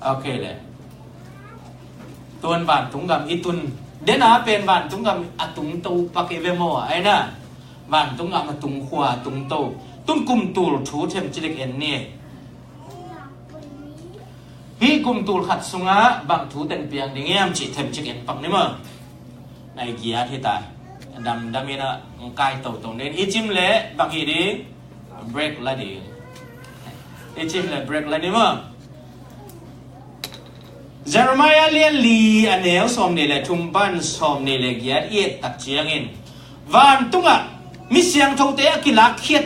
Ok le. Tuan vantung gam i tun dena pen vantung gam a tungto pak i ve maw? Aina vantung gam a tungkhua a tungto tun kum tul thu themcilik en ni. Hih kum tul khat sungah bang thu teng piang ding hiam cih themcik en pak ni maw? Nai giat hi ta. Damdam in a ngkai toto nen i cim le bang hi ding? Break la ding. I cim le break la ni maw? Jeremiah lian li a neu sawm nih le thum pan sawm nih le giat i et tak ciangin vantungah mi siangthote a kilakkhiat,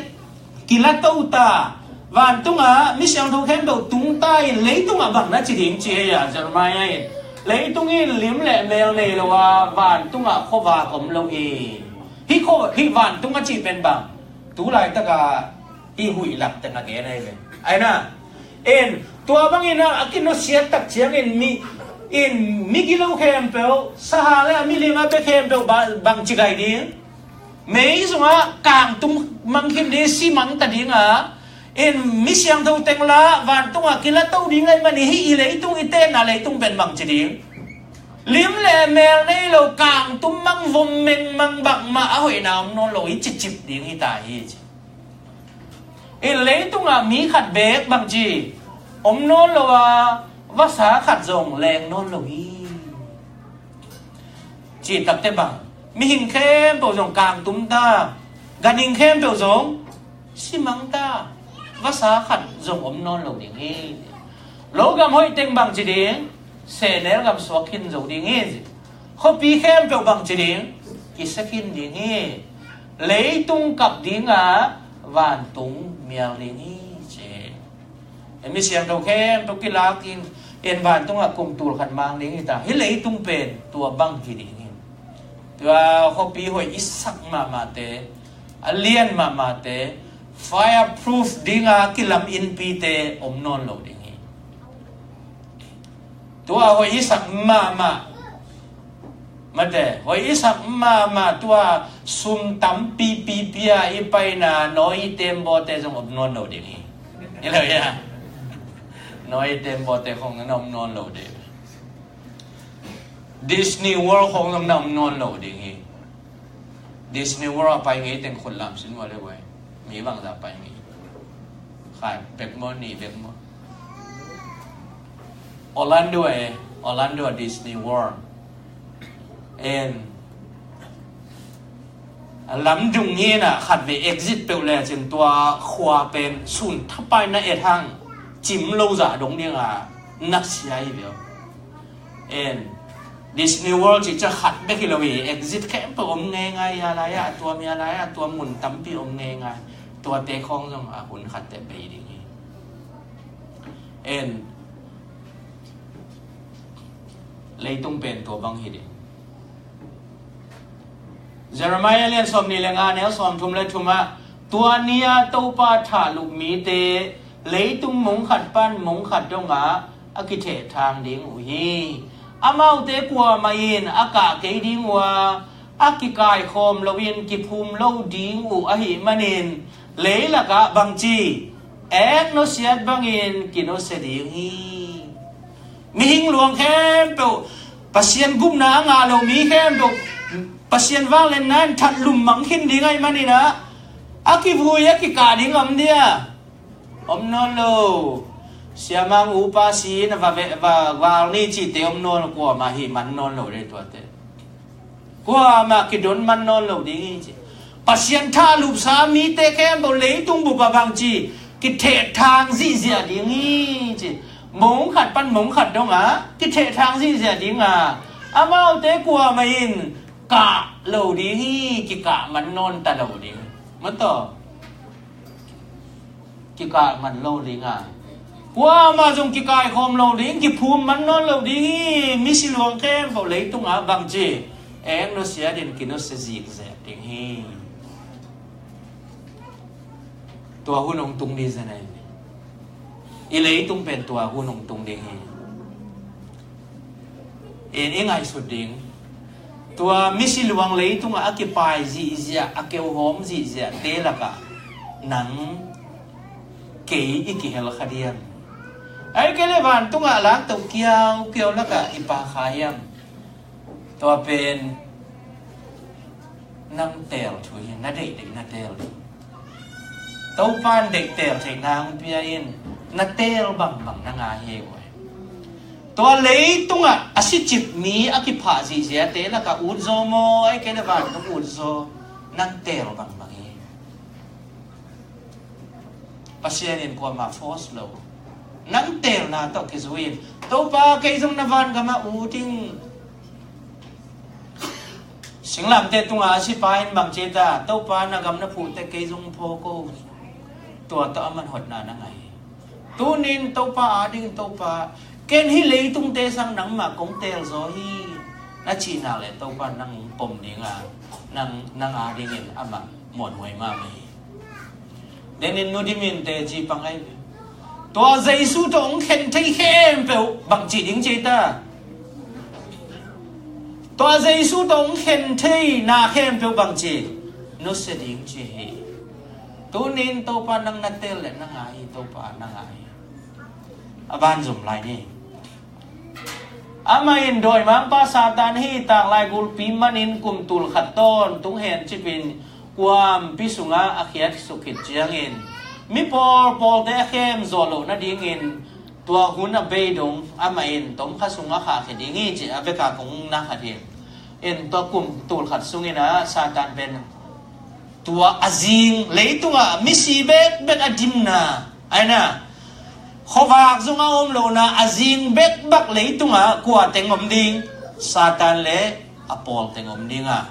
kilato ta, Vantungah mi siangtho khempeuh tungta in leitungah bang na ci ding ci hi a, Jeremiah in, leitung in lim le mel nei lo a, vantungah khuavak om lo hi. Hih khuavak, hih vantung a cih pen bang, tu laitakah hih huih lak teng a gen ahi ve. Ahi na, in tua bangin a, a kinusiat tak ciangin mi, in migilo khempeuh, saha le a milim a bia khempeuh ba-, bang ci gai ding? Mei sungah kangtum mang khin ding, si mang ta ding a, in mi siangtho teng la vantungah kilato ding lai mani hi. I leitung, i tenna leitung pen bang ci ding? Lim le mel nei lo, kangtum mang, vom meng mang, bangmah a hoihna om nawn lo hi, cicip ding hi ta hi ci. In leitungah mi khat beek bang ci om nawn lo a, vasa khat zong leng nawn lo hi. Cih takte bang, mihing khempeuh zong kangtum ta, ganhing khempeuh zong si mang ta, vasa khat zong om nawn lo ding hi. Logam hoih teng bang ci ding? Sehnel gam suak khin zo ding hi. Khuapi khempeuh bang ci ding? Kisia khin ding hi. Leitung kap ding a, vantung mial ding hi ci. Ei mi siangtho khempeuh kilak in, in vantungah kum tul khat mang ding hi ta. Hih leitung pen tua bang hi ding hi. Tua khuapi hoih i sak mahmahte, a lian mahmahte, fireproof dinga kilam innpite om nawn lo ding hi. Tua hoih i sak mahmah, mate, hoih i sak mahmah, tua sum tampi pipi a i paina Nawi Tembaw te zong om nawn lo ding hi. I lo hia? Nawi Tembaw te khong na om nawn lo ding. Disney World khong zong na om nawn lo ding hi. Disney World a pai ngei teng khut lam sin ua le ua. Mi bangzah pai ngei? Khat bek maw, nih bek maw? Orlando e, Orlando Disney World. En, a lamdung ngen a khat vei exit peuh le cin tua khua pen sun thapai na et hang cim lo zah dong ding a na sia hi veu. En, Disney World cih ciang khat bek hi lo hi, exit khempeuh om ngeingai, a lai ah a tuam, a lai ah a tuam, mun tampi om ngeingai. Tuate khawng zong a hun khat teh bei ding hi. En, leitung pen tua bang hi ding. Jeremiah lian sawmnih le nga, neu sawmthum le thum ah, tua ni-a Topa thahlup mite leitung mong khat pan mong khat dongah a kithehthang ding uh hi. Amaute kuamah in a kah kei ding uh a, a kikaikhawm loin kiphum lo ding uh ahih manin, leilakah bangci ek nusiat bangin kinusia ding hi. Mihing luang khempeuh, Pasian gupna a ngah lo mi khempeuh, Pasian vangliatna in that lum mang khin ding ahih manin ah, a kivui a kikah ding om dia? Om nawn lo. Siamang upa si na va ve, va val ni cihte om nawn lo, kuamah hih man nawn lo dei tuate. Kuamah kidon man nawn lo ding hi ci. Pasian thahlupsa mite khempeuh leitung bup ah bangci kithehthang zihziah ding hi ci. Mong khat pan mong khat dongah kithehthang zihziah ding a, amaute kuamah in kah lo ding hi, kikah man nawn ta lo ding. Mataw. Kikah man lo ding a, kuamah zong kikaikhawm lo ding, kiphum man nawn lo ding hi. Misi luang khempeuh leitungah bangci ek nusiat in kinusia zihziah ding hi. Tua hun hong tung ding zen ahi. I leitung pen tua hun hong tung ding hi. In i ngaihsut ding, tua misi luang leitungah a kipai zihziah, a keuhawm zihziahte lakah nang kei i kihel kha diam? Ahih kei leh vantungah langto kiaukiau lakah i pa kha hiam? Tua pen nang teel thu hi, na deihdeih na teel ding. Topa in deih teel theihna hong pia in, na teel bangbang na ngah hi uh. Tua leitungah a sicip mi a kiphah zihziate lakah utzaw maw, ahih kei leh vantung utzaw, nang teel bangbang hi. Pasian in kuamah force lo. Nang teelna tawh kizui in, Topa, kei zong na vangamah ut ing. Singlamteh tungah a sipa in bang ci ta, Topa, na gam na phuh teh kei zong phaw ko. Tua tawh aman hotna na ngah hi. Tunin Topa ading, Topa, ken hih leitungte sang nangmah kong teelzaw hi, na cih nak leh Topa nang hong pom ding a, nang, nang adingin amah muanhuai mahmah hi. Denin nu Dimin teci pang ahi ve. Tua Jesu tawh hong khen thei khempeuh bangci ding ci ta. Tua Jesu tawh hong khen thei na khempeuh bangci, nusia ding ci hi. Tunin Topa nang na teel leh na ngah hi, Topa na ngah hi. A ban zum lai ni. Amah in dawimangpa Satan hi, taklai gulpi manin kum tulkhat tawntung hen cipin kuampi sungah a khiatsuk khit ciangin mi pawlpawlte a khem zawh loh nadingin tua hun a bei dong amah in tomkha sungah khahkhia ding hi ci a veka kong na khat hi. In tua kum tulkhat sungin ah Satan pen tua a zing leitungah misi bekbek a dimna, aina, khuavak zong a om lohna a zing bekbak leitungah kua teng om ding? Satan le a pawl teng om ding a.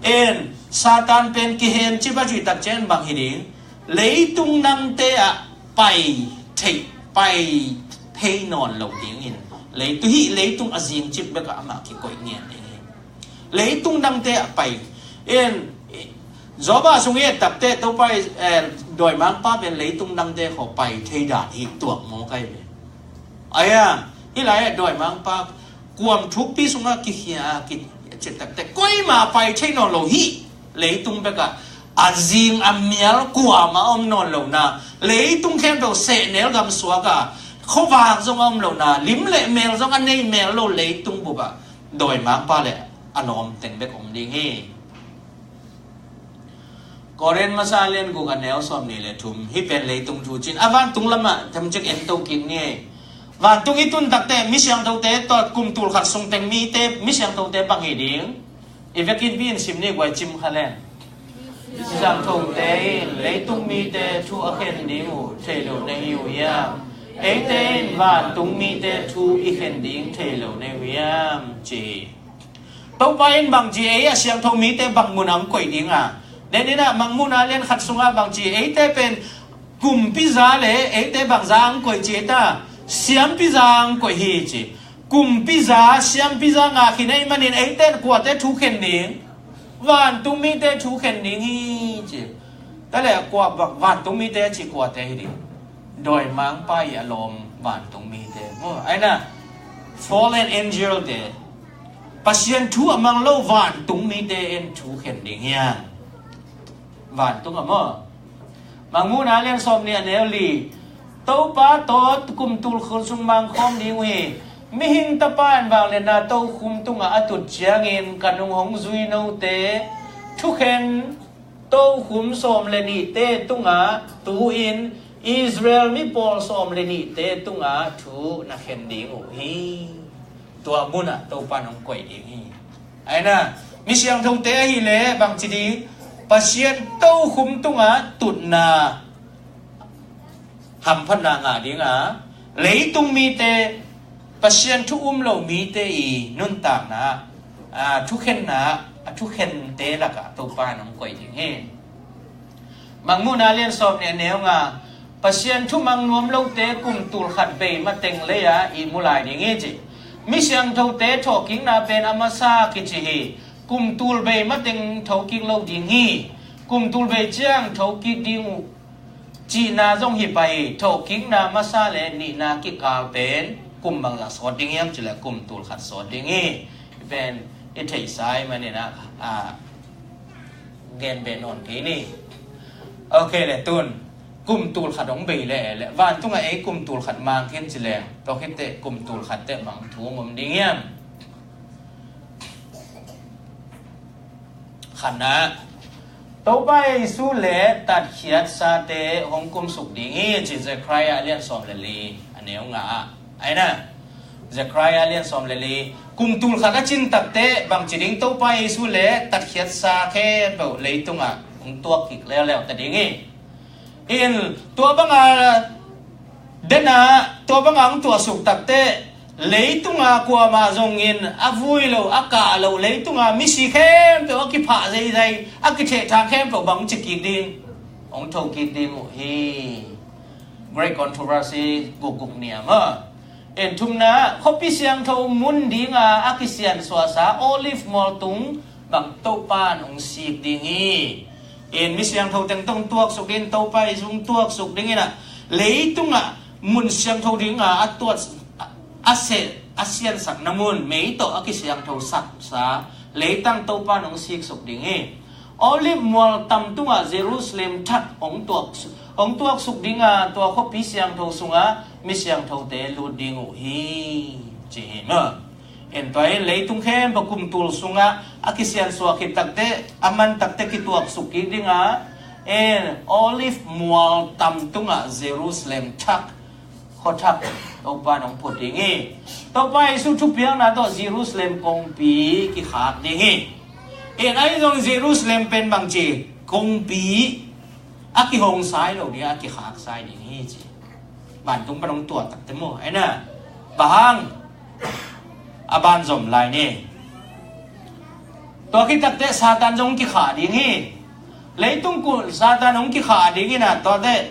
En, Satan pen kihen cip a cuih tak ciang bang hi ding? Leitung nangte ah pai thei, pai thei nawn lo dingin, leitung, hih leitung a zing cip bekah amah kikoih ngian ding hi. Leitung dangte ah pai. In, Joba sung i et takte Topa i, eh, dawimangpa pen leitung dangte khaw pai thei dan hi tuak maw kai ve. Aya, hih lai ah dawimangpa kuam thukpi sungah kikhia a ki, cit takte koima pai thei nawn lo hi. Leitung bekah a zing a mial kuama om nawn lo na, leitung khempeuh sehnel gamsuak a khuavak zong a om lo na, lim le mel zong a nei mel lo leitung bupah dawimangpa le a lawm teng bek om ding hi. Korin masa lian guk a neu sawm nih le thum, hih pen leitung thu cin a vantung lamah tamcik en to kik ni. Vantung i tun takte mi siangthote tawh kum tulkhat sung teng mite mi siangthote bang hi ding? I vekin pi in sim ni guai cim kha leng. Siangthote in leitung mite thu a khen ding uh thei lo na hi uh hiam? Eite in vantung mite thu i khen ding thei lo na hi uh hiam? Ci. Topa in bangci ei a siangtho mite bang mun a hong koih ding a? Deninah Mangmuhna lian khat sungah bangci eite pen kumpi za le eite bangza a hong koih ci ei ta? Siampi za a hong koih hi ci. Kumpi za, siampi za ngah khin ahih manin eite in kuate thu khen ding? Vantung mite thu khen ding hi ci. Tale kua bang vantung mite ci kuate hi ding? Dawimangpa i a lawm vantung mite. Aina, fallen angel te. Pasian thu a mang lo vantung mite in thu khen ding hiam? Vantung a maw? Mangmuhna lian sawm nih a neu li. Topa tawh kum tulkhat sung mangkhawm ding uh hi. Mihing Tapa in vangliatna tokhum tungah a tut ciangin ka nung hong zui note thukhen tokhum sawm le nihte tungah tu-in Israel mi pawl sawm le nihte tungah thu na khen ding uh hi. Tua munah Topa in hong koih ding hi. Aina, mi siangthote ahih leh bangci ding? Pasian tokhum tungah tutna hamphatna ngah ding a, leitung mite, Pasian thu um lo mite i nuntakna, a, thukhenna, a thukhente lakah Topa in hong koih ding hi. Mangmuhna lian sawm nih a neu nga, Pasian thu mang nuam lote kum tulkhat bei mateng lei-ah i mu lai ding hi ci. Mi siangthote thawhkikna pen a masa kici hi. Kum tul bei mateng thokik lo ding hi. Kum tul bei ciang thokik ding uh cihna zong hi pah hi. Thawhkikna masa le nihna kikal pen kum bangzah sawt ding hiam cih leh kum tulkhat sawt ding hi. Pen i theihsa ahih manin ah, a, gen beh nawn kei ni. Ok le tun, kum tulkhat hong bei le, le vantungah ei kum tulkhat mang khin ci leng, tua khitteh kum tulkhat teh mang thu hong om ding hiam? Khatna, Topa Jesu le tatkhiatsate hong kumsuk ding hi ci Zekhariah lian sawm le li a neu nga ah. Aina, Zekhariah lian sawm le li, kum tulkhat a cin takteh bangci ding? Topa Jesu le tatkhiatsa khempeuh leitungah hong tuak kik leuleu ta ding hi. In tua banga dena, tua banga hong tuahsuk takteh leitunga kuamah zongin a vui lo, a kah lo, leitunga misi khempeuh a kiphah zeizai, a kithehthang khempeuh bang ci kik ding? hong thokik ding uh hi. Great Controversy gukguk ni a maw. En thumna, khuapi siangtho mun dinga a kisiansuahsa Olive mual tung bang Topa in hong sik ding hi. En mi siangtho teng tawh hong tuaksuk ding, Topa Jesu hong tuaksuk ding in ah, leitungah mun siangtho dinga a tuat a seh a siansakna mun, mei tawh a kisiangtho saksa leitang Topa in hong siksuk ding hi. Olive mual tam tungah Jerusalem thak hong tuak, hong tuaksuk dinga tua khuapi siangtho sungah mi siangthote lut ding uh hi, ci hi maw. En tua in leitung khempeuh kum tul sungah a kisiansuah khit takteh, a man takteh kituaksuk kik dinga, en Olive mual tam tungah Jerusalem thak, khuathak Topa in hong phut ding hi. Topa Jesu thupiakna tawh Jerusalem kongpi kikhak ding hi. En ahi zong Jerusalem pen bangci, kongpi a kihong sai lo ding, a kikhak sai ding hi ci. Vantung pan hong tuat takteh maw, aina, bang hang, a ban zom lai ni. Tua khit takteh Satan zong kikhah ding hi. Leitung kul Satan hong kikhah ding in ah, tuateh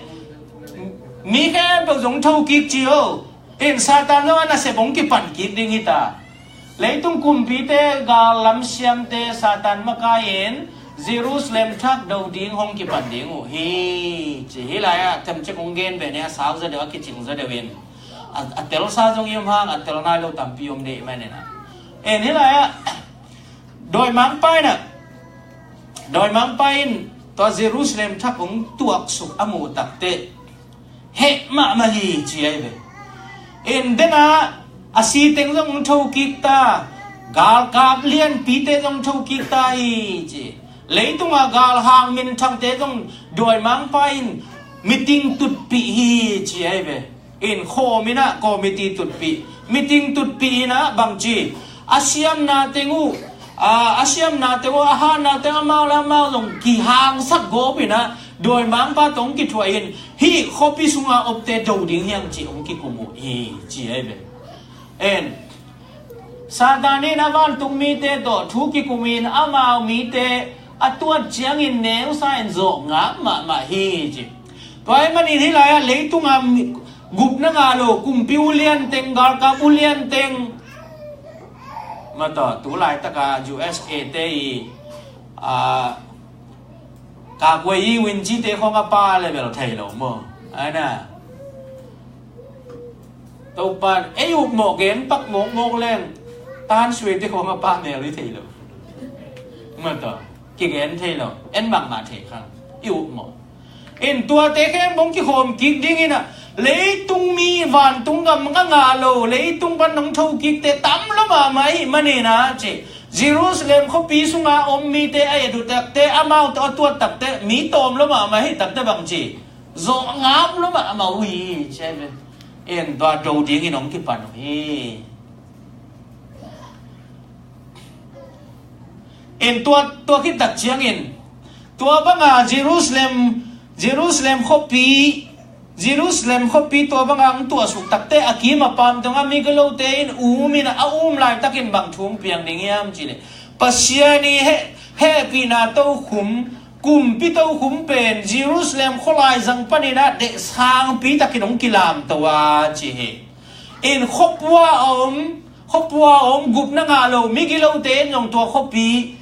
mi khempeuh zong thokik ci o. In Satan zong a nasep hong kipan kik ding hi ta. Leitung kumpite, gal lam siamte Satan makai-in Jerusalem thak do ding hong kipan ding uh hi, ci hi lai-ah themcik hong gen ve ni, a sau zaw deuh, a kicing zaw deuh in. A, a telsa zong i om hang, a tel nai lo tampi om deuh mah ni na. En hi lai-ah dawimangpa in ah, dawimangpa in tua Jerusalem thak hong tuaksuk a muh takteh heh mahmah hi ci ahi ve. En denah a si teng zong hong thokik ta, galkap lianpite zong thokik ta hi ci. Leitungah galhang minthangte zong dawimangpa in meeting tutpih hi ci ahi ve. In khawm in ah committee tutpih, meeting tutpih in ah bangci, a siamna teng uh, a, a siamna teng uh, a hatna teng uh, amau le amau zong kihangsak gawp in ah dawimangpa tawh hong kithuah in, hih khuapi sunga omte do ding hi hang ci hong kikum uh hi ci ahi ve. En Satan in a vantung mite tawh thu kikum in amau mite a tuat ciangin neusa in zawh ngap mahmah hi ci. Tua ahih manin hih lai-ah leitungah mi, gupna ngah lo kumpi ulian teng, galkap ulian teng, mataw, tu laitaka U S A te i, a, Kakwei i Winci te khawng a pa level thei lo maw? Aina. Topa, ei upmawh gen pak mawkmawk leng, Tan Swe te khawng a pa mel i thei lo. Mataw, kigen thei lo, en mahmah thei khang, i upmawh. In tuate khempeuh hong kikhawm kik ding in ah, leitung mi vantung gam a ngah lo, leitung pan hong thokikte tam lo mahmah ahih manin ah ci. Jerusalem khuapi sunga om mite a et uh takteh, amau tawh a tuat takteh, mi tawm lo mahmah ahih takteh bangci, zawh ngap lo mahmah uh hi ci ahi ve. In tua do dingin hong kipan uh hi. In tua, tua khit tak ciangin, tua banga Jerusalem, Jerusalem khuapi, Jerusalem khuapi tua banga hong tuahsuk takteh a kim a pam dongah migilote in um in a um laitakin bang thu hong piang ding hiam cih leh, Pasian i heh, hehpihna tokhum, kumpi tokhum pen Jerusalem khualai zang panin ah deh sangpi takin hong kilamto a ci hi. In khuapua a om, khuapua a om gupna ngah lo migilote in zong tua khuapi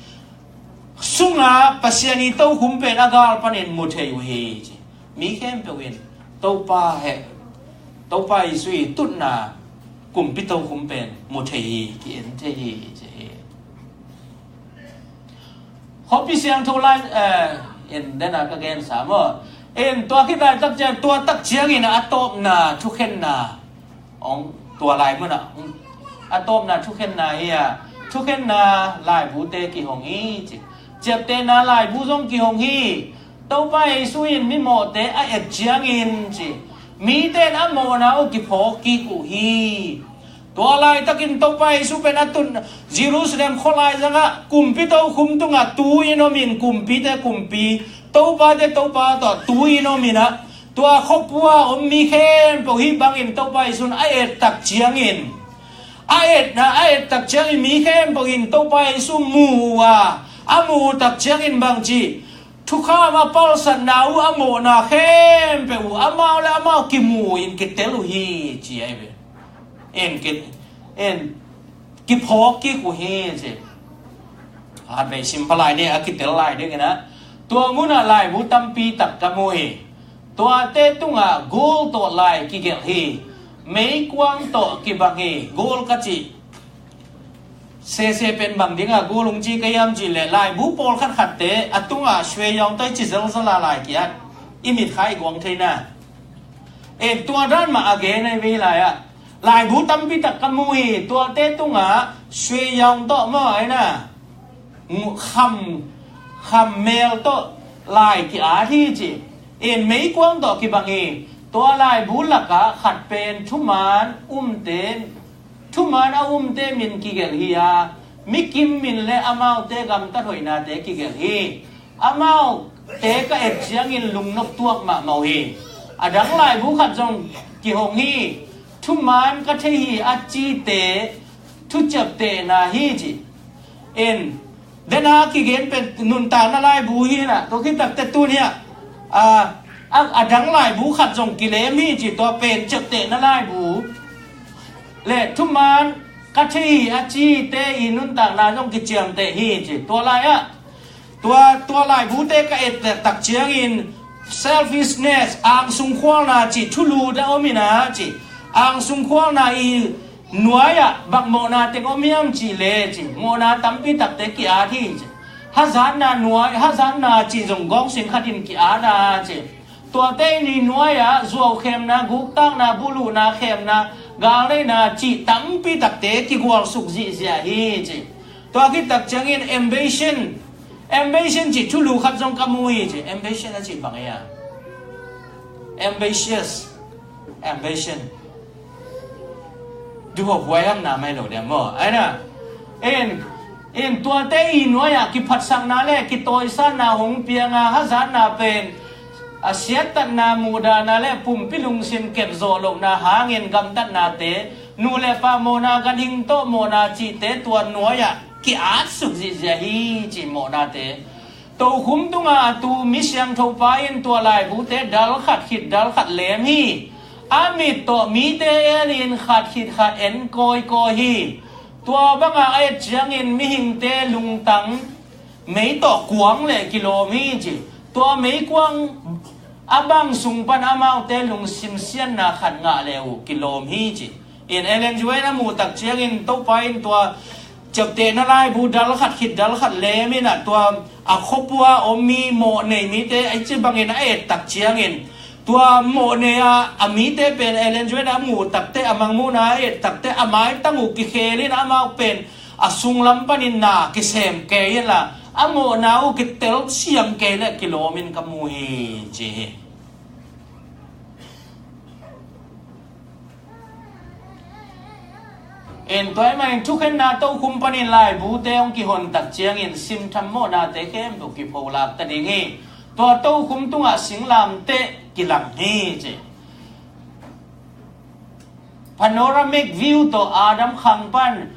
sunga Pasian i tokhum pen a gal panin mu thei uh hi ci. Mi khempeuh in Topa heh, Topa Jesu i tutna kumpi tokhum pen mu thei hi, ki-en thei hi ci hi. Khuapi siangtho lai, eh, in dena ka gensa maw. In tua khit laitak ciang, tua tak ciangin a tawpna thukhenna hong, tua lai munah hong, a tawpna thukhenna hi a, thukhenna laibute kihong hi ci. Ciaptehna laibu zong kihong hi. Topa Jesu in mimawhte a et ciangin ci, mite in a mawhna uh kiphawk kik uh hi. Tua laitakin Topa Jesu pen a tun Jerusalem khualai zangah kumpi tokhum tungah tu-in omin, kumpite kumpi, topate Topa tawh tu-in omin ah, tua khuapua om mi khempeuh hih bangin Topa Jesu in a et tak ciangin, a etna a et tak ciangin mi khempeuh in Topa Jesu mu uh a, a mu uh tak ciangin bangci, thukham a palsatna uh, a mawhna khempeuh uh amau le amau kimu in kitel uh hi, ci ahi ve. En ki, en kiphawk kik uh hi, ci. Hat vei sim pha lai ni, a kitel lai dingin ah, tua munah laibu tampi tak ka mu hi. Tuate tungah gul tawh lai kigelh hi. Meikuang tawh kibang hi. Gul ka cih sese pen bang dingah gul hong ci ka hiam cih leh, laibu pawlkhat khatte a tungah sweyaung tawh i ci zelzala lai ki-at, i mitkha i guang theina. E, tua dan mah a gen ahi ve lai ah. Laibu tampi tak ka mu hi. Tuate tungah sweyaung tawh maw, aina, kham, khammel tawh lai ki-at hi, ci. En, meikuang tawh kibang hi. Tua laibu lakah khat pen thuman umte, thuman a umte min kigelh hi a, mikim min le amaute gamtat hoihnate kigelh hi. Amaute ka et ciangin lungnop tuak mahmah uh hi. A dang laibu khat zong kihong hi. Thuman ka thei hi a cite thuciaptehna hi, ci. En, dena kigen pen nuntakna laibu hi na, tua khit takte tuni ah, a, a, a dang laibu khat zong kilem hi, ci. Tua pen ciaptehna laibu le thuman ka thei hi a cite i nuntakna zong kiciamteh hi, ci. Tua lai ah, tua, tua laibute ka et tak ciangin selfishness, angsung khualna cih thulu a om hi na, ci. Angsung khualna i nuai-ah bang mawhna teng om hiam cih leh, ci, mawhna tampi takte ki-at hi, ci. Hazatna nuai, hazatna cih zong gawngsin khatin ki-at a, ci. Tuate i nuai-ah zuaukhemna, guktakna, buluhna, khemna, galneihna cih tampi takte kigualsuk zihziah hi, ci. Tua khit tak ciangin ambition, ambition cih thulu khat zong ka mu hi, ci. Ambition a cih bang ei a? Ambitious. Ambition. Duhop huaihamna mai lo dia maw, aina. En, en, tuate i nuai-ah kiphatsakna le kitawisatna hong pianga, hazatna pen a siattatna, muhdahna le pumpi lungsim kepzawh lohna hangin gamtatnate, nu le pa mawhna, ganhing tawh mawhna cihte tua nuai-ah ki-atsuk zihziah hi, ci. Mawhnate, tokhum tungah a tu mi siangthopa in tua laibute dal khat khit dal khat lem hi. A mit tawh mite en in khat khit khat en kawikawi hi. Tua bangah a et ciangin mihingte lungtang mei tawh kuang leh kilawm hi, ci. Tua meikuang a bang sung pan amaute lungsim siatna khat ngah leh uh kilawm hi, ci. In Ellen G. White a muh tak ciangin Topa in tua ciaptehna laibu dal khat khit dal khat lem in ah, tua a khuapua om mi mawhnei mite a i ci bangin a et tak ciangin, tua mawhnei a, a mite pen Ellen G. White a muh takte, a mangmuhna a et takte, a maitang uh kikhel in amau pen a sunglam panin na kisem kei inla, a mawhna uh kitel siam kei leh kilawm in ka mu hi, ci hi. En, tua ahih manin thukhenna tokhum panin laibute hong kihon tak ciangin simtham mawhnate khempeuh kipholak ta ding hi. Tua tokhum tungah singlamteh kilang hi, ci. Panoramic view tawh Adam khang pan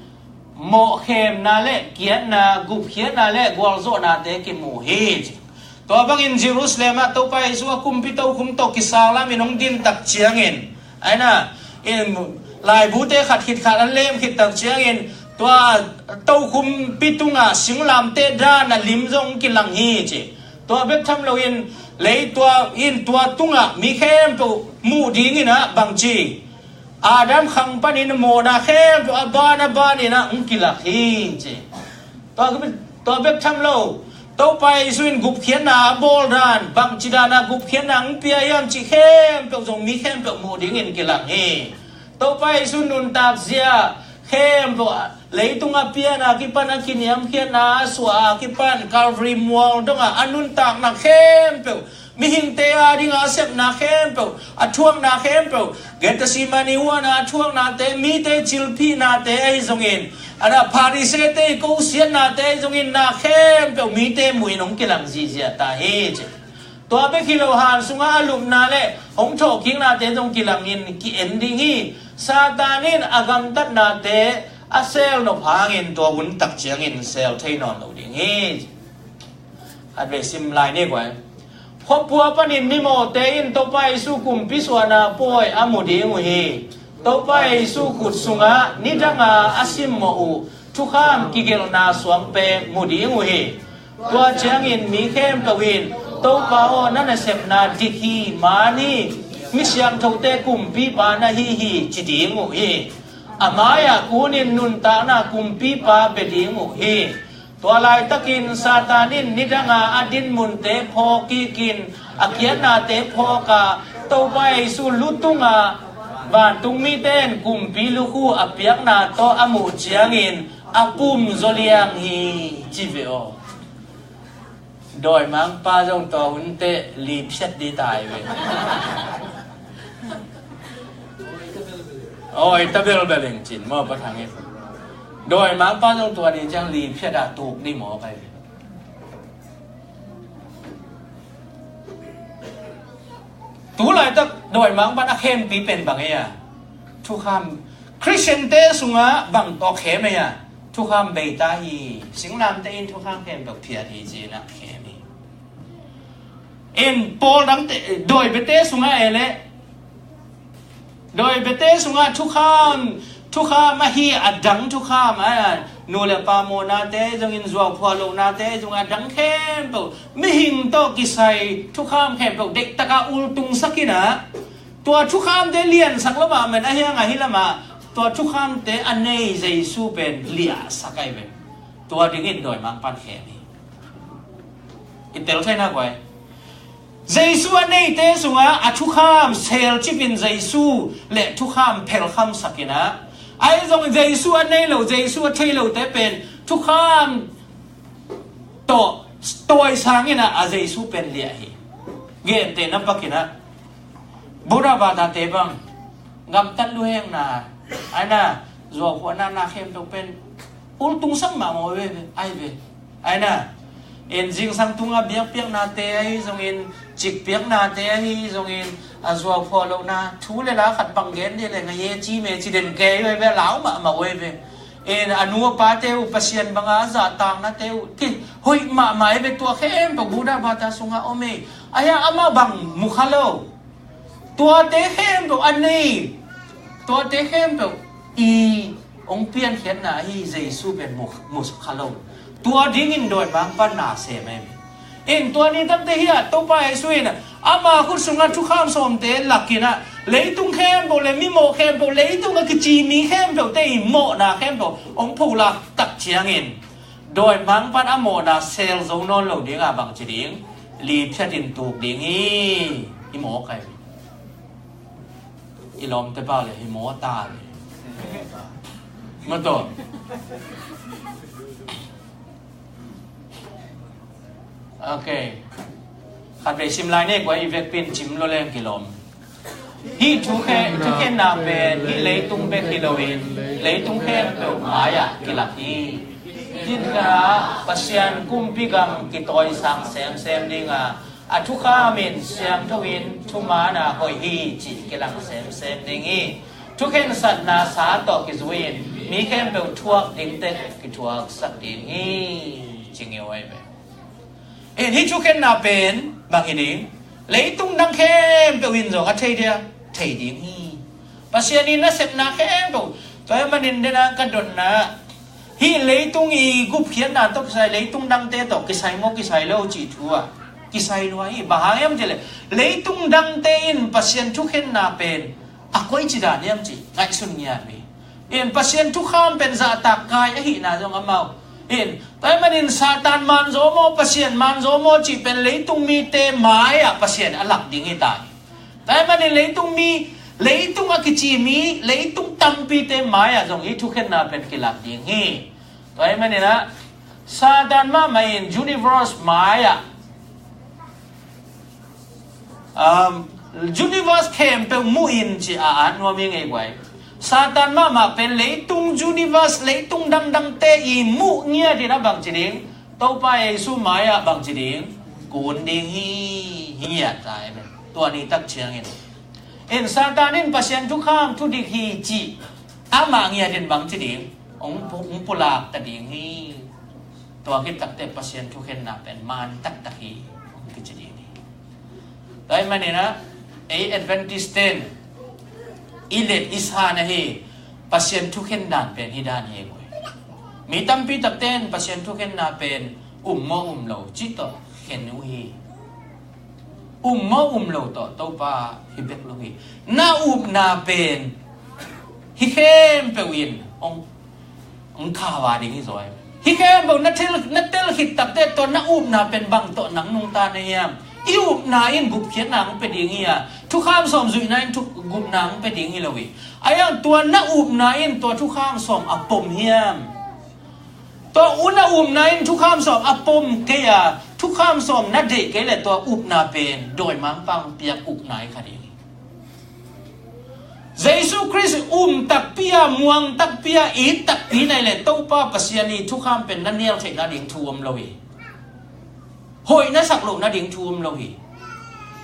mawhkhemna le kiatna, gupkhiatna le gualzawhnate kimu hi, ci. Tua bangin Jerusalem ah Topa Jesu a kumpi tokhum tawh kisang lamin hong din tak ciangin, aina, in, laibute khat khit khat an lem khit tak ciangin tua tokhumpi tungah singlamteh dan a lim zong kilang hi, ci. Tua bek tham loin lei tua in tua tungah mi khempeuh muh dingin ah bangci Adam khang panin mawhna khempeuh a ban a banin ah hong kilak hi, ci. Tua, tua bek tham lo, Topa Jesu in gupkhiatna a bawl dan, bangci dan a gupkhiatna hong pia hiam cih khempeuh zong mi khempeuh muh dingin kilang hi. Topa Jesu nuntak zia khempeuh, leitung a pian a kipan, a kiniamkhiatna a suah a kipan, Calvary mual dongah a nuntakna khempeuh, mihingte a dingah a sepna khempeuh, a thuakna khempeuh, Gethsemane huan a thuaknate, mite cilphihnate ahi zongin, a na Pharisee-te i kosiatnate ahi zongin na khempeuh mite muhin hong kilang zihziah ta hi, ci. Tua bek hi lo, han sungah a lupna le hong thawhkiknate zong kilangin ki-en ding hi. Satan in a gamtatnate a seel nop hangin tua hun tak ciangin seel thei nawn lo ding hi. Khatvei sim lai ni guai. Khuapua panin mimawhte in Topa Jesu kumpi suahna pawi a mu ding uh hi. Topa Jesu khut sungah nidanga a simmawh uh thukham kigelhna suangpek mu ding uh hi. Tua ciangin mi khempeuh in, "Topa aw, na nasepna dik hi, man hi, mi siangthote kumpipa na hi hi," ci ding uh hi. A mai-ah kunin nuntakna kumpipa bia ding uh hi. Tua laitakin Satan in nidanga a dinmunte phawk kikin a kiatnate phawk a, Topa Jesu lu tungah vantung mite in kumpi lukhu a piakna tawh a muh ciangin a pum zaw liang hi, ci ve aw. Dawimangpa zong tua hunte li phiat ding ta hi ve. Awi ta belbel ing cin maw, Pa Thang in. Dawimangpa zong tua ni ciang li phiat a tuk ding maw kai ve. Tu laitak dawimangpa'n a khempi pen bang ei a? Thukham. Khristiante sungah bang tawh khem ei a? Thukham bei ta hi. Singlamteh in thukham khempeuh phiat hi ci-in a khem hi. In pawl dangte, dawi biate sungah ei leh, dawi biate sungah thukham, thukham ahi a dang thukham, a nu le pa mawhnate zongin, zuau phuah lohnate zong a dang khempeuh, mihing tawh kisai thukham khempeuh deihtak a ultungsak in a, tua thukhamte liansak lo mahmah in, ahi hang ahi lamah tua thukhamte a nei Jesu pen liahsak ahi ve. Tua dingin dawimangpa'n khem hi. I tel thei na guai. Jesu a neite sungah a thukham selcip in Jesu le thukham phelkhamsak in a, ahi zongin Jesu a nei lo, Jesu a thei lote pen thukham tawh tawisang in a, a Jesu pen liah hi. Gentehna pakin a, Buddha batate bang gamtat luhengna, aina, zuau phuahna, na khempeuh pen ultungsak mahmah ve, ahi ve. Aina, in zingsang tungah biakpiaknate ahi zongin, cikpiaknate ahi zongin, a zuau phuah lohna, thu le la khat bang gen dih le ngai e ci me ci den kei ve, lau mahmah ve. In a nu a pate uh Pasian banga a zahtaknate uh, ti hoih mahmah ve, tua khempeuh Buddha bata sungah om e. Ahi a, amah bang mu kha lo. Tuate khempeuh a nei, tuate khempeuh i hong piankhiatna ahi Jesu pen mu, mu kha lo. Tua dingin dawimangpa'n na sem e. In tua ni takte hi a, Topa Jesu in ama khut sungah thukham sawmte lak in a, leitung khempeuh le mimawh khempeuh, leitung a kici mi khempeuhte i mawhna khempeuh hong pholak tak ciangin, dawimangpa'n a mawhna sel zo nawn lo ding a, bang ci ding? Li phiat in tuk ding hi. I maw kai. I lawmte pau le hi maw ta le. Maw tawh. Ok. Khatvei sim lai ni guai, i vekpi in cim lo leng kilawm. Hih thukhe, thukhenna pen hih leitung bek hi loin, leitung khempeuh mai-ah kilak hi. Hih kha Pasian kumpi gam kitawisang semsem ding a, a thukham in siangtho in thuman a hoih hi cih kilang semsem ding hi. Thukhensatna sa tawh kizui-in mi khempeuh thuak ding tek kithuaksak ding hi. Ci ngeu ahi ve. In hih thukhenna pen bang hi ding? Leitung dang khempeuh in zong a thei dia? Thei ding hi. Pasian in a sepna khempeuh, tua ahih manin dena ka dotna, hih leitung i gupkhiatna tawh kisai, leitung dangte tawh kisai maw kisai lo cih thu ah kisai lua hi. Bang hang hiam cih leh leitung dangte in Pasian thukhenna pen a koici dan hiam cih ngaihsun ngiat ve. In Pasian thukham pen zahtak kai ahihna zong amau. In tua ahih manin Satan manzaw maw, Pasian manzaw maw cih pen leitung mite mai-ah Pasian a lak ding hi ta hi. Tua ahih manin leitung mi, leitung a kici mi, leitung tampite mai-ah zong hih thukhenna pen kilak ding hi. Tua ahih manin ah Satan mahmah in universe mai-ah, um, universe khempeuh muh in ci a at nuam hi ngei guai. Satan mahmah pen leitung universe, leitung dangdangte i muh ngiat in a bang ci ding? Topa Jesu mai-ah bang ci ding? Kun ding hi, hi ngiat ta hi. Tua ni tak ciangin, in Satan in Pasian thukham thudik hi cih amah ngiat in bang ci ding? Hong pu-, hong pulak ta ding hi. Tua khit takteh Pasian thukhenna pen man taktak hi, hong kici ding hi. Tua ahih manin ah ei Adventist ten i let i san ahi Pasian thukhen dan pen hi dan hi ngui. Mi tampi takten Pasian thukhenna pen um maw um lo cih tawh khen uh hi. Um maw um lo tawh Topa hi bek lo hi. Na upna pen hi khempeuh in hong, hong khau a ding hi zaw. Hi khempeuh na tel, na tel khit takteh tua na upna pen bang tawh nang nungta na hiam? I upna in gupkhiatna hong pia ding hi a, thukham sawm zuihna in thu, gupna hong pia ding hi lo hi. A yang tua na upna in tua thukham sawm a pom hiam? Tua u na upna in thukham sawm a pom kei a, thukham sawm na deih kei le tua upna pen dawimangpa hong piak upna hi kha ding hi. Jesu Khrist um takpi a, muang takpi a, it takpi na hih le Topa Pasian i thukham pen na nial theih nading thu om lo hi. Hoih na sak loh nading thu om lo hi.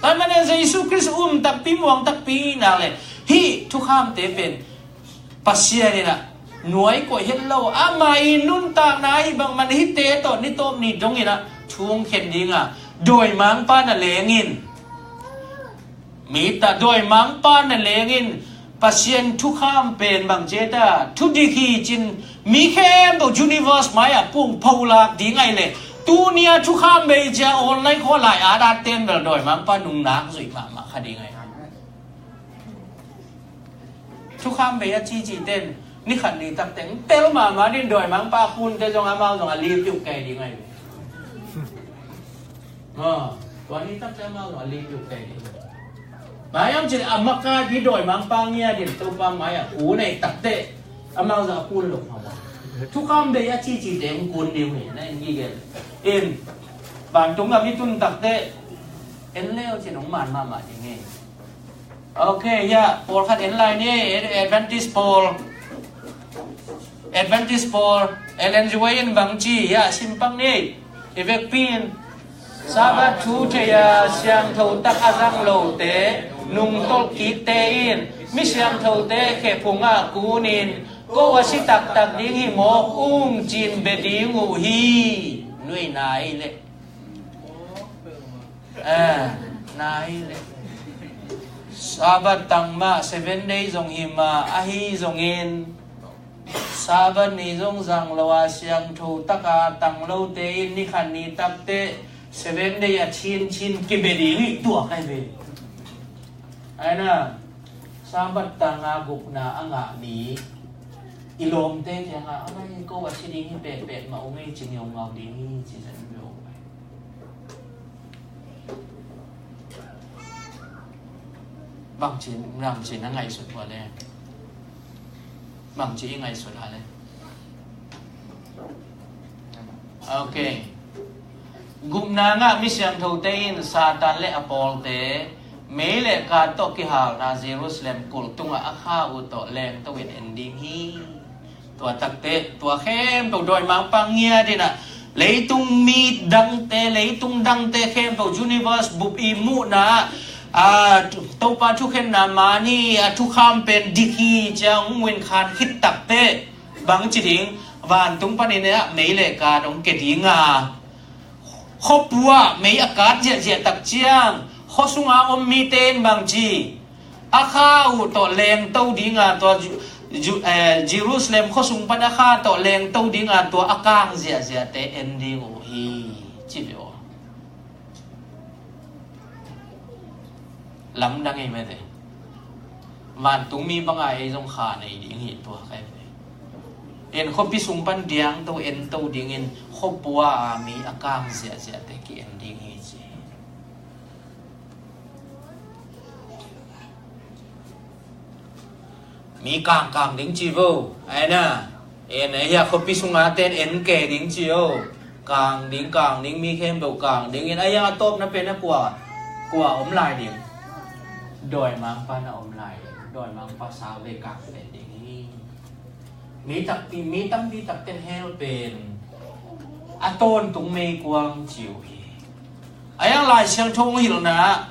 Tua ahih manin Jesu Khrist um takpi, muang takpi nak le hih thukhamte pen Pasian in ah nuai koih het lo, ama i nuntakna ahi bangmah hihte tawh ni tawp ni dong in ah thu hong khen ding a, dawimangpa na leng in, mi ta dawimangpa na leng in, Pasian thukham pen bang ci ta, thudik hi cin, mi khempeuh universe mai-ah pung pholak ding ahi le, tuni a thukham bei cia online khaw lai at at ten bel dawimangpa nungnak zuih mahmah kha ding ahi. Thukham bei a cici ten ni khat ni tak teng tel mahmah din dawimangpa kunte zong amau zong a lipiuk kei ding ahi. Tua ni tak teng amau zong a lipiuk kei ding. Mai am cin a makaipi dawimangpa ngia din Topa mai-ah kun ahi takteh amau zong a kun lo mahmah. Thukham bei a cici teng kun ding hi na in gigel in. Vantung a mi tun takteh en leu cin hong man mahmah ding hi. Ok, ya, pawlkhat en lai ni, Adventist pawl. Adventist pawl, Ellen G. White in bang ci, ya, simpak ni. I vekpi in Sabbath thu thei a, siangtho tak a zang lote, nungtolh kitte in mi siangthote khe phungah kunin, ko a si taktak ding hi mawk ung cin bia ding uh hi. Nui nai le. Eh, nai le. Sabbath tang mah, seven day zong hi mah, ahi zongin Sabbath ni zong zang lo a, siangtho taka tang lote in ni khat ni takteh seven day a chin chin kibia ding hi tua kai ve. Ai na, Sabbath tanga gupna a ngah mi i lawmte kiangah, a mai ko a si ding hi pehpeh mah ung ei cin i hong ngau ding hi ci zan lo. Bangci, bangci na ngaihsut ua le. Bangci i ngaihsut a le. Ok. Gupna ngah mi siangthote in Satan le a pawlte mei le kaa tawh kihalna Jerusalem kulh tungah a kha uh tawh lengto in en ding hi. Tua takteh tua khempeuh dawimangpa ngiat in ah leitung mi dangte, leitung dangte khempeuh universe bup i muhna ah, a, Topa thukhenna mani a thukham pen dik hi ciang hong win khan khit takteh bangci ding, vantung panin ah mei le kaa dong ke ding a, khuapu ah mei a kat ziahziah tak ciang khuasunga om mite in bangci a kha uh tawh lengto dinga tua Ju-, Ju-, eh, Jerusalem khuasung pan a kha tawh lengto dinga tua a kang ziahziahte en ding uh hi ci ve aw. Lamdang ei mete. Vantung mi banga ei zong kha nei ding hi tua kai ve. En khuapi sung pan diangto ento dingin khuapua a mi a kang ziahziahte ki en ding hi ci. Mi kangkang ding ci vo. Ai na. En ai hia khuapi sunga ten en ke ding ci o. Kang ding, kang ding, mi khempeuh kang ding in ai hia a tawpna pen a kua, kua om lai ding. Dawimangpa na om lai ding. Dawimangpa sau ve kang pen ding hi. Mi takpi, mi tampi takten hell pen a tawntung meikuang ci uh hi. A yang Lai Siangtho hong hilhna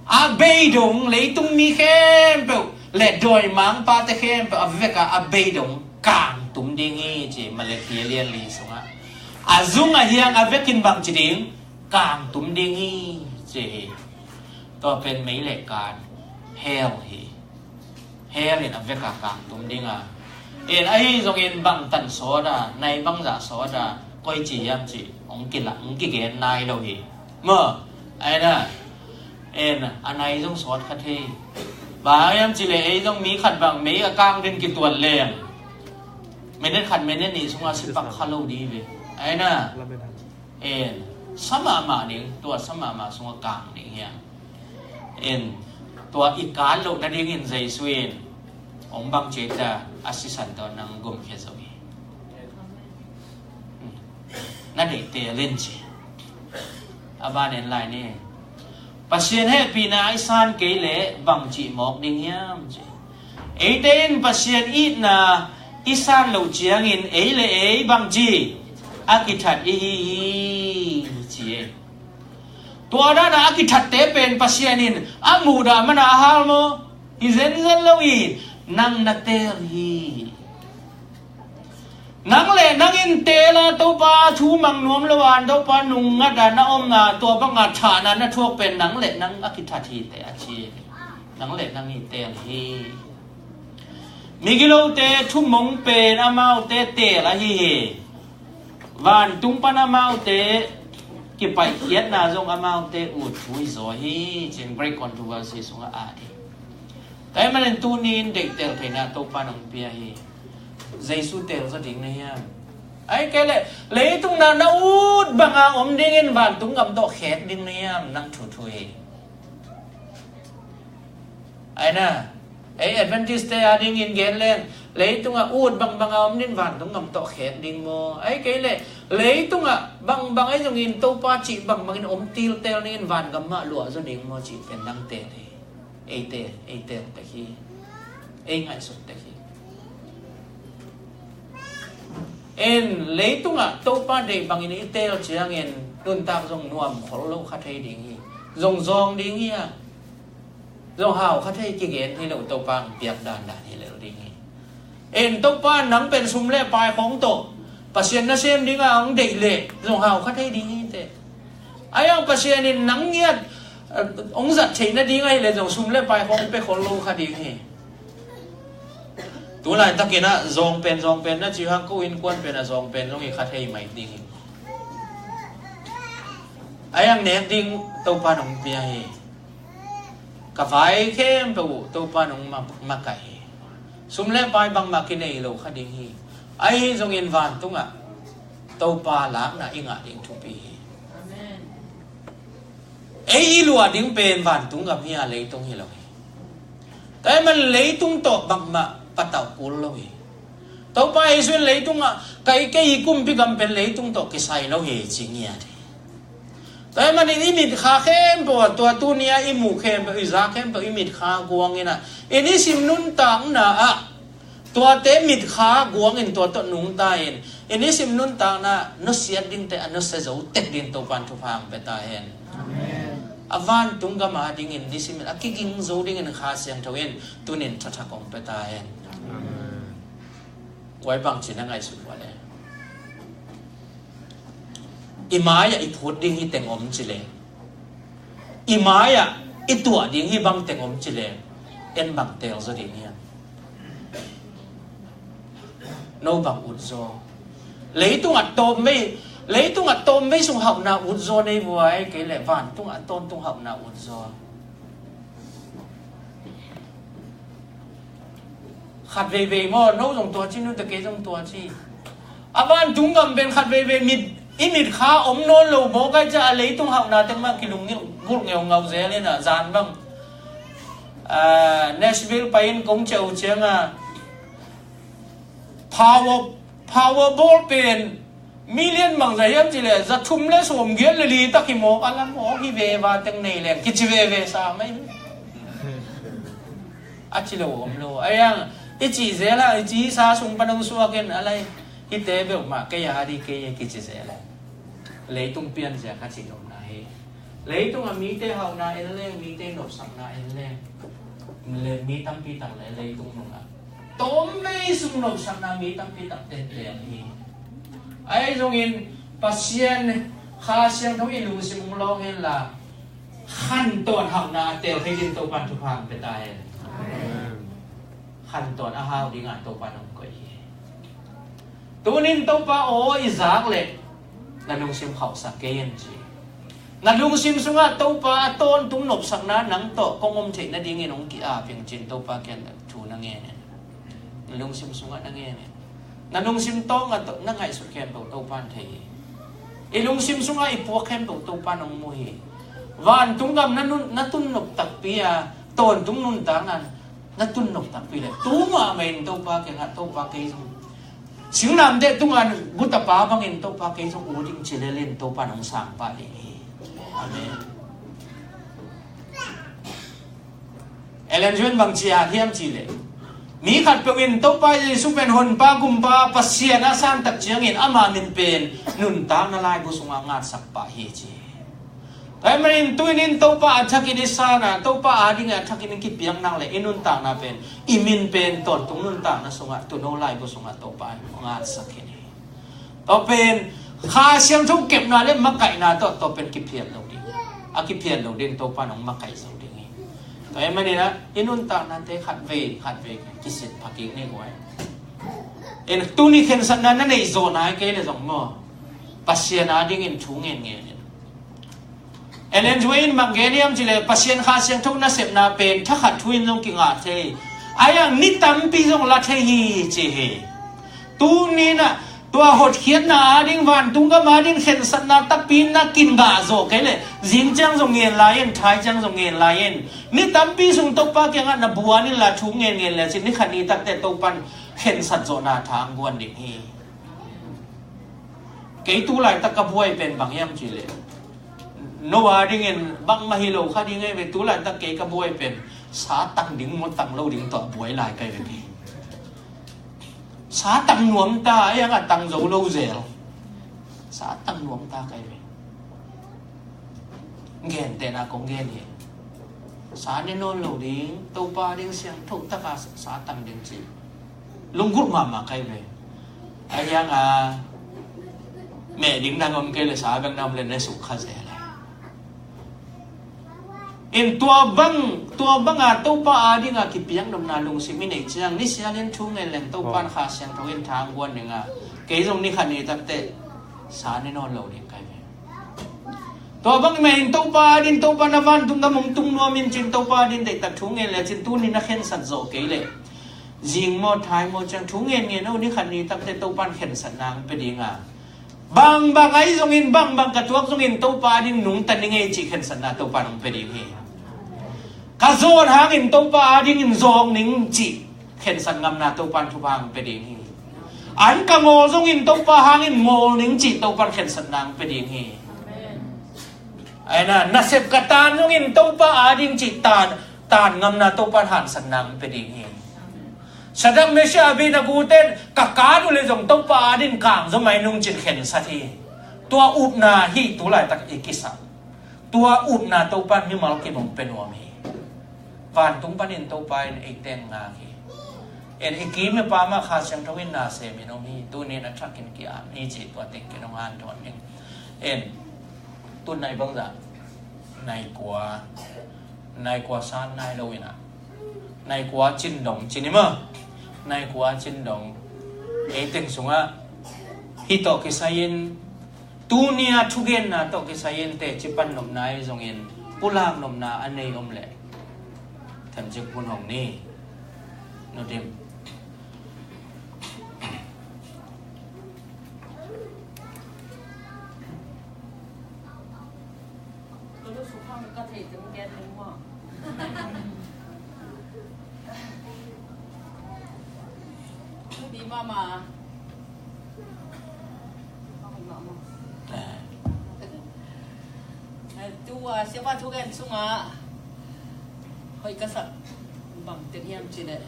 a beidong leitung mi khempeuh le dawimangpate khempeuh a veka a beidong kangtum ding hi ci Malakia lian li sungah. A zung a hiang a vekin bangci ding, kangtum ding hi, ci hi. Tua pen mei le kan, hell hi. Hell in a veka kangtum ding a. In ahi zongin bangtan sawt a, nai bangzah sawt a, koici hiam cih hong kila, hong kigen nai lo hi. Maw, ai na. In a nai zong sawt kha thei. Bang hiam cih leh ei zong mi khat bang mei a kang den kituat leng, minute khat minute nih sungah sipak kha lo ding hi ve. Ai na. In sa mahmah ding, tua sa mahmah sungah kang ding hiam. In tua i kan loh nadingin Jesu in hong bang ci ta, a sisan tawh nang gumkhia zo hi. Na deih teel in ci. A ban en lai ni. Pasian hehpihna i san kei leh bangci mawk ding hiam ci. Eite in Pasian itna i san loh ciangin ei le ei bangci a kithat i hi hi ci e. Tua dana a kithatte pen Pasian in a muhdah mana a hal maw? Hi zenzen lo hi. Nang na teel hi. Nang le nang in teel a Topa thu mang nuam lo a, Topa nung ngat a na omna, tua banga thahna na thuak pen nang le nang a kithat hi teh a ci. Nang le nang i teel hi. Migilote thumong pen amaute teel ahi hi. Vantung pan amaute kipaihkhiatna zong amaute ut thu hi zaw hi, ci-in Great Controversy sungah a ding. Tua ahih manin tuni in deihtel theihna Topa nong pia hi. Jesu teel zaw ding na hiam? Ahih kei leh leitung na na ut banga om dingin vantung gam tawh khek ding na hiam? Nang thuthu hi. Ai na, ei Adventist te a dingin gen leng, leitungah ut bangbang a om ding, vantung gam tawh khek ding maw? Ahih kei leh leitungah bangbang ahi zongin Topa cih bangbangin om tiltel dingin vangam mah luah zaw ding maw cih pen nang teel hi. Ei teel, ei teel tek hi. Ei ngaihsut tek hi. En, leitungah Topa deih bangin i teel ciangin nuntak zong nuam khol lo kha thei ding hi. Zong zawng ding hi a, zong hau kha thei, kigen hi lo, Topa ang piak dandan hi lel ding hi. En, Topa nang pen sum le pai khawng tawh Pasian nasem dinga ang deih leh zong hau kha thei ding hi teh. Ai ang Pasian in nang ngiat, eh, hong zat theih nading ahih leh zong sum le pai khawng pe khol lo kha ding hi. Tu laitakin ah zawng pen, zawng pen na ci hang, ko innkuan pen ah zawng pen zong hi kha thei mai ding hi. Ai ang nek ding Topa nong pia hi. Ka vai khempeuh uh Topa nong ma-, makaih hi. Sum le pai bangmah kinei lo kha ding hi. Ahi zongin vantungah Topa lakna i ngah ding thupi hi. Amen. Ei i luah ding pen vantung gam hi a, leitung hi lo hi. Tua ahih man leitung tawh bangmah patauh kul lo hi. Topa Jesu in leitungah ka i, kei i kumpi gam pen leitung tawh kisai lo hi ci ngiat hi. Tua ahih manin i mitkha khempeuh ah, tua tuni-a i muh khempeuh, i za khempeuh i mitkha guangin ah, i nisim nuntakna ah tuate mitkha guangin tua tawh nungta in, i nisim nuntakna nusiat dingte a nusia zo tek dingin Topan thupha hong pia ta hen. Amen. A vantung gam a dingin nisimin a kiging zo dingin Kha Siangtho in tunin thathak hong pia ta hen. Amen. Kua i bangci na ngaihsut uh a le? I mai-ah i phut ding hi teng om ci le, i mai-ah i tuah ding hi bang teng om ci le, en bang teel zaw ding hiam? No bang ut zaw? Leitungah tawmvei, leitungah tawmvei sung hauhna ut zaw nei vua, ahih kei leh vantungah tawntung hauhna ut zaw? Khat veivei maw, no zong tua ci, nute kei zong tua ci. A vantung gam pen khat veivei mit, i mitkha om nawn lo mawk ahih ciang a leitung hauhna teng mah kilung gulh ngeungau zel in ah, zan bang, ah, Nashville pai-in kong ciah uh ciangin ah, Power, Powerball pen million bangzah hiam ci le, za thum le sawmgiat le li tak hi mawk, a lam aw hi veva teng nei leng kici veve sa mai. A ci lo om lo. Ai ang, i cih zel a, i cih sa sung pan hong suak in, a lai, hihte beuh mah kei a ding, kei a kici zel a. Leitung pianzia kha ci lo na hi. Leitungah mite hauhna en leng, mite nopsakna en leng, le, mi tampi tak le leitung nungah tawmvei sung nopsakna mi tampi tak teel hi. Ahi zongin Pasian Kha Siangtho i lungsim hong lawng hen la, khantawn hauhna a teel thei ding Topan thupha hong pia ta hen. Khantawn a hau dingah Topan hong koih hi. Tunin Topa aw i zak leh na lungsim khauhsak kei in ci. Na lungsim sungah Topa a tawntung nopsakna nang tawh kong om theih nadingin hong ki-ap ing ci-in Topa kiang thu na ngen in. Na lungsim sungah na ngen in. Na lungsim tawngah tawh na ngaihsut khempeuh Topan thei hi. I lungsim sungah i puak khempeuh Topan hong mu hi. Vantung gam na nun, na tun nop takpi a, tawntung nuntakna na tun nop takpi leh tu mahmah in Topa kiangah, Topa kei zong singlamteh tungah gutapa bangin Topa kei zong ut ding ci lel in Topan hong sang pah ding hi. Amen. Ellen G. White in bang ci hiam cih leh, mi khatpeuh in Topa Jesu pen Honpa Gumpa Pasian a san tak ciangin ama min pen nuntakna laibu sungah ngatsak pah hi ci. Tua ahih manin tunin Topa a thakin i san a, Topa adingin a thakin i kipiak nak leh i nuntakna pen, i min pen tawntung nuntakna sungah, tuuno laibu sungah Topa in ngatsak hi. Tua pen Kha Siangtho kepna le makaihna tawh tua pen kiphiat lo ding. A kiphiat lo ding Topa in hong makaih zo ding hi. Tua ahih manin ah i nuntaknate khatvei khatvei kisit pha kik ni guai. En, tuni khensatna na neih zawh nai kei leh zong maw, Pasian adingin thu ngen ngen in. Ellen G. White in bang gen hiam cih leh Pasian Kha Siangtho nasepna pen thakhat thu in zong kingah thei. Ahi hang ni tampi zong la thei hi ci hi. Tunin ah tua hotkhiatna ading, vantung gam ading khensatna takpi na kingah zawh kei leh zing ciang zong ngen lai in, thai ciang zong ngen lai in. Ni tampi sung Topa kiangah na buan in la thu ngen ngen le cin ni khat ni takte Topan khensat zawhna tha hong guan ding hi. Kei tu laitak ka buai pen bang hiam cih leh, no adingin bangmah hi lo kha ding ahi ve, tu laitak kei ka buai pen sa tang ding maw tang lo ding tawh buai lai ka hi ve kei. Sa tang nuam ta, ahi hang a tang zo lo zel. Sa tang nuam ta ka hi ve. Gentehna kong gen hi. Sa ne nawn lo ding, Topa ding siangtho taka sa tang ding ci. Lunggulh mahmah ka hi ve. Ahi hang a meh ding na om kei leh sa bek na om leh ne suk kha zel a. In tua bang, tua banga Topa adinga kipiak nopna lungsim i neih ciang, ni sialin thu ngen leng Topan Kha Siangtho in tha hong guan ding a, kei zong ni khat ni takte sa ne nawn lo ding ka hi ve. Tua bang mah in Topa adin, Topa na vantung gam hong tung nuam in cin, Topa adin deihtak thu ngen le cin, tuni na khensat zawh kei leh zing maw thai maw ciang thu ngen ngen o, ni khat ni takte Topan khensatna hong pia ding a, bangbang ahi zongin, bangbang ka tuak zongin Topa ading nungta ning ei cih khensatna Topan hong pia ding hi. Ka zawn hangin Topa adingin zawng ning cih khensat ngamna Topan thupha hong pia ding hi. An ka ngawl zongin Topa hangin ngawl ning cih Topan khensatna hong pia ding hi. Ahi na, nasep ka taan zongin Topa ading cih taan, taan ngamna Topan haksatna hong pia ding hi. Sadrak, Mesak, Abednego ten ka kat uh leh zong Topa adin kang zaw mai nung cin khensat hi. Tua upna hi tu laitak i kisap. Tua upna Topan mimal kim hong pia nuam hi. Vantung panin Topa in eite ngak hi. En, i kim i pam ah Kha Siangtho in na semin om hi. Tunin a thakin ki-ap ni cih tua teng ken hong hanthawn ning. En, tun nai bangzah, nai kua, nai kua san nai lo in ah, nai kua cin dong cin i maw, nai kua cin dong. Ei teng sungah hih tawh kisai-in, tuni a thugenna tawh kisai-in teci pan nopna ahi zongin pulak nopna a nei om leh themcik hun hong ni. Nudim. Di mama. Tua siapa thugen sungah hoih ka sak bang teng hiam cih leh,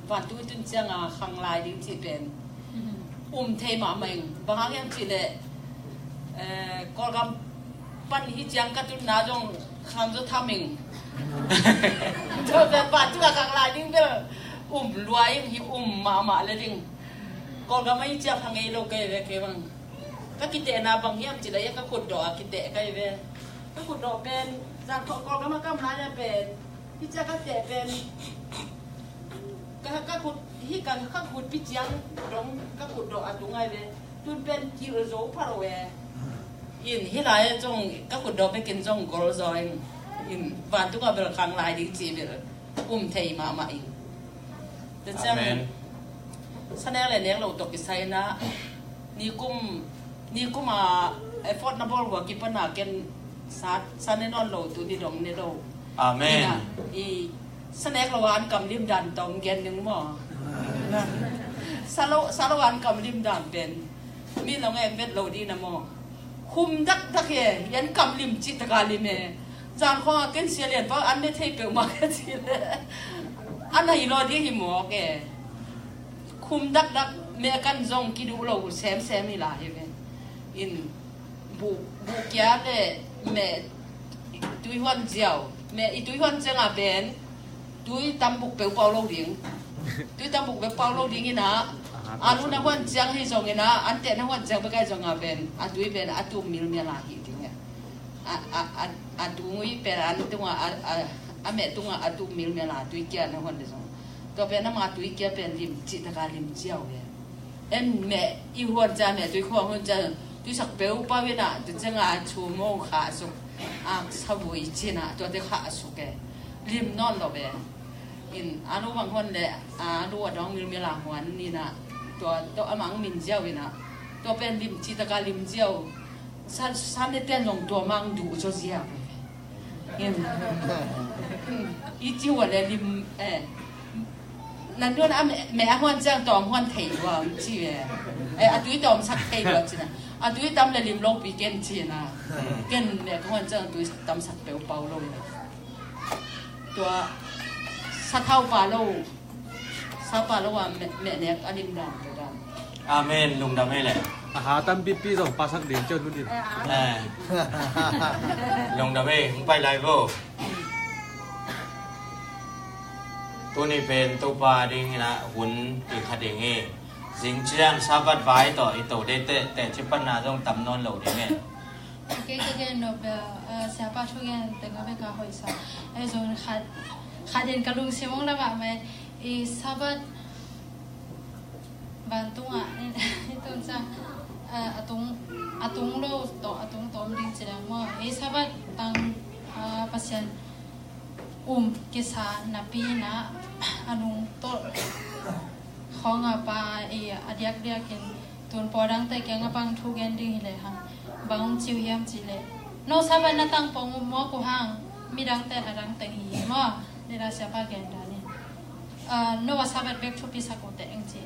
vantung i tun ciangin khanglai ding cih pen um thei mahmah ing. Bang hang hiam cih leh, eh, Kawlgam pan hi ciang ka tunna zong khang zaw tham ing. Tua pen vantung a khanglai ding bel um lua ing, hi um mahmah le ding. Kawlgam a hi ciang kha ngei lo kei ve kei bang. Ka kitehna bang hiam cih leh ka khutdawh a kiteh ka hi ve. Ka khutdawh pen zan khawh Kawlgam a kam lai a pen hi cia ka teh pen ka, ka khut, hi ka, ka khutpi ciang dong ka khutdawh a tung ai ve. Tun pen kil zo pha lo e. In hi lai zong ka khutdawh bekin zong gol zaw in, in vantung a bel khang lai ding ci bel um thei mahmah in. Tua ciang Amen. Sa nek le nek lo tawh kisai na nikum, nikum a effort na bawl hua kipan a ken sa, sa ne nawn lo, tu ni dong ne lo. Amen. Ina, i sa nek lo a an kam lim dan tawm gen ning maw? Sa lo, sa lo a an kam lim dan pen mi long em vet lo di na maw? Khum dakdak e, i an kam lim cih taka lim e. Zan khawng a ken sia lian pa an ne thei peuhmah ka ci le. An a hi lo di hi mawk e. Khum dakdak meh kan zong kiduh lo semsem hi lai hi ve. In bu, bu kia le meh tui huan ziau. Meh i tui huan ciang a pen tui tam buk peuh pau lo ding. Tui tam buk peuh pau lo ding ina. Alu na huan ciang hi zong ina, an teh na huan ciang bek ai zong a pen a tui pen a tum milmial a hi ding e. A, a, a, a tui pen an tunga a, a, a meh tunga a tum milmial a tui kia na huan de zong. Tua pen ama tui kia pen lim cih taka lim ciau e. En meh i huan cia meh tui khuang huan cia tui sak peuh pau ina tu cianga chu mo kha suk a savui cina tua te kha suk e. Lim nawn lo e. In a nu bang huan le a nu a dawng milmil a huan nina tua tua a mang min ziau ina tua pen lim cih taka lim ziau. Sa, sa ne ten zong tua mang duh zaw ziau. In i ci huan le lim e. Nan duan a meh, meh a huan ciang tawm huan thei lua ci ve. E, a tui tawm sak thei lua cina. A tui tam le lim lo pi ken cina. Ken meh ka huan ciang tui tam sak peuh pau lo ina. Tua sa thau pa lo, sa pa lo a meh, meh nek a lim dan peuh dan. Amen. Lungdam e le. A ha tampipi zong pasak ding ciau nu din. Eh. Lungdam e, hong pai lai vo. Tuni pen Topa ding ina hun i kha ding hi. Zing ciang Sabbath vai tawh i to dei teh, teh ci panna zong tam nawn lo ding e. Kei ka gen nop bel, eh, siapa thu gen teng a bek a hoih sa. Ei zong khat, khat in ka lungsim hong la mahmah e. I Sabbath vantungah i tun ciang, eh, a tung, a tung lo tawh a tung tawm ding ci leng maw. I Sabbath tang, eh, Pasian um kisa napi ina a nungtolh khawng a pa i a diakdiak in tun pawl dangte kiang a pang thu gen ding hi lehang bang hong ci uh hiam cih leh, no Sabbath na tang pong mawk uh hang midangte a dang teng hi maw. Nidang siapa gen dan in, ah, no a Sabbath bek thupi sak uh teh eng ci.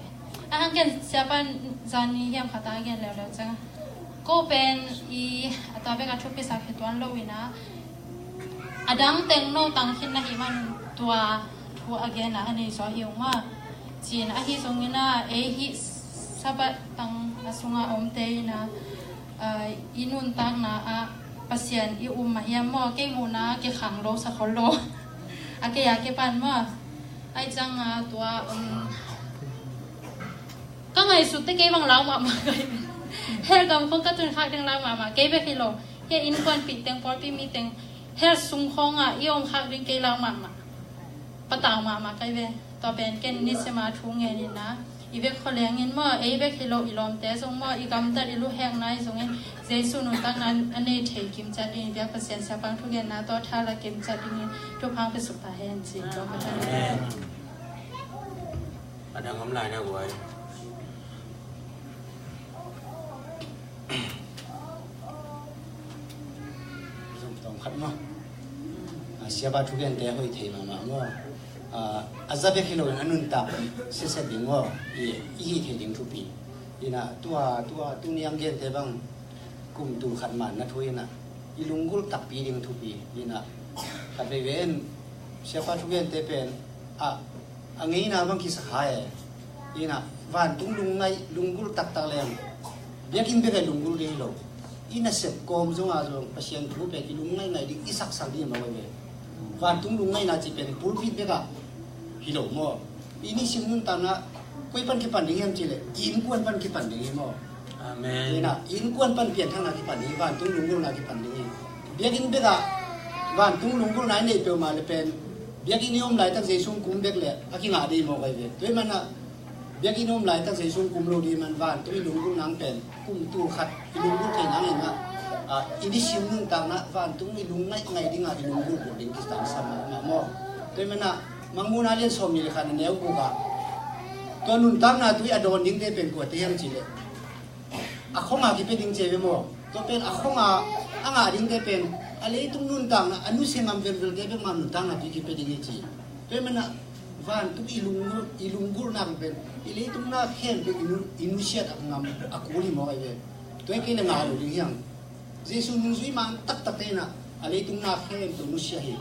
A hang ken siapa zan ni hiam khat a gen leuleu ciang ko pen i a tua bek a thupi sak hi tuan lo ina a dang teng no tang khin na hi man tua thu a gen a a nei zaw hi ung maw. Cin ahi zong ina ei hi Sabbath tang a sunga omte ina, ah, i nuntakna ah Pasian i um mah hiam maw, kei muhna kikhang lo sa khol lo. A kei a kipan maw. Ai ciang a tua, um, ka ngaihsut te kei bang lau mahmah ka hi. Hell gam khong ka tun khak ding lau mahmah kei bek hi lo. Hia innkuanpih teng pawlpi mi teng hell sung khawngah i om khak ding kei lau mahmah. Patau mahmah kai ve. Tua pen ken nisema thu ngen ina i vek khualeng in maw, ei vek hi lo i lawmte zong maw, i gamtat i luhekna i zong in Jesu nuntakna a nei thei kimciat ding i biak Pasian siapang thugenna tawh thala kimciat ding in thupha pia suk ta hen ci. Amen. A dang om lai na guai. Zong tawm khat maw. A, siapa thugente hoih thei mahmah maw. A, a za bek hi loin a nuntak siasia ding maw. I, i hi thei ding thupi. Ina tua, tua, tuni ang gente bang kum tul khat man na thu ina i lunggulh takpi ding thupi. Ina khat veve in siapa thugente pen a a ngeina bang kisakha e. Ina vantung lungngaih lunggulh taktak leng biakinn bek a lunggulh ding hi lo. I nasep kawm zonga zong Pasian thu pen i lungngaih ngaih ding i saksak ding a mawh ve. Vantung lungngaihna ci pen pulpit bek a hi lo maw. I nisim nuntakna koi pan kipan ding hiam ci leh i innkuan pan kipan ding hi maw. Amen. Ina, innkuan pan pianthakna kipan ding hi, vantung lunggulhna kipan ding hi. Biakinn bekah vantung lunggulhna i neih peuhmah le pen biakinn i om laitak Jesu hong kum bek le a kingah ding hi mawk ahi ve. Tua ahih manin ah biakinn i om laitak Jesu hong kum lo ding ahih manin vantung i lunggulh nang pen kum tul khat i lunggulh thei nang in ah, ah, i nisim nuntakna vantung i lung ngaingai dingah i lunggulh ding kitangsam mahmah maw. Tua ahih manin ah Mangmuhna lian sawmnih le khat a neu guk ah tua nuntakna tui a dawn dingte pen kuate hiam cih leh a khong a kipia ding ci hi ve maw. Tua pen a khong a a ngah dingte pen a leitung nuntakna a nusia ngam velvelte bek mah nuntakna tui kipia ding hi ci. Tua ahih manin ah vantung i lunggulh, i lunggulhna pen i leitung na khempeuh i nu, i nusiat a ngam a kul hi mawk ahi ve. Tua hi kei le ngah lo ding hi hang. Jesu nungzui man taktakte in ah a leitung na khempeuh nusia hi.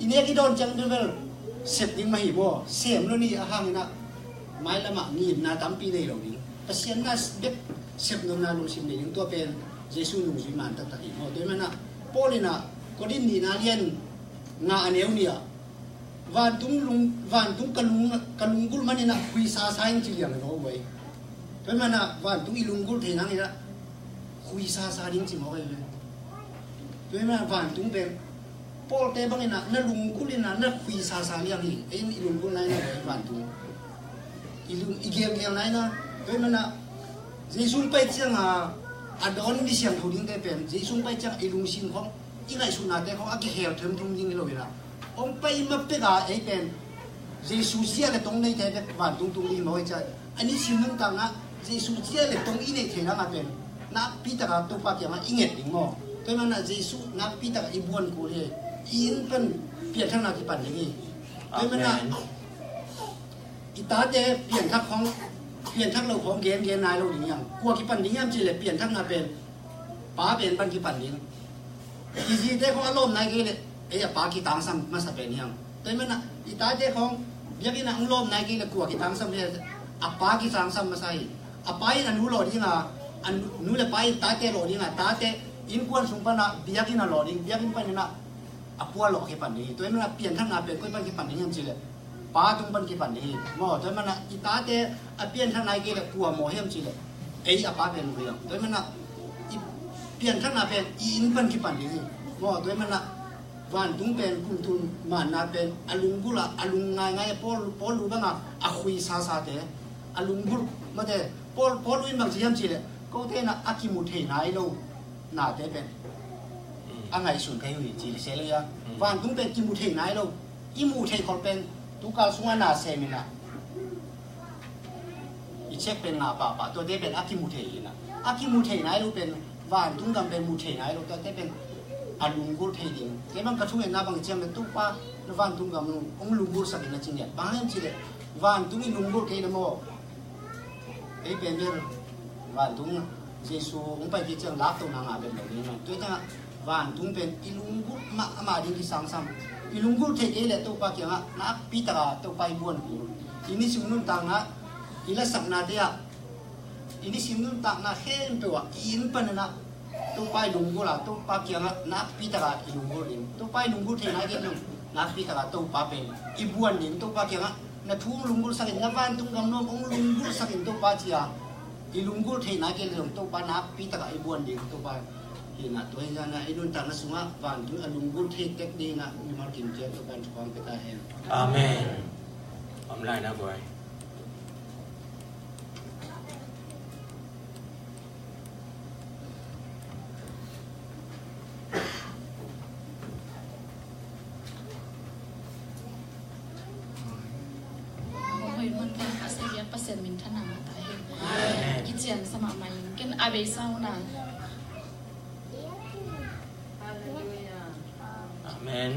I nek i dawn ciang bel sep ding mah hi maw. Sem lo ni ahang in ah mailam ah ngimna tampi nei lo ding. Pasian na bek sep nopna lungsim nei ding, tua pen Jesu nungzui man taktak hi maw. Tua ahih manin ah Paul in ah Korin nihna lian nga a neu nih ah vantung lung, vantung ka lung, ka lunggulh manin ah khuisasa in ci liang lo uh ahi. Tua ahih manin ah vantung i lunggulh thei nang in ah khuisasa ding ci mawk ahi ve. Tua ahih manin ah vantung pen Paul te bangin ah na lunggulh in ah na khuisasa liang hi. Ei in i lunggulhna in ah vantung i lung, i gelgelna in ah. Tua ahih manin ah Jesu hong pai ciang a a dawn mi siangtho dingte pen Jesu hong pai ciang i lungsim khawng i ngaihsutnate khawng a kikhel themthum ding hi lo hi la. Hong pai ma pek a ei pen Jesu zia le tong neite pek vantung tung ding hi maw. Ei ciah a nisim nuntakna Jesu zia le tong i neih theih nang a pen nakpi taka Topa kiangah i nget ding maw. Tua ahih manin ah Jesu nakpi taka i buan kul hi. I inn pan pianthakna kipan ding hi. Tua ahih manin ah Amen. I tate pianthak khawng, pianthak lo khawng gengen nai lo ding hi hang. Kua kipan ding hiam cih leh pianthakna pen pa pen pan kipan ding. I zite khawng a lawm nai kei leh ei a pa kitangsam masa pen hi hang. Tua ahih manin ah i tate khawng biakinn ah hong lawm nai kei leh kua kitangsam hi, a pa kitangsam masa hi. A pa in a nu lawh ding a, a nu, nu le pa in tate lawh ding a, tate innkuan sung pan ah biakinn a lawh ding, biakinn panin ah a pu a lawh kipan ding hi. Tua ahih manin ah pianthakna pen koi pan kipan ding hiam cih leh pa tung pan kipan ding hi maw. Tua ahih manin ah i tate a pianthak nai kei leh kua mawh hiam cih leh ei a pa pen mawh hi hang. Tua ahih manin ah i pianthakna pen i inn pan kipan ding hi maw. Tua ahih manin ah vantung pen kum tul manna pen a lunggulh a, a lung ngaingai a, Paul, Paul lu bang a a khuisasate a lunggulh mate. Paul, Paul lu in bang ci hiam cih leh kote in ah a kimu thei nai lo nate pen a ngaihsun thei uh hi ci se lei a. Vantung pen kimu thei nai lo. I muh theih khol pen tukal sungah na sem in ah i check pen ngah pahpah, tuate pen a kimu thei in ah. A kimu thei nai lo pen vantung gam pen mu thei nai lo, tuate pen a lunggulh thei ding. Kei bang ka thungetna bang i ciam le Topa na vantung gam hong lunggulhsak in na ci ngiat. Bang hang hiam cih leh vantung i lunggulh kei le maw. Ei pen bel vantung Jesu hong pai kik ciang laktohna ngah bek lo ding hi. Tua hi ciangah vantung pen i lunggulh mahmah ding kisangsam. I lunggulh thei kei leh Topa kiangah nakpi takah Topa i buan kul. I nisim nuntakna, i lasaknate ah, i nisim nuntakna khempeuh ah i inn panin ah Topa i lunggulh a, Topa kiangah nakpi takah i lunggulh ding. Topa i lunggulh thei nai kei leh nakpi takah Topa pen i buan ding. Topa kiangah na thu hong lunggulhsak in, na vantung gam nuam hong lunggulhsak in Topa ci a i lunggulh thei nai kei leh zong Topa nakpi takah i buan ding. Topa hi in ah tua hi in ah i nuntakna sungah vantung a lunggulh thei tek ding in ah mimal kim ciat Topa in thupha hong pia ta hen. Amen. Om lai na guai. Hoih man ka ka se ya Pasian min thana ta he. Kician sama mai ken a bei sauna. Amen.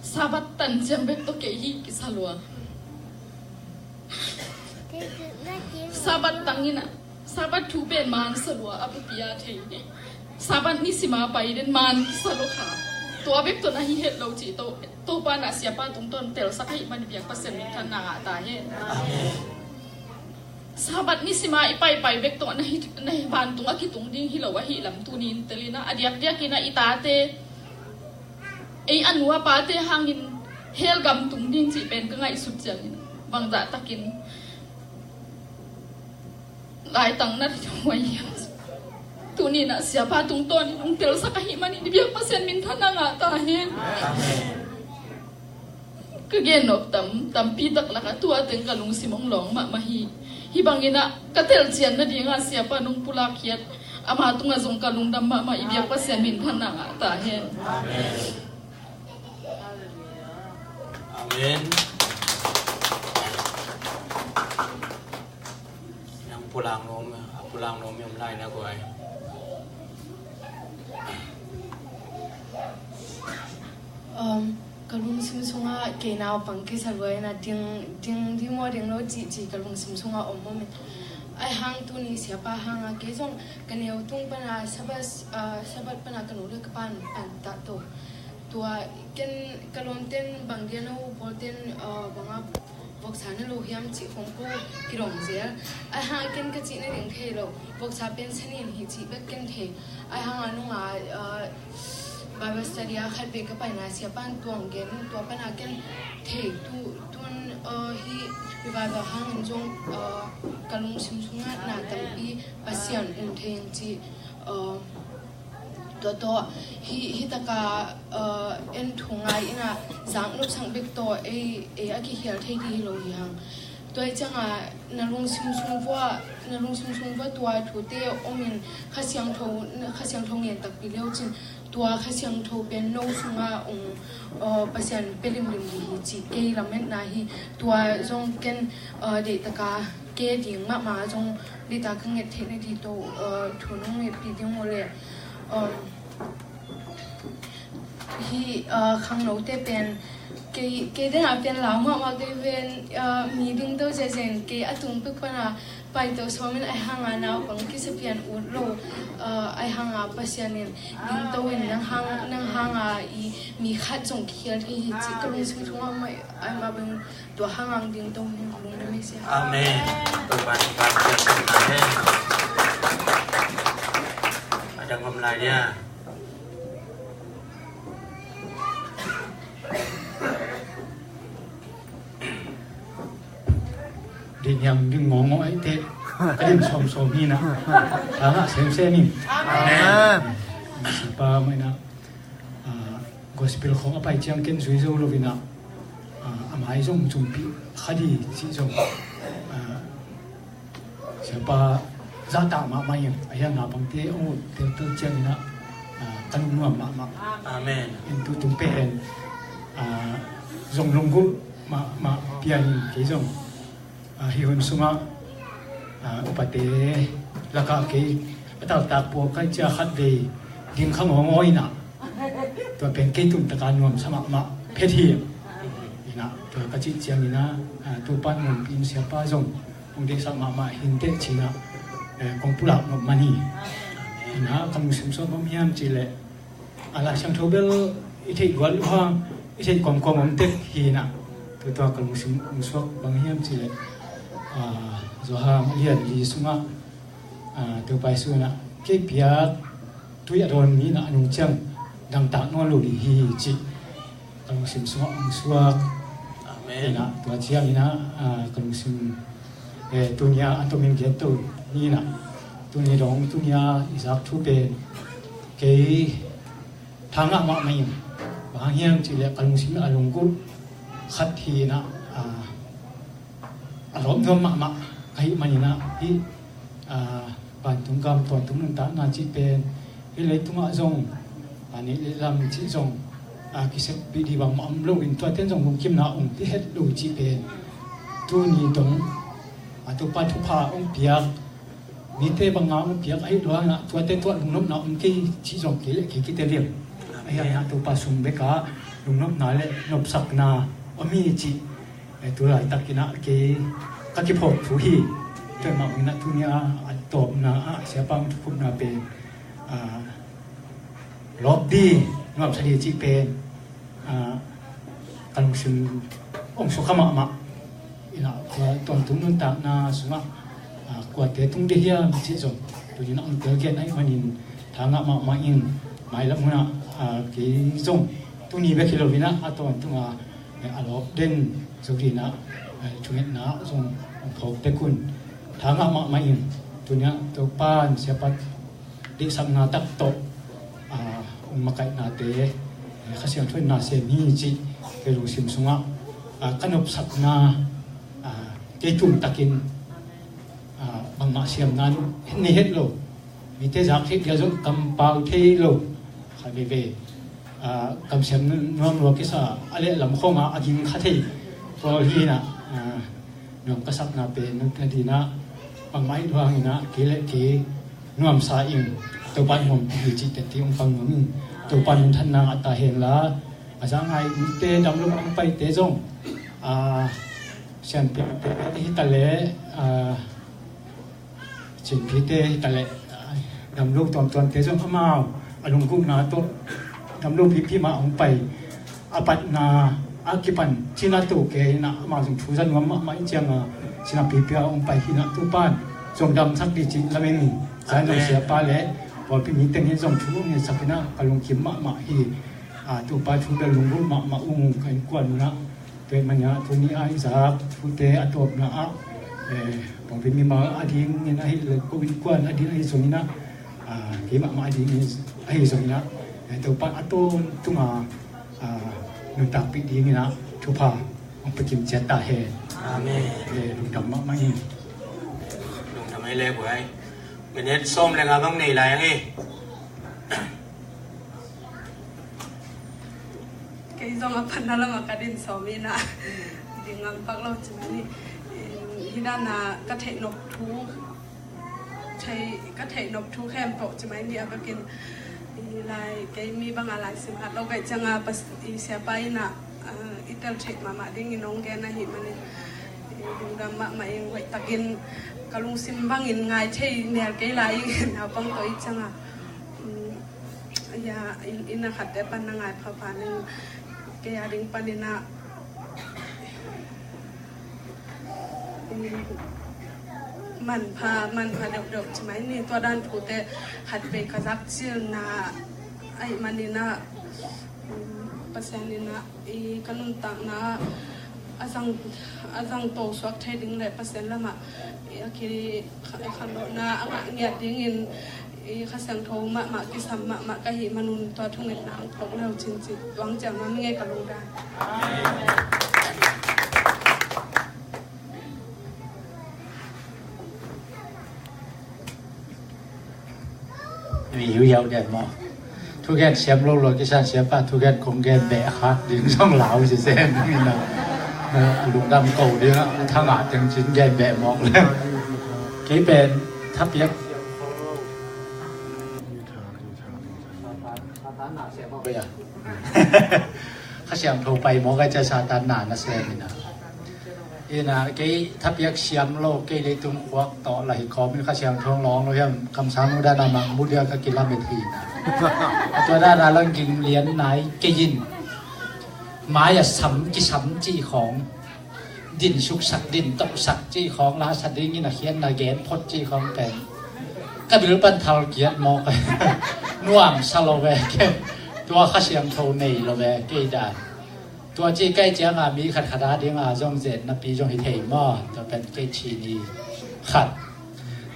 Sabbath tan ciang bek tawh kei hi kisa lua. Sabbath tangin ah Sabbath thu pen man sa lua a pupia thei. Sabbath ni sima pai den man sa lo kha. Tua bek tawh na hi het lo cih tawh Topa na siapa tungtawn telsak ahih man i biak Pasian minthanna ngah ta hen. Sabbath nisima i paipai bek tawh na hi, na hi vantung a kitung ding hi lo ahih lam tuni in telina a diakdiakin a i tate ei a nu a pate hangin hell gam tung ding cih pen ka ngaihsut ciangin bangzah takin laitang na thuai hiam? Tuni na siapa tungtawn in hong telsak ahih manin i biak Pasian minthanna ngah ta hen. Ka gen nop tam, tampi tak lakah tua teng ka lungsim hong lawng mahmah hi. Hih bangin ah ka telcian nadinga siapa nong pulak hiat, ama tungah zong ka lungdam mahmah, i biak Pasian minthanna ngah ta hen. Amen. Nang pulak nuam, a pulak nuam i om lai na guai. Um, ka lungsim sungah kei naupang kisa luai na ding, ding, ding maw ding lo cih, cih ka lungsim sungah om om in. Ai hang tuni siapa hanga kei zong ka neu tung pana Sabbath, ah, Sabbath pana ka nu le ka pan, pan ta to. Tua ken ka lawmten bang dia no pawlten, ah, banga voksa na lo hiam cih khong ko kidong zel. Ai hang ken ka cih na ding thei lo. Voksa pen sanin hi cih bek ken thei. Ai hang a nunga, ah, Bible study a khat vei ka paina siapan tuang gen tua pana ken thei tu, tun, ah, hi revival hangin zong, ah, ka lungsim sungah na tampi Pasian um thei in cih, ah, tua tawh hi, hi taka, ah, en thu ngai ina zang nopsang bek tawh ei, ei a kikhial thei ding hi lo hi hang. Tua hi cianga na lungsim sung vua, na lungsim sung vua tua thute omin Kha Siangtho, Kha Siangtho ngen takpi leu cin tua Kha Siangtho pen no sunga ung, uh, Pasian pe limlim ding hi ci kei lametna hi. Tua zong ken, uh, deih taka ke ding mahmah zong deih taka nget theih na ding to, uh, thu nong ngetpi ding uh le, um, hi, ah, khangnote pen kei, kei dena pen lau mahmah kei ven, ah, mi dingto zezen kei a tung pek pana paito sawmin ai hanga naupang kisa pian ut lo, ah, ai hanga Pasian in dingto in nang hang, nang hanga i mi khat zong kikhial thei hi ci ka lungsim sungah mai ai mah bang tua hangang dingto hi lungdam hi sia. Amen. Tua ban ban sia sia. Amen. Adang om lai dia. Ding hiam ding ngawngawng ai te. Ka ding sawmsawm hi na. Ka ngah semsem hi. Amen. Sipa mai na. Ah, gospel khong a pai ciang ken zui zo lo ina. Ah, a mai zong zumpi kha di ci zong. Ah, Siapa zahtak mahmah in a hiang naupangte hong ut teltel ciangin ah, ah, ka lungnuam mahmah. Amen. In tu tung pen, ah, zong lunggulh mahmah pian in kei zong, ah, hih hun sungah, ah, upate lakah kei a taltak pua kai cia khat vei ding kha ngawngaw in ah. Tua pen kei tun taka nuamsa mahmah phet hi. Ina tua ka cih ciangin ah, ah, Topa nuampi in siapa zong hong deihsak mahmah hinteh cinah, eh, kong pulak nop man hi. Ina ka lungsim suak bang hiam cileh a Lai Siangtho bel i theih gual uh hang i theih kawmkawm om tek hi ina. Tua tua ka lungsim hong suak bang hiam cileh, ah, Johan a lian li sungah, ah, Topa Jesu inah kei piak tui a dawn mi inah a nung ciang dangtak nawn lo ding hi cih ka lungsim sungah hong suak. Amen. Inah tua ciang inah, ah, ka lungsim, eh, tunia a tomin gen to ni inah tuni dong tunia i zak thu pen kei thangah mahmah in bang hang hiam cileh ka lungsim a lunggulh khat hi inah, ah, a lawp nuam mahmah ka hih man inah hih, ah, vantung gam tawntung nuntakna cih pen hih leitungah zong, ah, neih le lam cih zong, ah, kisekpih dih bangmah om lo in tuaten zong lungkimna om ti het lo cih pen tuni dong, ah, Topa thupha hong piak mite banga hong piak ahi luangah tuate tuah lungnopna om kei cih zong kei le kei kite liam. Ahi hangah Topa sung bekah lungnopna le nopsakna om hi cih, eh, tu laitakinah kei ka kiphawk thu hi. Tua mah inah tunia a tawpna ah siapa hong thukhupna pen, ah, lawp dih Nuamsa ding cih pen, ah, ka lungsim hong sukha mahmah. Inah kua tawntung nuntakna sungah, ah, kuate tung ding hiam cih zong tuni-in ah hong telgen ahih manin tha ngah mahmah ing. Mailam hunah, ah, kei zong tuni bek hi lo inah a tawntunga, eh, a lawp den zo dinah, eh, thungetna zong hong phawk tek un. Tha ngah mahmah ing. Tuni-ah Topa'n siapa deihsakna tak tawh, ah, hong makaihnate, eh, Kha Siangtho in na sem hi cih kei lungsim sungah, ah, ka nopsakna, ah, kei tumtakin, ah, bangmah siamna nei het lo. Mite zak theih dia zong kampau thei lo. Kha veve, ah, kamsiam nuam lua kisa a lehlam khawngah a ging kha thei pawl hi inah, ah, nuam ka sakna pen nang ka dinah bangmah hi lo hang inah kei le kei nuamsa ing. Topa'n hong pia hi cih teti hong pang nuam ing. Topa'n hong thanna ngah ta hen la, a za ngai mite dam lo hong paite zong, ah, sianpiakte hi ta leh, ah, Chinpite hi ta leh, ah, dam lo tuamtuamte zong amau a lunggulhna tawh dam lo pipi mah hong pai. A patna a kipan cina to kei inah amau zong thu za nuam mahmah ih cianga cina pipi a hong pai hi inah Topa'n zong damsak ding cih lamen in zan zong siapa le pawlpi mi teng in zong thu hong ngetsak inah ka lungkim mahmah hi. Ah, Topa thu bel lunggulh mahmah ung ka innkuan unah. Tua ahih manin ah tuni a i zak thute a tawpna ah, eh, pawlpi mimal adingin ahih leh ko innkuan ading ahi zongin ah, ah, kei mahmah adingin ahi zongin ah, eh, Topa'n a tawntunga, ah, nuntakpih dingin ah thupha hong pia kim ciat ta hen. Amen. Eh, lungdam mahmah ing. Lungdam ei le buai. Minute sawm le nga bang nei lai ang e. Kei zong a panna lamah ka din sawm inah ding ngam pak lo ci mai ni. Hi dana ka theih nop thu, theih, ka theih nop thu khempeuh ci mai ni a bekin. Lai kei mi banga lai sim hat lo kaih cianga pas i siapa inah, ah, i tel theih mahmah dingin hong gen ahih manin, eh, lungdam mahmah ing. Hoih takin ka lungsim bangin ngai thei mel kei lai ing naupang tawh ih cianga. Um, ya, in, inn a khatte pan na ngai phapha ning kei a ding paninah, um, manpha, manpha deuhdeuh ci mai ni. Tua dan thute khat vei ka zak cilna ahih maninah, um, Pasian inah i ka nuntakna a zang, a zang to suak thei ding le Pasian lamah i a ki kha-, khanlawhna a ngah ngiat dingin i Kha Siangtho mahmah kisam mahmah ka hih manun tua thungetna ang thok leu cin ci tuang ciang nuam ing e ka lungdam. Mi hiu hiau den maw? Thugen siam lo lo kisan siapa thugen kong gen beh kha ding zong lau si sen ding ina. Lungdam ko ding a thanga teng cin gen beh mawk le. Kei pen thapiak. Kha Siangtho pai mawk ai cia Satan na na sem ina. Ina kei thapiak siam lo, kei leitung khuak tawh la hi khawm in Kha Siangtho lawng lo hiam, kamsang nu dana mangbu dia ka kilamet hi. Tua dana lang ging lian nai kei in. Mai a sam kisam cih khawng, din suksak din tohsak cih khawng, la sa dingin a khian na gen phot cih khawng pen ka bil pan thal kiat mawk. Nuam sa lo ve ke. Tua Kha Siangtho nei lo ve kei dan. Tua ci kai cianga mi khat khat a dinga zong zen napi zong hi thei maw? Tua pen kei ci ni khat.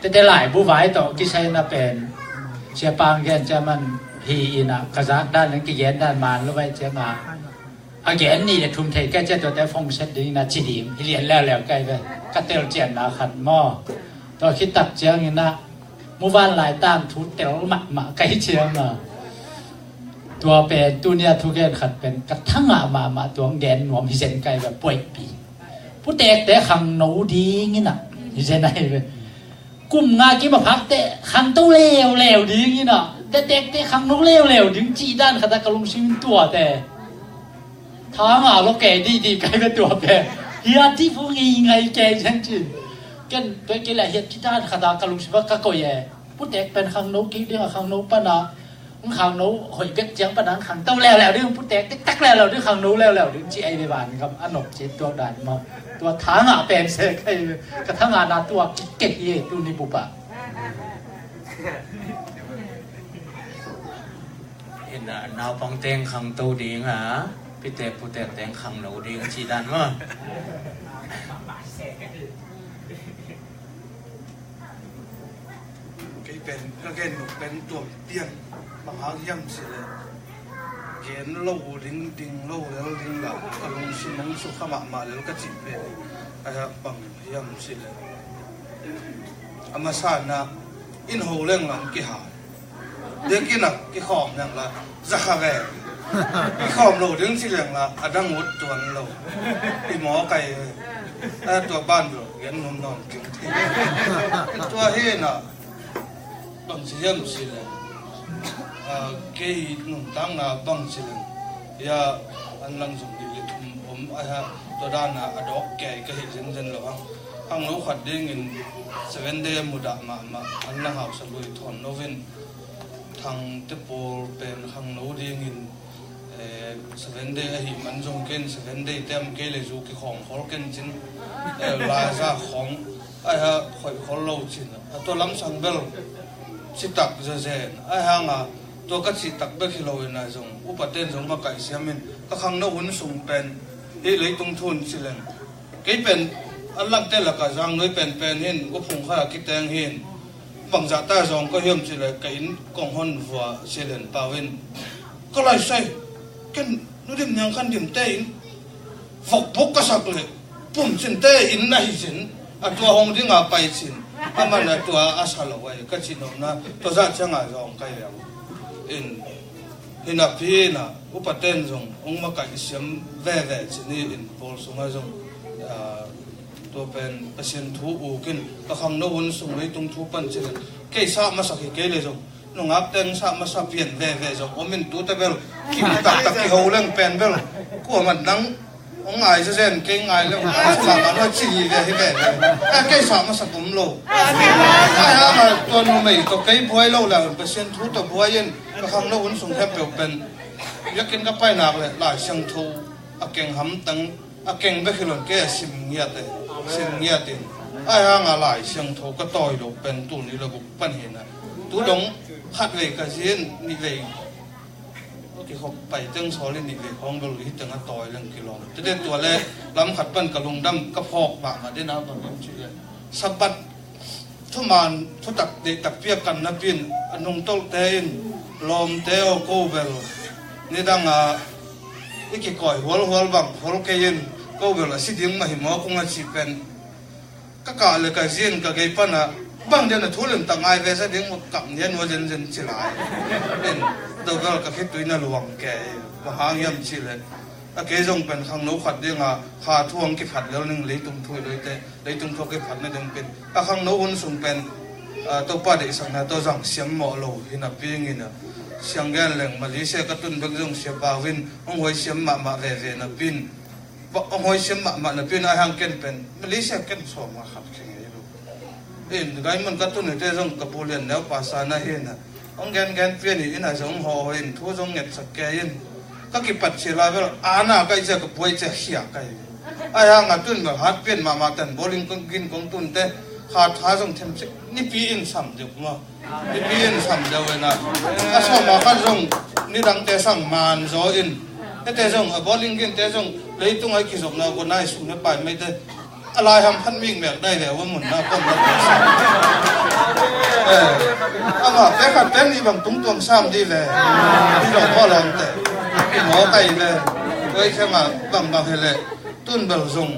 Tete lai bu vai tawh kisai na pen siapa ang gen cia man hi ina ka zak dan leng kigen dan man lo vai cianga a gen ni le thum thei kai cia tuate fong set ding na ci ding hi lian leuleu kai ve. Ka tel cian na khat maw? Tua khit tak ciang ina muvan lai tang thu tel mahmah kai cianga tua pen tunia thugen khat pen ka thangah mahmah tuang gen nuam hi zen kai ve puaihpi. Putekte khangno dingin ah hi zen ahi ve. Kum nga kim a phakte khangto leuleu dingin ah tetekte khangno leuleu ding cih dan khat ah ka lungsim in tuate thangah lo kei didi kai ve tua pen. Hiat dih fu ngei ngai kei zen cin. Ken tua kei le hiat cih dan khat ah ka lungsim ah ka koih e. Putek pen khangno kik ding a khangno pana Hong khangno hoih bek ciang pan hong khangto leuleu ding, putek tektak leuleu ding, khangno leuleu ding ci ei ve. Van gam a nop ci tuak dan mah. Tua thangah pen se kai ve. Ka thangah na tua kik kei hi ei tu ni bup ah. Ina naupang teng khangto ding a, pitek putek teng khangno ding ci dan mah. Kei pen ka gen nop pen tuam pian bang hang hiam cih leh gen lo ding, ding lo lel ding la ka lungsim hong sukha mahmah lel ka cih pen a bang hiam cih leh a masa na inn ho leng lam kihal. Biakinn ah kikhawm leng la za kha ve. Kikhawm lo ding ci leng la a dang ut tuan lo. I maw kai ve. A tua ban lo gen nuam nuam keng thei. Tua hi na bang ci hiam ci leng, a, kei nuntakna bang ci leng, ya an lang zong nih le thum om a ha. Tua dan a a dawk kei ka hi zenzen lo hang. Hang lo khat dingin Seven Day a mudah mahmah an lang hausa lui thawn lovin Thangte pawl pen khangno dingin, eh, Seven Day ahi man zong ken Seven Day tem kei le zu kikhawm khol ken cin, eh, laiza khawng ai ha khoih khol lo cin. A tua lamsang bel citak zezen ai hanga tua ka cihtak bek hi lo ina zong upaten zong makaih siamin ka khangno hun sung pen hih leitung thun ci leng kei pen a lamte laka zang noi penpen hin uphung kha kiteng hin. Bangzah ta zong ka hiam cih leh ka inn kong hon vua silen pau in ka laisai ken nudim niang khan dimte in vokbuk ka sak leh pum cinte in ahi cin a tua hong dinga pai cin a man a tua a sa lo ai ka cin omna tua zah cianga zong kai leu in hinapi ina upaten zong ong makaih siam veve cini in pawl sunga zong, ah, tua pen Pasian thu ukin ka khangno hun sung leitung thu pan cilin kei sa masak hi kei le zong nungak teng sa masa pian veve zong om in tute bel kim taktak kiho leng pen bel kuaman nang ong ngai zezen kei ngai leng sa masa ci hi ve hi veve. A kei sa masak om lo. Ai hama tua numei tawh kei buai lo leng Pasian thu tawh buai in ka khangno hun sung khempeuh pen biakinn ka pai nak le Lai Siangtho a keng hamtang a keng bek hi lo in kei a sim ngiat e, sim ngiat in ai hanga Lai Siangtho ka tawi lo pen tul nih le guk pan hi na tu dong khat vei ka zin nih vei kikhop pai teng sawl in nih vei khawng bel hi teng a tawi leng kilawm tete tua le lam khat pan ka lungdam ka phawk mahmah den a bang in ci le Sabbath thuman thutak deihtak piak kan napi in a nungtolhte in lawmte aw ko bel nidanga i kikawi hualhual bang hol kei in ko bel a si ding mah hi maw kung a cih pen ka kah le ka zin ka gei pana bang den a thu limtak ngai ve sa ding maw kap nian ua zenzen ci lai in do bel ka khitui na luang kei bang hang hiam cih le a kei zong pen khangno khat dinga kha thu ang kiphat lel ning leitung thu i loite leitung thu a kiphat na ding pen a khangno hun sung pen, ah, Topa deihsakna tawh zang siam mawh lo hi napi ngin a siang gen leng Malaysia ka tun bek zong siapa uh in hong huai siam mahmah veve napi in hong huai siam mahmah napi in a hang ken pen Malaysia ken sawm a khat khe ngei lo. In gai mun ka tun ute zong ka pu lian neu pasa na hi na hong gen gen pian hi ina zong haw haw in thu zong ngetsak kei in ka kipat cila bel ana ka i cia ka puai cia khia kai. Ai hanga tun bel hat pian mahmah tan bowling kong gin kong tun te kha tha zong them cik nipi in sam deuh maw? Nipi in sam deuh ina a sawma khat zong nidangte sang man zaw in hete zong a bowling gin te zong leitung ai kizopna ko nai sung ne pai mai te a lai ham phan mik mek dai ve wa mun na kom na ko sa. Eh, ama pe khat pen ni bang tung tuang sam di ve. Ni lo ko long te. Ni mo kai ve. Oi chama bang bang hele. Tun bel zong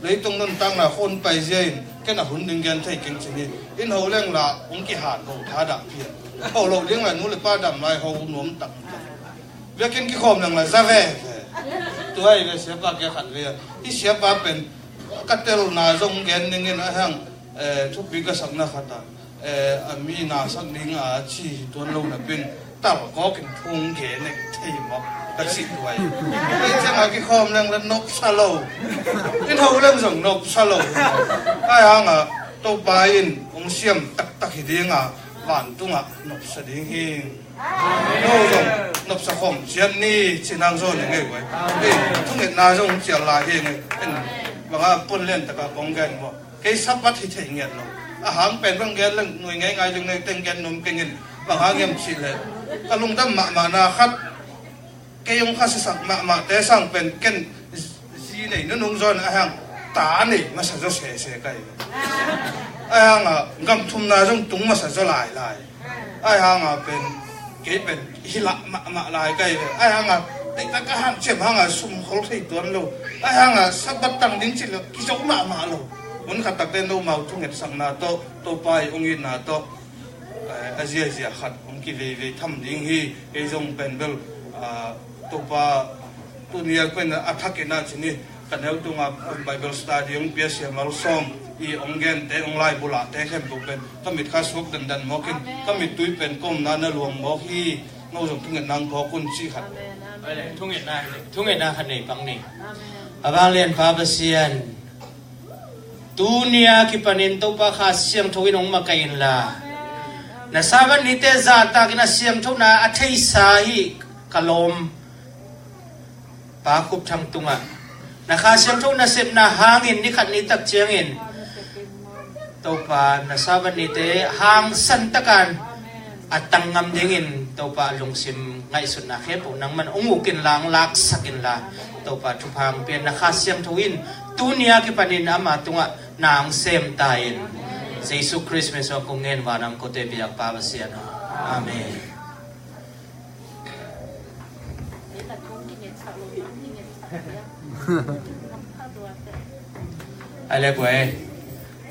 leitung nun tang na khon pai zia in ken a hun ding gen thei keng chini in ho leng la ong ki han ho tha dang pian. Ho lo ding la nu le pa dam lai ho nuam tak. Biakinn kikhawm leng la za ve ve. Tua hi ve siapa kia khat ve. Hi siapa pen ka telna zong gen ning in a hang, eh, thupi ka sakna khat a, eh, a mi na sak ding a ci tuan lo na pin tal kawk in phung ge nek thei mawk ka ci tua hi. Ei ciang a kikhawm leng la nopsa lo. In ho leng zong nopsa lo. Ai hang a Topa in ong siam taktak hi ding a vantung a nopsa ding hi. No zong nopsa khawm ciat ni ci nang zaw ni ngei guai. Ei, thungetna zong cial lai hi ngei. En, banga pon lian taka kong gen maw. Kei Sabbath hi thei ngiat lo. A hang pen bang gen leng nui ngei ngai ding nei teng gen num kengin. Bang hang hiam cih leh ka lungdam mahmahna khat. Kei hong kha sisak mahmahte sang pen ken zi nei nunung zaw a hang ta nei masa zaw sese kai. A hang a gam thumna zong tung masa zaw lai lai. A hang a pen kei pen hilak mahmah lai kai. A hang a teita ka han cem hang a sum khol thei tuan lo. A hang a Sabbath tang ding cih lo kizok mahmah lo. Hun khat takte no mau thungetsakna tawh Topa i hong itna tawh a ziazia khat hong kiveivei tham ding hi. Kei zong pen bel, ah, Topa tuni a kuan a thak in a cini ka neu tunga Bible study hong pia sia malsawm i hong gente hong lai bulate khempeuh pen ka mit kha suak dandan mawkin ka mittui pen ka omna na luang mawk hi. No zong thungetna hong phawk un cih khat. Thungetna, thungetna khat nei pang ni. A vanglian Pa Pasian, tunia kipanin Topa Kha Siangtho in hong makaih inla, na Sabbath nite zahtakin a siangthona a theisa hi ka lawm Pa Khup Thang tungah na Kha Siangtho nasepna hangin ni khat ni tak ciangin Topa na Sabbath nite hangsan takin a tang ngam dingin Topa a lungsim ngaihsutna khempeuh nangman hong uk inla, hong laksak inla, Topa thupha hong pia in. Na Kha Siangtho in tunia kipanin ama tungah na hong sem ta in. Jesu Khrist min suang kong ngen, vanam kote biak Pa Pasian aw. Amen. A le buai.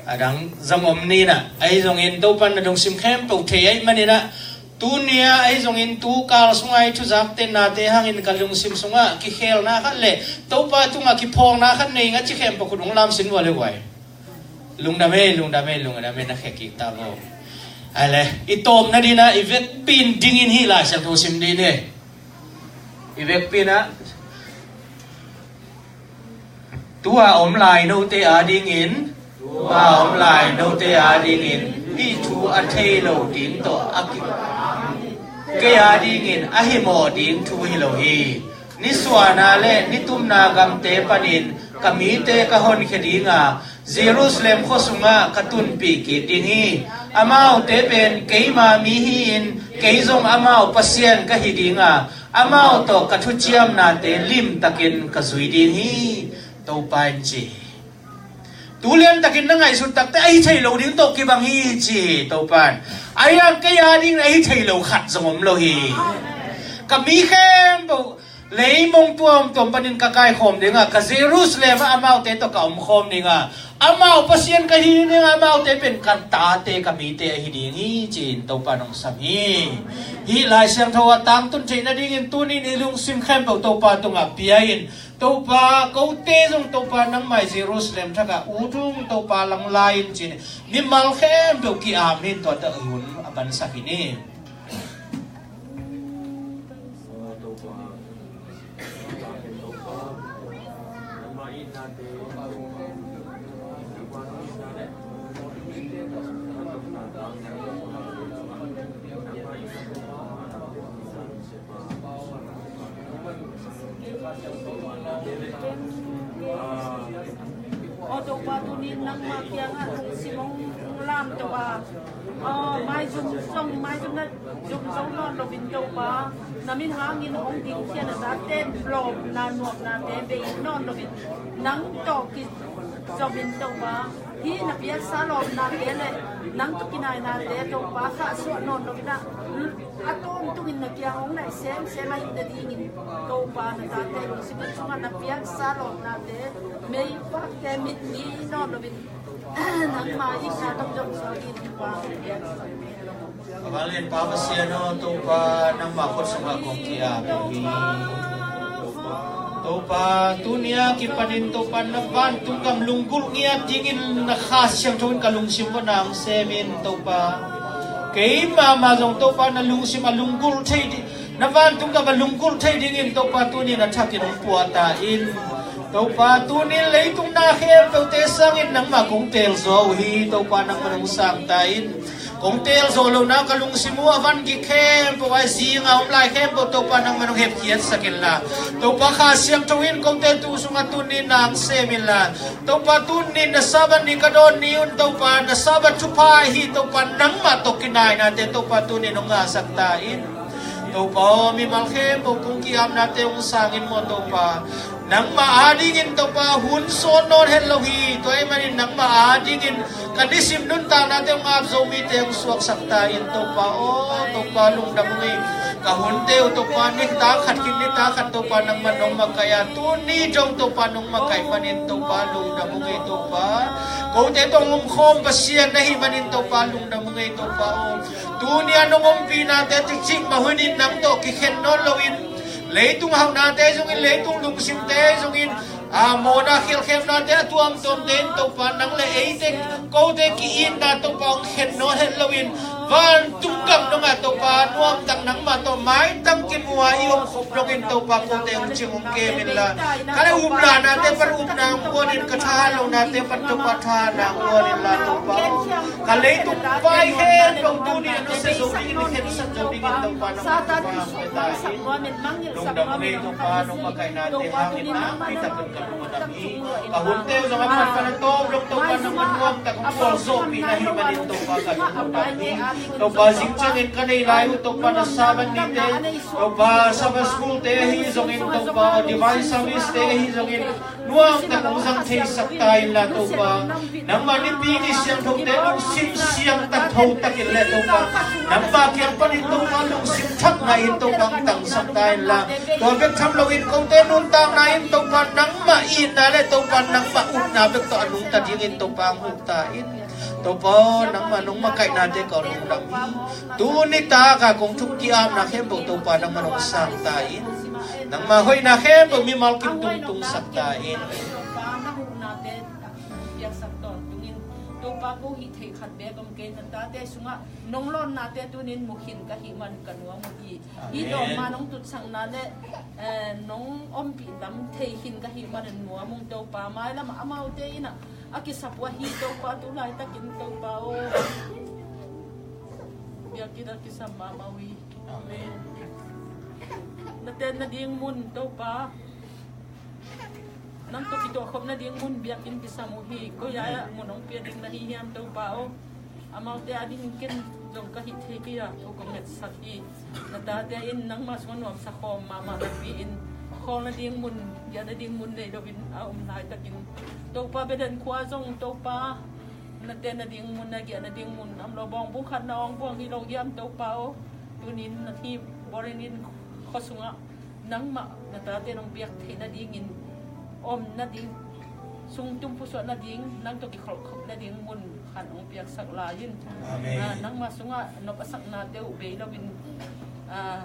A dang zong om ni na. Ahi zongin Topa na lungsim khempeuh thei ahih manin a, tunia ahi zongin tu kal sunga i thuzakte nate hangin ka lungsim sungah kikhelna khat le Topa tungah kiphawkna khat nei ing a ci khempeuh khut hong lamsin vua le buai. Lungdam ei, lungdam ei, lungdam ei, na khe kik ta vo. A le, i tawpna dingin a, i vekpi in dingin hih Lai Siangtho sim ding hi. I vekpi in a, tua om lai note a dingin, tua om lai note a dingin, hih thu a thei lo ding tawh a ki, kei a dingin a himawh ding thu hi lo hi. Nisuahna le nitumna gamte panin ka mite ka honkhia dinga, Jerusalem khua sungah ka tunpih kik ding hi. Amaute pen keima mi hi-in, kei zong amau Pasian ka hi dinga, amau tawh ka thuciamnate limtakin ka zui ding hi, Topa in ci hi. Tu liantakin na ngaihsut takte ahi thei lo ding tawh kibang hi ci hi Topa in. Ahi hang kei a dingin ahi thei lo khat zong om lo hi. Ka mi khempeuh leimong tuamtuam panin ka kaikhawm dinga, ka Jerusalem ah amaute tawh ka omkhawm dinga, amau Pasian ka hi dinga, amaute pen ka tate ka mite ahi ding hi ci-in Topa in hong sam hi. Hih Lai Siangtho a tangtun theih nadingin tunin i lungsim khempeuh Topa tungah pia in, Topa, kote zong Topa nangmah i Jerusalem thakah ut ung Topa, lang lai in ci-in mimal khempeuh ki-am hi in, tua tawh i hun a pansak hi ni. Aw Topa, tuni nangmah kiangah lungsim hong lamto a, aw, maizum zong, maizum na zum zo nawn loin Topa, na min hangin hong dingkhia na tate lawpna nuamnate bei nawn loin nang tawh kizom in Topa, hih na piaksa lawpnate le nang tawh kinainate Topa khahsuah nawn loin ah, a tawntungin na kiang hong naih semsem ahih nadingin Topa, na tate lungsim sungah na piaksa lawpnate meipakte mit ngei nawn loin nangma itna tawh zong suak in Topa. Ka vanglian Pa Pasian aw, Topa nangma khut sungah kong ki-ap hi. Topa, tunia kipanin Topa na vantung gam lunggulh ngiat dingin na Kha Siangtho in ka lungsim uah na hong sem in Topa. Kei mahmah zong Topa na lungsim a lunggulh thei ding, na vantung gam a lunggulh thei dingin Topa tunin a thakin hong puah ta in. Topa, tunin leitung na khempeuhte sangin nangmah kong teelzaw uh hi. Topa nangmah hong sang ta in. Kong teel zawh lohna ka lungsim uh a van gik khempeuh, a zinga om lai khempeuh Topa nangman hong hepkhiatsak inla, Topa Kha Siangtho in kote tuu sungah tuni nang sem inla, Topa tuni na Sabbath ni ka dawn ni un Topa na Sabbath thupha ahi Topa nangmah tawh kinainate Topa tuni nong ngahsak ta in. Topa aw, mimal khempeuh kong ki-apnate hong sang in maw Topa. Nangmah adingin Topa hun sawn nawn het lo hi. Tua ahih manin nangmah adingin ka nisim nuntaknate hong ap zo mite hong suaksak ta in Topa aw. Topa lungdam ung ei. Ka hunte uh Topa nitak khat khin nitak khat Topa nangmah nong makaih a, tuni dong Topa nong makaih manin Topa lungdam ung ei Topa. Kote tawh hong omkhawm Pasian na hih manin Topa lungdam ung ei Topa aw. Tuni a nong ompihnate cikcik mah hunin nang tawh kikhen nawn loin, leitung hauhnate zongin, leitung lungsimte zongin, a, mawhna khialkhemnate a tuamtuamte in Topa nang le eite kote ki-itna Topa hong khen nawn het loin, vantung gam dongah Topa nuamtak nangmah tawh maitang kimu a i omkhop dongin Topa kote hong cing hong kem inla, ka le upna nate pan upna hong puanin, ka thahat lohnate pan Topa thahatna hong puanin la Topa aw. Ka leitung vai khempeuh tuni a nusia zo dingin, khensat zo dingin Topa nangmah Topa hong pia ta in. Lungdam ung ei Topa nong makaihnate hangin nakpi takin ka lung a dam hi. Ka hunte uh zong a phatphat a tawm lo Topa nangmah nuamtak hong gualzawhpih na hih manin Topa ka lungdam hi. Topa zing ciangin ka neih lai uh Topa na Sabbath nite, Topa Sabbath school te ahi zongin Topa Divine Service te ahi zongin nuamtak hong zang theisak ta inla Topa. Nangmah nipi ni siangthote lungsim siangtak thotakin le Topa nangmah kiang panin Topa lungsim thak ngaihin Topa hong tangsak ta inla. Tua bek tham loin kote nuntakna in Topa nangmah itna le Topa nangmah upna bek tawh a nungta dingin Topa hong huh ta in. Topa aw, nangmah nong makaihnate ka lungdam hi. Tuni taka kong thuk ki-apna khempeuh Topa nangmah nong sang ta in. Nangmah hoihna khempeuh mimal kim tungtungsak ta in. Topa ko hih theih khat bek om kei, na tate sungah nong lawnnate tunin mukhin ka hih man ka nuam uh hi. Hih tawh ma nong tutsakna le, eh, nong ompih lam thei khin ka hih manin nuam ung Topa. Mailam amaute in ah a kisap uh ahi Topa, tu laitakin Topa aw, biakinn a kisam mahmah uh hi. Amen. Na tenna ding mun Topa, nang tawh kituahkhop nading mun biakinn kisam uh hi. Koi ah mun hong pia ding na hi hiam Topa aw? Amaute adingin ken zong ka hih thei kei a, thu kong ngetsak hi. Na tate in nangmah sungah nuamsa khawm mahmah napi-in, khawl nading mun, giah nading mun nei loin a om laitakin, Topa, Beden khua zong Topa, na tenna ding mun, na giahna ding mun om lo, Bawngbung khat na awng buang hi lo hiam Topa aw? Tunin na hih Borenin khua sungah nangmah na tate nong piak theih nadingin, om nading, sungtum pusuah nading, nang tawh kikholhkhop nading mun khat hong piaksak lai in. Amen. Ah, nangmah sungah nop a saknate uh bei loin, ah,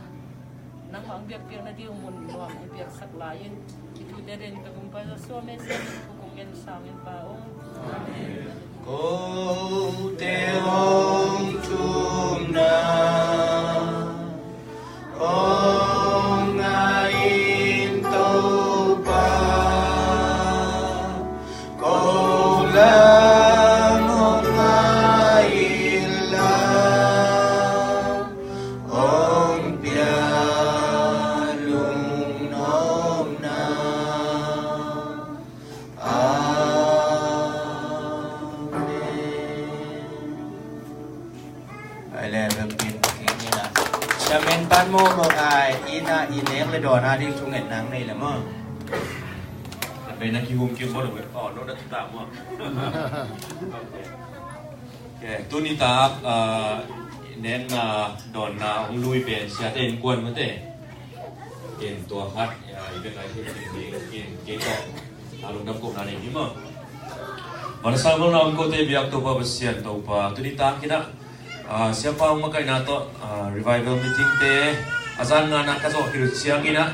nangmah hong biakpiak nading mun nuam hong piaksak lai in. Hih thute den ka gumpa Joshua Mesen, ka kong gen sangin Pa aw. Amen. Kote hong thumna hong ngai in Topa, ko lam hong ngai in la, hong pia lungnuamna. Amen. Ai le, bek in, in, in a. Siamen pan mo, mo, ai, in a, in eng le dawn a ding thungetna nei le mo. Pen a kihum kim bo le, oh, no, da tuta mo. Okay. Tuni tak, ah, nen, ah, dawnna hong lui pen siate innkuan mate. Ken tua khat, ah, i bek ai thei ding, ken, ken kei tawh, ah, lungdam kohna nei hi maw. Vanleng vanlawng kote biak Topa Pasian Topa, tuni tak in ah, ah, siapa hong makaihna tawh, ah, revival meeting te a zan ngana ka zawh khit uh ciangin ah,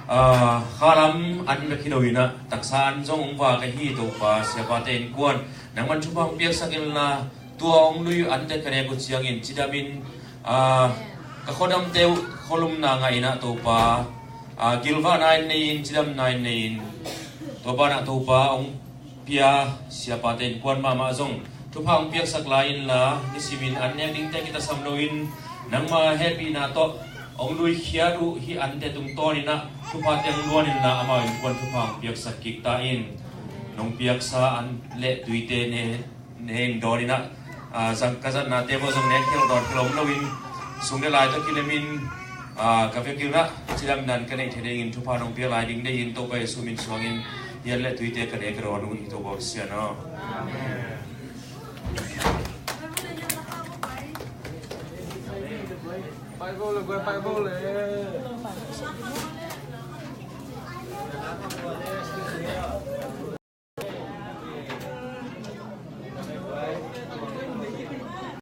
ah, khalam an bek hi lo in ah, taksa an zong hong vak ahi Topa, siapate innkuan nangman thupha hong piaksak inla, tua hong lui an te ka nek uh ciangin cidamin, ah, ka khuadamte uh khualumna ngah in ah Topa, ah, gilvahna in nei in, cidamna in nei in, tua banah Topa hong pia siapate innkuan mahmah zong Thupha hong piaksak lai inla, nisimin an nek dingte kitasam loin, nangma hehpihna tawh hong luikhiat uh hih ante tungtawninah thupha teng luan inla, amau innkuan thupha hong piaksak kik ta in. Nong piaksa an le tuite ne, ne in dawninah, ah, zang ka zatnate baw zong nek khel dawn khel om loin, sung le lai tawh kilemin, ah, ka vekinah cidamna ka neih thei dingin thupha nong piak lai ding deihin Topa Jesu min suangin hih an le tuite ka ne ka dawn uh hi, Topa Pasian aw. Amen. Bible le, Bible le.